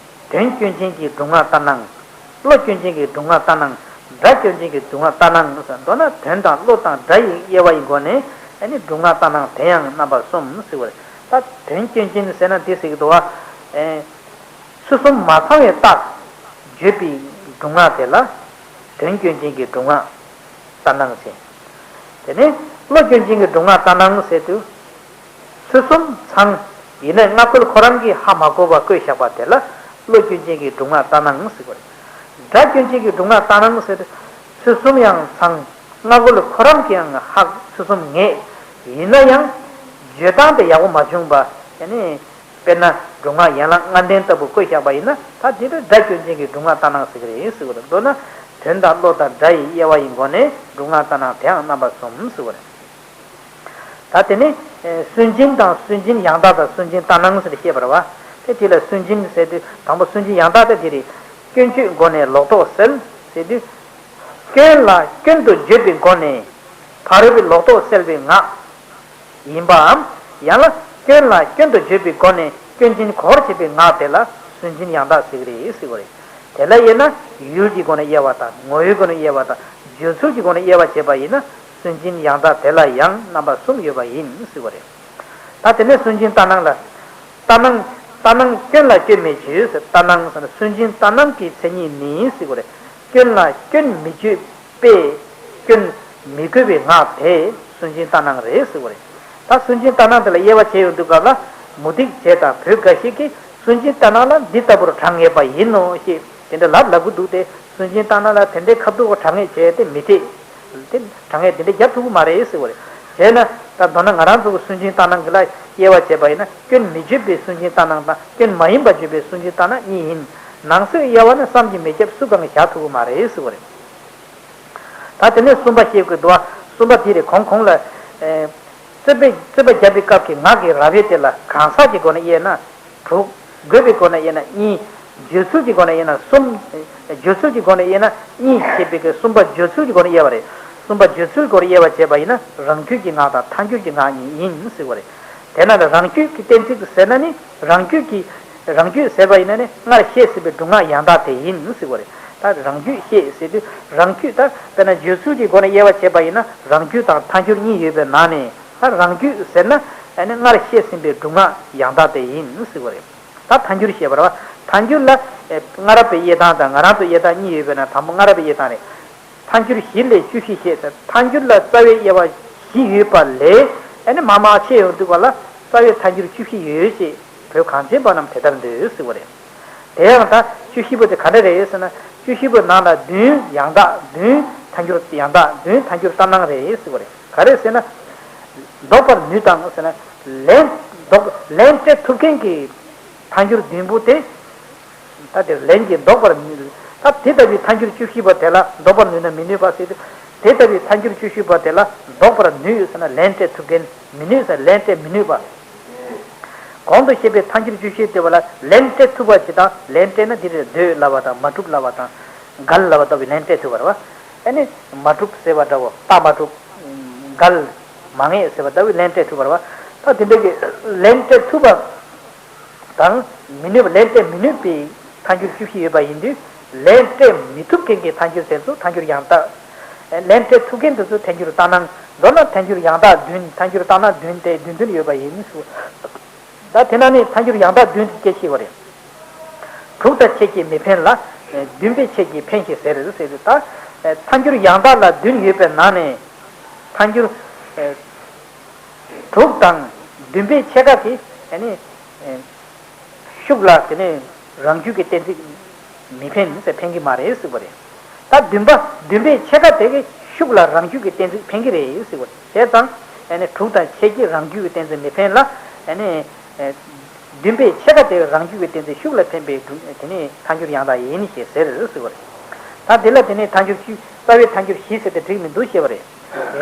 དོན་སྐྱོན་ཅན་གྱི་སྒྲུབ་ངག་ལྟར་སྣང་། བློ་སྐྱོན་ཅན་གྱི་སྒྲུབ་ངག་ལྟར་སྣང་། སྒྲ་སྐྱོན་ཅན་གྱི་སྒྲུབ་ངག་ལྟར་སྣང་ཟེར། མདོར་ན་དོན་དང་བློ་དང་སྒྲ་ཡི་དབྱེ་བ་ཡི་སྒོ་ནས་ཨེ་ནི་སྒྲུབ་ངག་ལྟར་སྣང་དེ་ཡང་རྣམ་པ་གསུམ་ཟེར་བ་རེད། ད་དོན་སྐྱོན་ཅན་ཟེར་ན་འདི་ཟེར་གྱི་འདུག་བ། ཨེ། ཚུལ་གསུམ་མ་ཚང་བའི་རྟགས་བརྗོད་པའི་སྒྲུབ་ངག་དེ་ལ་དོན་སྐྱོན་ཅན་གྱི་སྒྲུབ་ངག་ལྟར་སྣང་ཟེར། དེ་ནས་བློ་སྐྱོན་ཅན་གྱི་སྒྲུབ་ངག་ལྟར་སྣང་ཟེར་དུས། ཚུལ་གསུམ་ཚང་། ཡིན་ནའི་སྔ་རྒོལ་ཁོ་རང་གིས་ཧ་མ་གོ་བ་བཀོད་བཞག་པ་དེ་ལ་བློ་སྐྱོན་ཅན་གྱི་སྒྲུབ་ངག་ལྟར་སྣང་ཟེར་གྱི་རེད། སྒྲ་སྐྱོན་ཅན་གྱི་སྒྲུབ་ངག་ལྟར་སྣང་ཟེར་དུས། ཚུལ་གསུམ་ཡང་ཚང་། སྔ་རྒོལ་ཁོ་རང་གིས་ཡང་ཧ་ཚུལ་གསུམ་ངེས། ཡིན་ན་ཡང་བརྗོད་སྟངས་དེ་ཡག་པོ་མ་བྱུང་བ་ཡ་ནི། དཔེར་ན་སྒྲུབ་ངག་ཡན་ལག་ལྔ་ལྡན་ལྟ་བུ་བཀོད་བཞག་པ་ཡིན་ན། ད་དེ་ལ་སྒྲ་སྐྱོན་ཅན་གྱི་སྒྲུབ་ངག་ལྟར་སྣང་ཟེར་གྱི་རེད་ཟེར་བ་རེད། མདོར་ན་དོན་དང་བློ་དང་སྒྲ་ཡི་དབྱེ་བ་ཡི་སྒོ་ནས་སྒྲུབ་ངག་ལྟར་སྣང་དེའང་རྣམ་པ་གསུམ་ཟེར་བ་རེད། ད་དེ་ནི་སུན་འབྱིན་དང་སུན་འབྱིན་ཡང་དག་དང་སུན་འབྱིན་ལྟར་སྣང་ཟེར་བཤད་པ་རེད་བ། དེ་དེ་ལ་སུན་འབྱིན་ཟེར་དུས་དང་པོ་སུན་འབྱིན་ཡང་དག་དེ་དེ་རེད། སྐྱོན་བརྗོད་སྒོ་ནས་ལོག་རྟོག་སེལ་ཟེར་དུས། སྐྱོན་ལ་སྐྱོན་དུ་བརྗོད་པའི་སྒོ་ནས་ཕ་རོལ་པོའི་ལོག་རྟོག་སེལ་བའི་ངག་ཡིན་པའམ། ཡང་ལ་སྐྱོན་ལ་སྐྱོན་དུ་བརྗོད་པའི་སྒོ་ནས་སྐྱོན་ཅན་གོ་བར་བྱེད་པའི་ངག་དེ་ལ་སུན་འབྱིན་ཡང་དག་ཟེར་གྱི་རེད་ཟེར་བ་རེད། དེ་ལ་དབྱེ་ན་ཡུལ་གྱི་སྒོ་ནས་དབྱེ་བ་དང་ངོ་བོའི་སྒོ་ནས་དབྱེ་བ་དང་བརྗོད་ཚུལ་གྱི་སྒོ་ནས་དབྱེ་བ་བྱས་པ་ཡིན་ན་སུན་འབྱིན་ཡང་དག་དེ་ལ་ཡང་རྣམ་པ་གསུམ་ཡོད་པ་ཡིན་ཟེར་བ་རེད། ད་དེ་ནས་སུན་འབྱིན་ལྟར་སྣང་ལ། ལྟར་སྣང་། ལྟར་སྣང་སྐྱོན་ལ་སྐྱོན་མི་བརྗོད་ཟེར། ལྟར་སྣང་ཟེར་ན་སུན་འབྱིན་ལྟར་སྣང་གི་མཚན་ཉིད་ནི་ཟེར་བ་རེད། སྐྱོན་ལ་སྐྱོན་མི་བརྗོད། པས་སྐྱོན་མི་གོ་བའི་ངག་དེ་སུན་འབྱིན་ལྟར་སྣང་རེད་ཟེར་བ་རེད། ད་སུན་འབྱིན་ལྟར་སྣང་དེ་ལ་དབྱེ་བ་ཕྱེ་ཡོང་དུས་སྐབས་ལ་མུ་སྟེགས་བྱེད་དང་བོད་འགའ་ཞིག་གིས་སུན་འབྱིན་ལྟར་སྣང་ལ་འདི་ལྟ་བུར་གྲངས་ངེས་པ་ཡིན་ནོ་ཞེས་དེ་འདྲ་ལབ་ལབ་ཀྱི་འདུག་སྟེ། སུན་འབྱིན་ལྟར་སྣང་ལ་དེ་འདྲའི་ཁ་ཐུག་གྲངས་ངེས་བྱས་ཏེ་མི་འཐད། དེ་གྲངས་ངེས་དེ་འདྲ་རྒྱབ་ཐུབ་ཀྱི་མ་རེད་ཟེར་བ་རེད། བྱས་ན་ད་མདོར་ན་ང་རང་ཚོ་གི་སུན་འབྱིན་ལྟར་སྣང་གི་ལ་དབྱེ་བ་བྱས་པ་ཡིན་ན་སྐྱོན་མི་བརྗོད་པའི་སུན་འབྱིན་ལྟར་སྣང་དང་སྐྱོན་མ་ཡིན་པ་བརྗོད་པའི་སུན་འབྱིན་ལྟར་སྣང་གཉིས་ཡིན། ནང་གསེས་དབྱེ་བ་ནི་བསམ་གྱིས་མི་ཁྱབ་སུ་གང་གིས་བཞག་ཐུབ་ཀྱི་མ་རེད་ཟེར་བ་རེད། ད་དེ་ནས་གསུམ་པ་བཤད་དགོས་འདུག་བ། གསུམ་པ་དེ་རེད། གོང་གོང་ལ། ཨེ། རྩོད་པ་རྩོད་པ་བརྒྱབ་པའི་སྐབས་ཀྱི་ངག་གི་རབ་དབྱེ་དེ་ལ་གང་ཟག་གི་སྒོ་ནས་དབྱེ་ན་དྲུག་དགོས་པའི་སྒོ་ནས་དབྱེ་ན་གཉིས། བརྗོད་ཚུལ་གྱི་སྒོ་ནས་དབྱེ་ན་གསུམ། བརྗོད་ཚུལ་གྱི་སྒོ་ནས་དབྱེ་ན་གཉིས་བྱས་པའི་གི་གསུམ་པ་བརྗོད་ཚུལ་གྱི་སྒོ་ནས་དབྱེ་བ་རེད། གསུམ་པ་བརྗོད་ཚུལ་སྒོ་ནས་དབྱེ་བ་བྱས་པ་ཡིན་ན་རང་རྒྱུད་ཀྱི་ངག་དང་ཐལ་འགྱུར་གྱི་ངག་གཉིས་ཡིན་ཟེར་བ་རེད། དེས་ན་རང་རྒྱུད་ཀྱི་གཏན་ཚིགས་ཟེར་ན་ནི། རང་རྒྱུད་ཀྱི། རང་རྒྱུད་ཟེར་བ་ཡིན་ན་ནི་སྔར་བཤད་ཟིན་པའི་སྒྲུབ་ངག་ཡང་དག་དེ་ཡིན་ཟེར་བ་རེད། ད་རང་རྒྱུད་བཤད་ཟེར་དུས་རང་རྒྱུད་ད་དཔེར་ན་བརྗོད་ཚུལ་གྱི་སྒོ་ནས་དབྱེ་བ་བྱས་པ་ཡིན་ན་རང་རྒྱུད་དང་ཐལ་འགྱུར་གཉིས་ཡོད་པའི་ནང་ནས་ད་རང་རྒྱུད་ཟེར་ན་ཨ་ནི་སྔར་བཤད་ཟིན་པའི་སྒྲུབ་ངག་ཡང་དག་དེ་ཡིན་ཟེར་བ་རེད། ད་ཐལ་འགྱུར་བཤད་པ་རེད་བ། ཐལ་འགྱུར་ལ་སྔ་རབས་པའི་དབྱེ་སྟངས་དང་ང་རང་ཚོའི་དབྱེ་སྟངས་གཉིས་ཡོད་པའི་ནང་དང་པོ་སྔ་རབས་པའི་དབྱེ་སྟངས་རེད། ཐལ་འགྱུར་བཞི་ལས་བཅུ་བཞི་བཤད་ཚེ་ཐལ་འགྱུར་ལ་རྩ་བའི་དབྱེ་བ་བཞི་ཡོད་པ་ལས་ ཨ་ནི་མར་མར་ཕྱེ་ཡོང་དུས་ག་ལ་རྩ་བའི་ཐལ་འགྱུར་བཅུ་བཞི་ཡོད་ཅེས་བོད་གངས་ཅན་པ་རྣམས་དེ་ལྟར་འདོད་ཟེར་བ་རེད། དེ་ཡང་ད་བཅུ་བཞི་པོ་དེ་ག་འདྲ་རེད་ཟེར་ན། བཅུ་བཞི་པོ་ནང་ལ་བདུན་ཡང་དག་བདུན་ཐལ་འགྱུར་ཡང་དག་བདུན་ཐལ་འགྱུར་ལྟར་སྣང་རེད་ཟེར་བ་རེད། ག་རེ་ཟེར་ན། ལྡོག་པར་ནུས་དང་ཟེར་ན། ལན་ལྡོག་ལན་སྤྲད་ཐུབ་མཁན་གྱི་ཐལ་འགྱུར་བདུན་པོ་དེ། ད་དེར་ལན་གྱིས་ལྡོག་པར་ནུས། ད་དེ་ལྟ་བུའི་ཐལ་འགྱུར་བཅུ་བཞི་པོ་དེ་ལ་ལྡོག་པར་ནུས་ན་མི་ནུས་པ་ཟེར་དུས། དེ་ལྟ་བུའི་ཐལ་འགྱུར་བཅུ་བཞི་པོ་དེ་ལ་ལྡོག་པར་ནུས་ཟེར་ན་ལན་སྤྲད་ཐུབ་མཁན་མི་ནུས་ཟེར་ན་ལན་སྤྲད་མི་ནུས་པ། གོང་དུ་བཤད་པའི་ཐལ་འགྱུར་བཅུ་བཞི་དེ་བ་ལ་ལན་སྤྲད་ཐུབ་པ་ཅིག་དང་། ལན་སྤྲད་ན་འདི་རེད་འདོད་ལབ་པ་དང་། མ་གྲུབ་ལབ་པ་དང་། འགལ་ལབ་པ་ལྟ་བུའི་ལན་སྤྲད་ཐུབ་པ་རེད་བ། ཨ་ནི་མ་གྲུབ་ཟེར་བ་འདྲ་བོ། རྟགས་མ་གྲུབ། འགལ། མ་ངེས་ཟེར་བ་ལྟ་བུའི་ལན་སྤྲད་ཐུབ་པ་རེད་བ། ད་དེ་འདྲ་གི་ལན་སྤྲད་ཐུབ་པ་དང་མི་ནུས་པ། ལན་སྤྲད་མི་ནུས་པའི་ཐལ་འགྱུར་བཅུ་བཞི་ཡོད་པ་ཡིན་དུས། ལན་སྤྲད་མི་ཐུབ་མཁན་གྱི་ཐལ་འགྱུར་དེ་ཚོ་ཐལ་འགྱུར་ཡང་དག་ལན་སྤྲད་ཐུབ་མཁན་དེ་ཚོ་ཐལ་འགྱུར་ལྟར་སྣང་། མདོར་ན་ཐལ་འགྱུར་ཡང་དག་བདུན། ཐལ་འགྱུར་ལྟར་སྣང་བདུན་དེ་བདུན་བདུན་ཡོད་པ་ཡིན་ཞུ། ད་དེ་ན་ནི་ཐལ་འགྱུར་ཡང་དག་བདུན་དེ་སྐད་ཆེ་བ་རེད། དྲུག་དང་ཕྱེད་ཀྱིས་མི་འཕེན་ལ། བདུན་པས་ཕྱེད་ཀྱིས་འཕེན་ཞེས་ཟེར་ཟེར་དུས། ད་ཐལ་འགྱུར་ཡང་དག་ལ་བདུན་ཡོད་པའི་ནང་ནས་ཐལ་འགྱུར་དྲུག་དང་བདུན་པའི་ཕྱེད་ཀ་དེ་ཨ་ནི་ཤུགས་ལ་དེ་ནས་རང་རྒྱུད་ཀྱི་གཏན་ཚིགས་མི་འཕེན་ཟེར། འཕེན་གྱི་མ་རེད་ཟེར་བ་རེད། ད་བདུན་པ་བདུན་པའི་ཕྱེད་ཀ་དེ་གི་ཤུགས་ལ་རང་རྒྱུད་ཀྱི་གཏན་ཚིགས་འཕེན་གྱི་རེད་ཟེར་བ་རེད། བྱས་ཙང་ཨ་ནི་དྲུག་དང་ཕྱེད་ཀྱིས་རང་རྒྱུད་ཀྱི་གཏན་ཚིགས་མི་འཕེན་ལ། ཨ་ནི་བདུན་པའི་ཕྱེད་ཀ་དེ་རང་རྒྱུད་ཀྱི་གཏན་ཚིགས་ཤུགས་ལ་འཕེན་པའི་དེ་ནི་ཐལ་འགྱུར་ཡང་དག་ཡིན་ཞེས་ཟེར་ཟེར་བ་རེད། ད་འདི་ལ་དེ་ནི་ཐལ་འགྱུར་བཅུ། རྩ་བའི་ཐལ་འགྱུར་བཞི་ཟེར་ཏེ་འགྲིག་མི་འདུག་ཞེས་པ་རེད།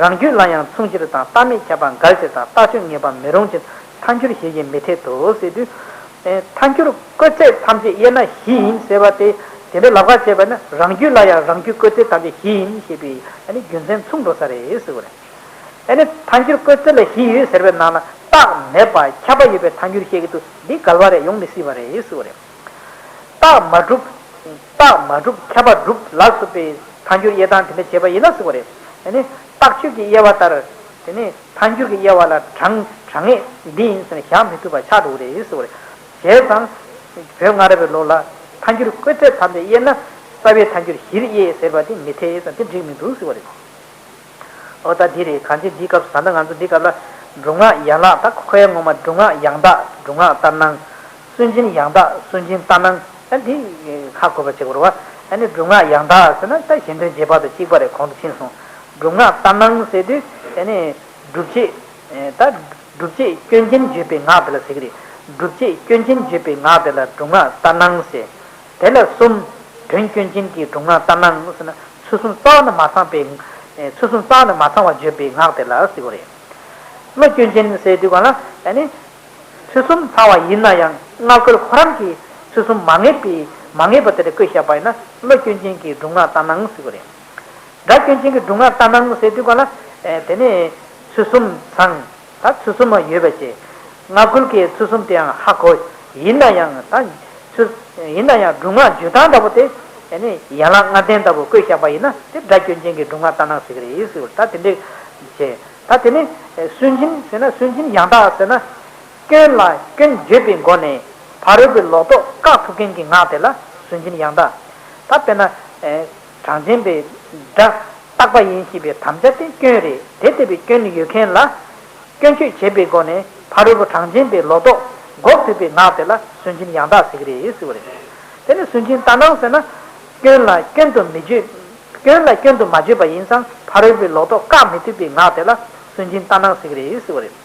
རང་རྒྱུད་ལ་ཡང་མཚུངས་ཕྱིར་དང་། རྟག་མེད་ཁྱབ་པ་འགལ་ཕྱིར་དང་། རྟག་ཆོས་ངེས་པ་མི་རུང་ཕྱིར། ཐལ་འགྱུར་བཞི་ཡིས་མི་འཐད་དོ་ཟེར་དུས། ཨེ། ཐལ་འགྱུར་བཀོད་ཚད་ཐམས་ཅད་དབྱེ་ན་བཞི་ཡིན་ཟེར་བ་དེ། དེ་འདྲའི་ལབ་ཁ་བྱས་པ་ན་རང་རྒྱུད་ལ་ཡང་རང་རྒྱུད་བཀོད་ཚད་ཐམས་ཅད་བཞི་ཡིན་ཞེས་པའི་ཨ་ནི་རྒྱུ་མཚན་མཚུངས་འགྲོ་ས་རེད་ཟེར་བ་རེད། ཨ་ནི་ཐལ་འགྱུར་བཀོད་ཚད་ལ་བཞི་ཡོད་ཟེར་བའི་ནང་ལ་རྟག་མེད་པ་ཁྱབ་པ་ཡོད་པའི་ཐལ་འགྱུར་བཤད་ཀྱི་འདུག་འདི་འགལ་བ་རེད། ཡོང་མི་སྲིད་པ་རེད་ཟེར་བ་རེད། རྟགས་མ་གྲུབ། རྟགས་མ་གྲུབ་ཁྱབ་པ་གྲུབ་ལ་སོགས་པའི་ཐལ་འགྱུར་དབྱེ་སྟངས་དེ་འདྲ་བྱས་པ་ཡིན་ན་ཟེར་བ་རེད། ཨ་ནི་རྟགས་ཆོས་ཀྱི་དབྱེ་བ་ལྟར། དེ་ནི་ཐལ་འགྱུར་གྱི་དབྱེ་བ་ལ་གྲངས་གྲངས་ངེས་འདི་ཡིན་ཟེར་ནས་བཞག་མི་ཐུབ་པ་ཆགས་འགྲོ་གི་རེད་ཟེར་བ་རེད། བྱས་ཙང་བོད་སྔ་རབས་པའི་ལུགས་ལ་ཐལ་འགྱུར་བཀོད་ཚད་ཐམས་ཅད་དབྱེ་ན་རྩ་བའི་ཐལ་འགྱུར་བཞིར་དབྱེ་ཟེར་བ་དེ་མི་འཐད་ཟེར། དེ་འགྲིག་མི་འདུག་ཟེར་བ་རེད། ཨོ་ད་འདི་རེད། གང་ཅི་འདིའི་སྐབས་སུ་ད་ལྟ་ང་ཚོ་འདི་སྐབས་ལ་སྒྲུབ་ངག་ཡན་ལག་ད་ཁོ་ཡང་ངོ་མ་སྒྲུབ་ངག་ཡང་དག་སྒྲུབ་ངག་ལྟར་སྣང་། སུན་འབྱིན་ཡང་དག་སུན་འབྱིན་ལྟར་སྣང་། ད་འདི་ཧ་གོ་བ་བྱེད་དགོས་རེད་བ། ཨ་ནི་སྒྲུབ་ངག་ཡང་དག་ཟེར་ན་ད་གཞན་དོན་རྗེས་དཔག་ཏུ་གཅིག་པ་རེད། གོང་དུ་ཕྱིན་སོང་། སྒྲུབ་ངག་ལྟར་སྣང་ཟེར་དུས་ཨ་ནི་སྒྲུབ་བྱེད། ད་སྒྲུབ་བྱེད་སྐྱོན་ཅན་བརྗོད་པའི་ངག་དེ་ལ་ཟེར་གི་རེད། སྒྲུབ་བྱེད་སྐྱོན་ཅན་བརྗོད་པའི་ངག་དེ་ལ་སྒྲུབ་ངག་ལྟར་སྣང་ཟེར། དེ་ལ་གསུམ། དོན་སྐྱོན་ཅན་གྱི་སྒྲུབ་ངག་ལྟར་སྣང་ཟེར་ན་ཚུལ་གསུམ་རྩ་བ་ནས་མ་ཚང་པའི། ཚུལ་གསུམ་རྩ་བ་ནས་མ་ཚང་བ་བརྗོད་པའི་ངག་དེ་ལ་ཟེར་བ་རེད། བློ་སྐྱོན་ཅན་ཟེར་དུས་གང་ལ་ཨ་ནི། ཚུལ་གསུམ་ཚང་བ་ཡིན་ན་ཡང་སྔ་རྒོལ་ཁོ་རང་གིས་ཚུལ་གསུམ་མ་ངེས་པའི་མ་ངེས་པ་དེ་འདྲ་བཀོད་བཞག་པ་ཡིན་ན་བློ་སྐྱོན་ཅན་གྱི་སྒྲུབ་ངག་ལྟར་སྣང་ཟེར་བ་རེད། སྒྲ་སྐྱོན་ཅན་གྱི་སྒྲུབ་ངག་ལྟར་སྣང་ཟེར་དུས་གང་ལ། ཨེ། དེ་ནི་ཚུལ་གསུམ་ཚང་། ད་ཚུལ་གསུམ་མ་ཡོད་པ་བྱས། སྔ་རྒོལ་གྱིས་ཚུལ་གསུམ་དེའང་ཧ་གོ། ཡིན་ན་ཡང་ད་ཚུལ། ཡིན་ན་ཡང་སྒྲུབ་ངག་བརྗོད་སྟངས་འདྲ་པོ་དེ། ཨ་ནི་ཡན་ལག་ལྔ་ལྡན་ལྟ་བུ་བཀོད་བཞག་པ་ཡིན་ན་དེ་སྒྲ་སྐྱོན་ཅན་གྱི་སྒྲུབ་ངག་ལྟར་སྣང་ཟེར་གི་རེད་ཟེར་བ། ད་དེ་འདྲའི་བྱས། ད་དེ་ནི་སུན་འབྱིན་ཟེར་ན། སུན་འབྱིན་ཡང་དག་ཟེར་ན། སྐྱོན་ལ་སྐྱོན་བརྗོད་པའི་སྒོ་ནས་ཕ་རོལ་པོའི་ལོག་རྟོག་བཀག་ཐུབ་མཁན་གྱི་ངག་དེ་ལ་སུན་འབྱིན་ཡང་དག་ད་དཔེར་ན། ཨེ། གྲངས་ཅན་པའི་སྒྲ་རྟག་པ་ཡིན་ཞེས་པའི་དམ་བཅའ་དེ་སྐྱོན་རེད། དེ་ལྟ་བུའི་སྐྱོན་ཡོད་མཁན་ལ་སྐྱོན་བརྗོད་བྱེད་པའི་སྒོ་ནས་ཕ་རོལ་པོ་གྲངས་ཅན་པའི་ལོག་རྟོག་འགོག་ཐུབ་པའི་ངག་དེ་ལ་སུན་འབྱིན་ཡང་དག་ཟེར་གི་རེད་ཟེར་བ་རེད། དེ་ནི་སུན་འབྱིན་ལྟར་སྣང་ཟེར་ན། སྐྱོན་ལ་སྐྱོན་དུ་མི་བརྗོད། སྐྱོན་ལ་སྐྱོན་དུ་མ་བརྗོད་པ་ཡིན་ཙང་ཕ་རོལ་པོའི་ལོག་རྟོག་བཀག་མི་ཐུབ་པའི་ངག་དེ་ལ་སུན་འབྱིན་ལྟར་སྣང་ཟེར་གི་རེད་ཟེར་བ་རེད།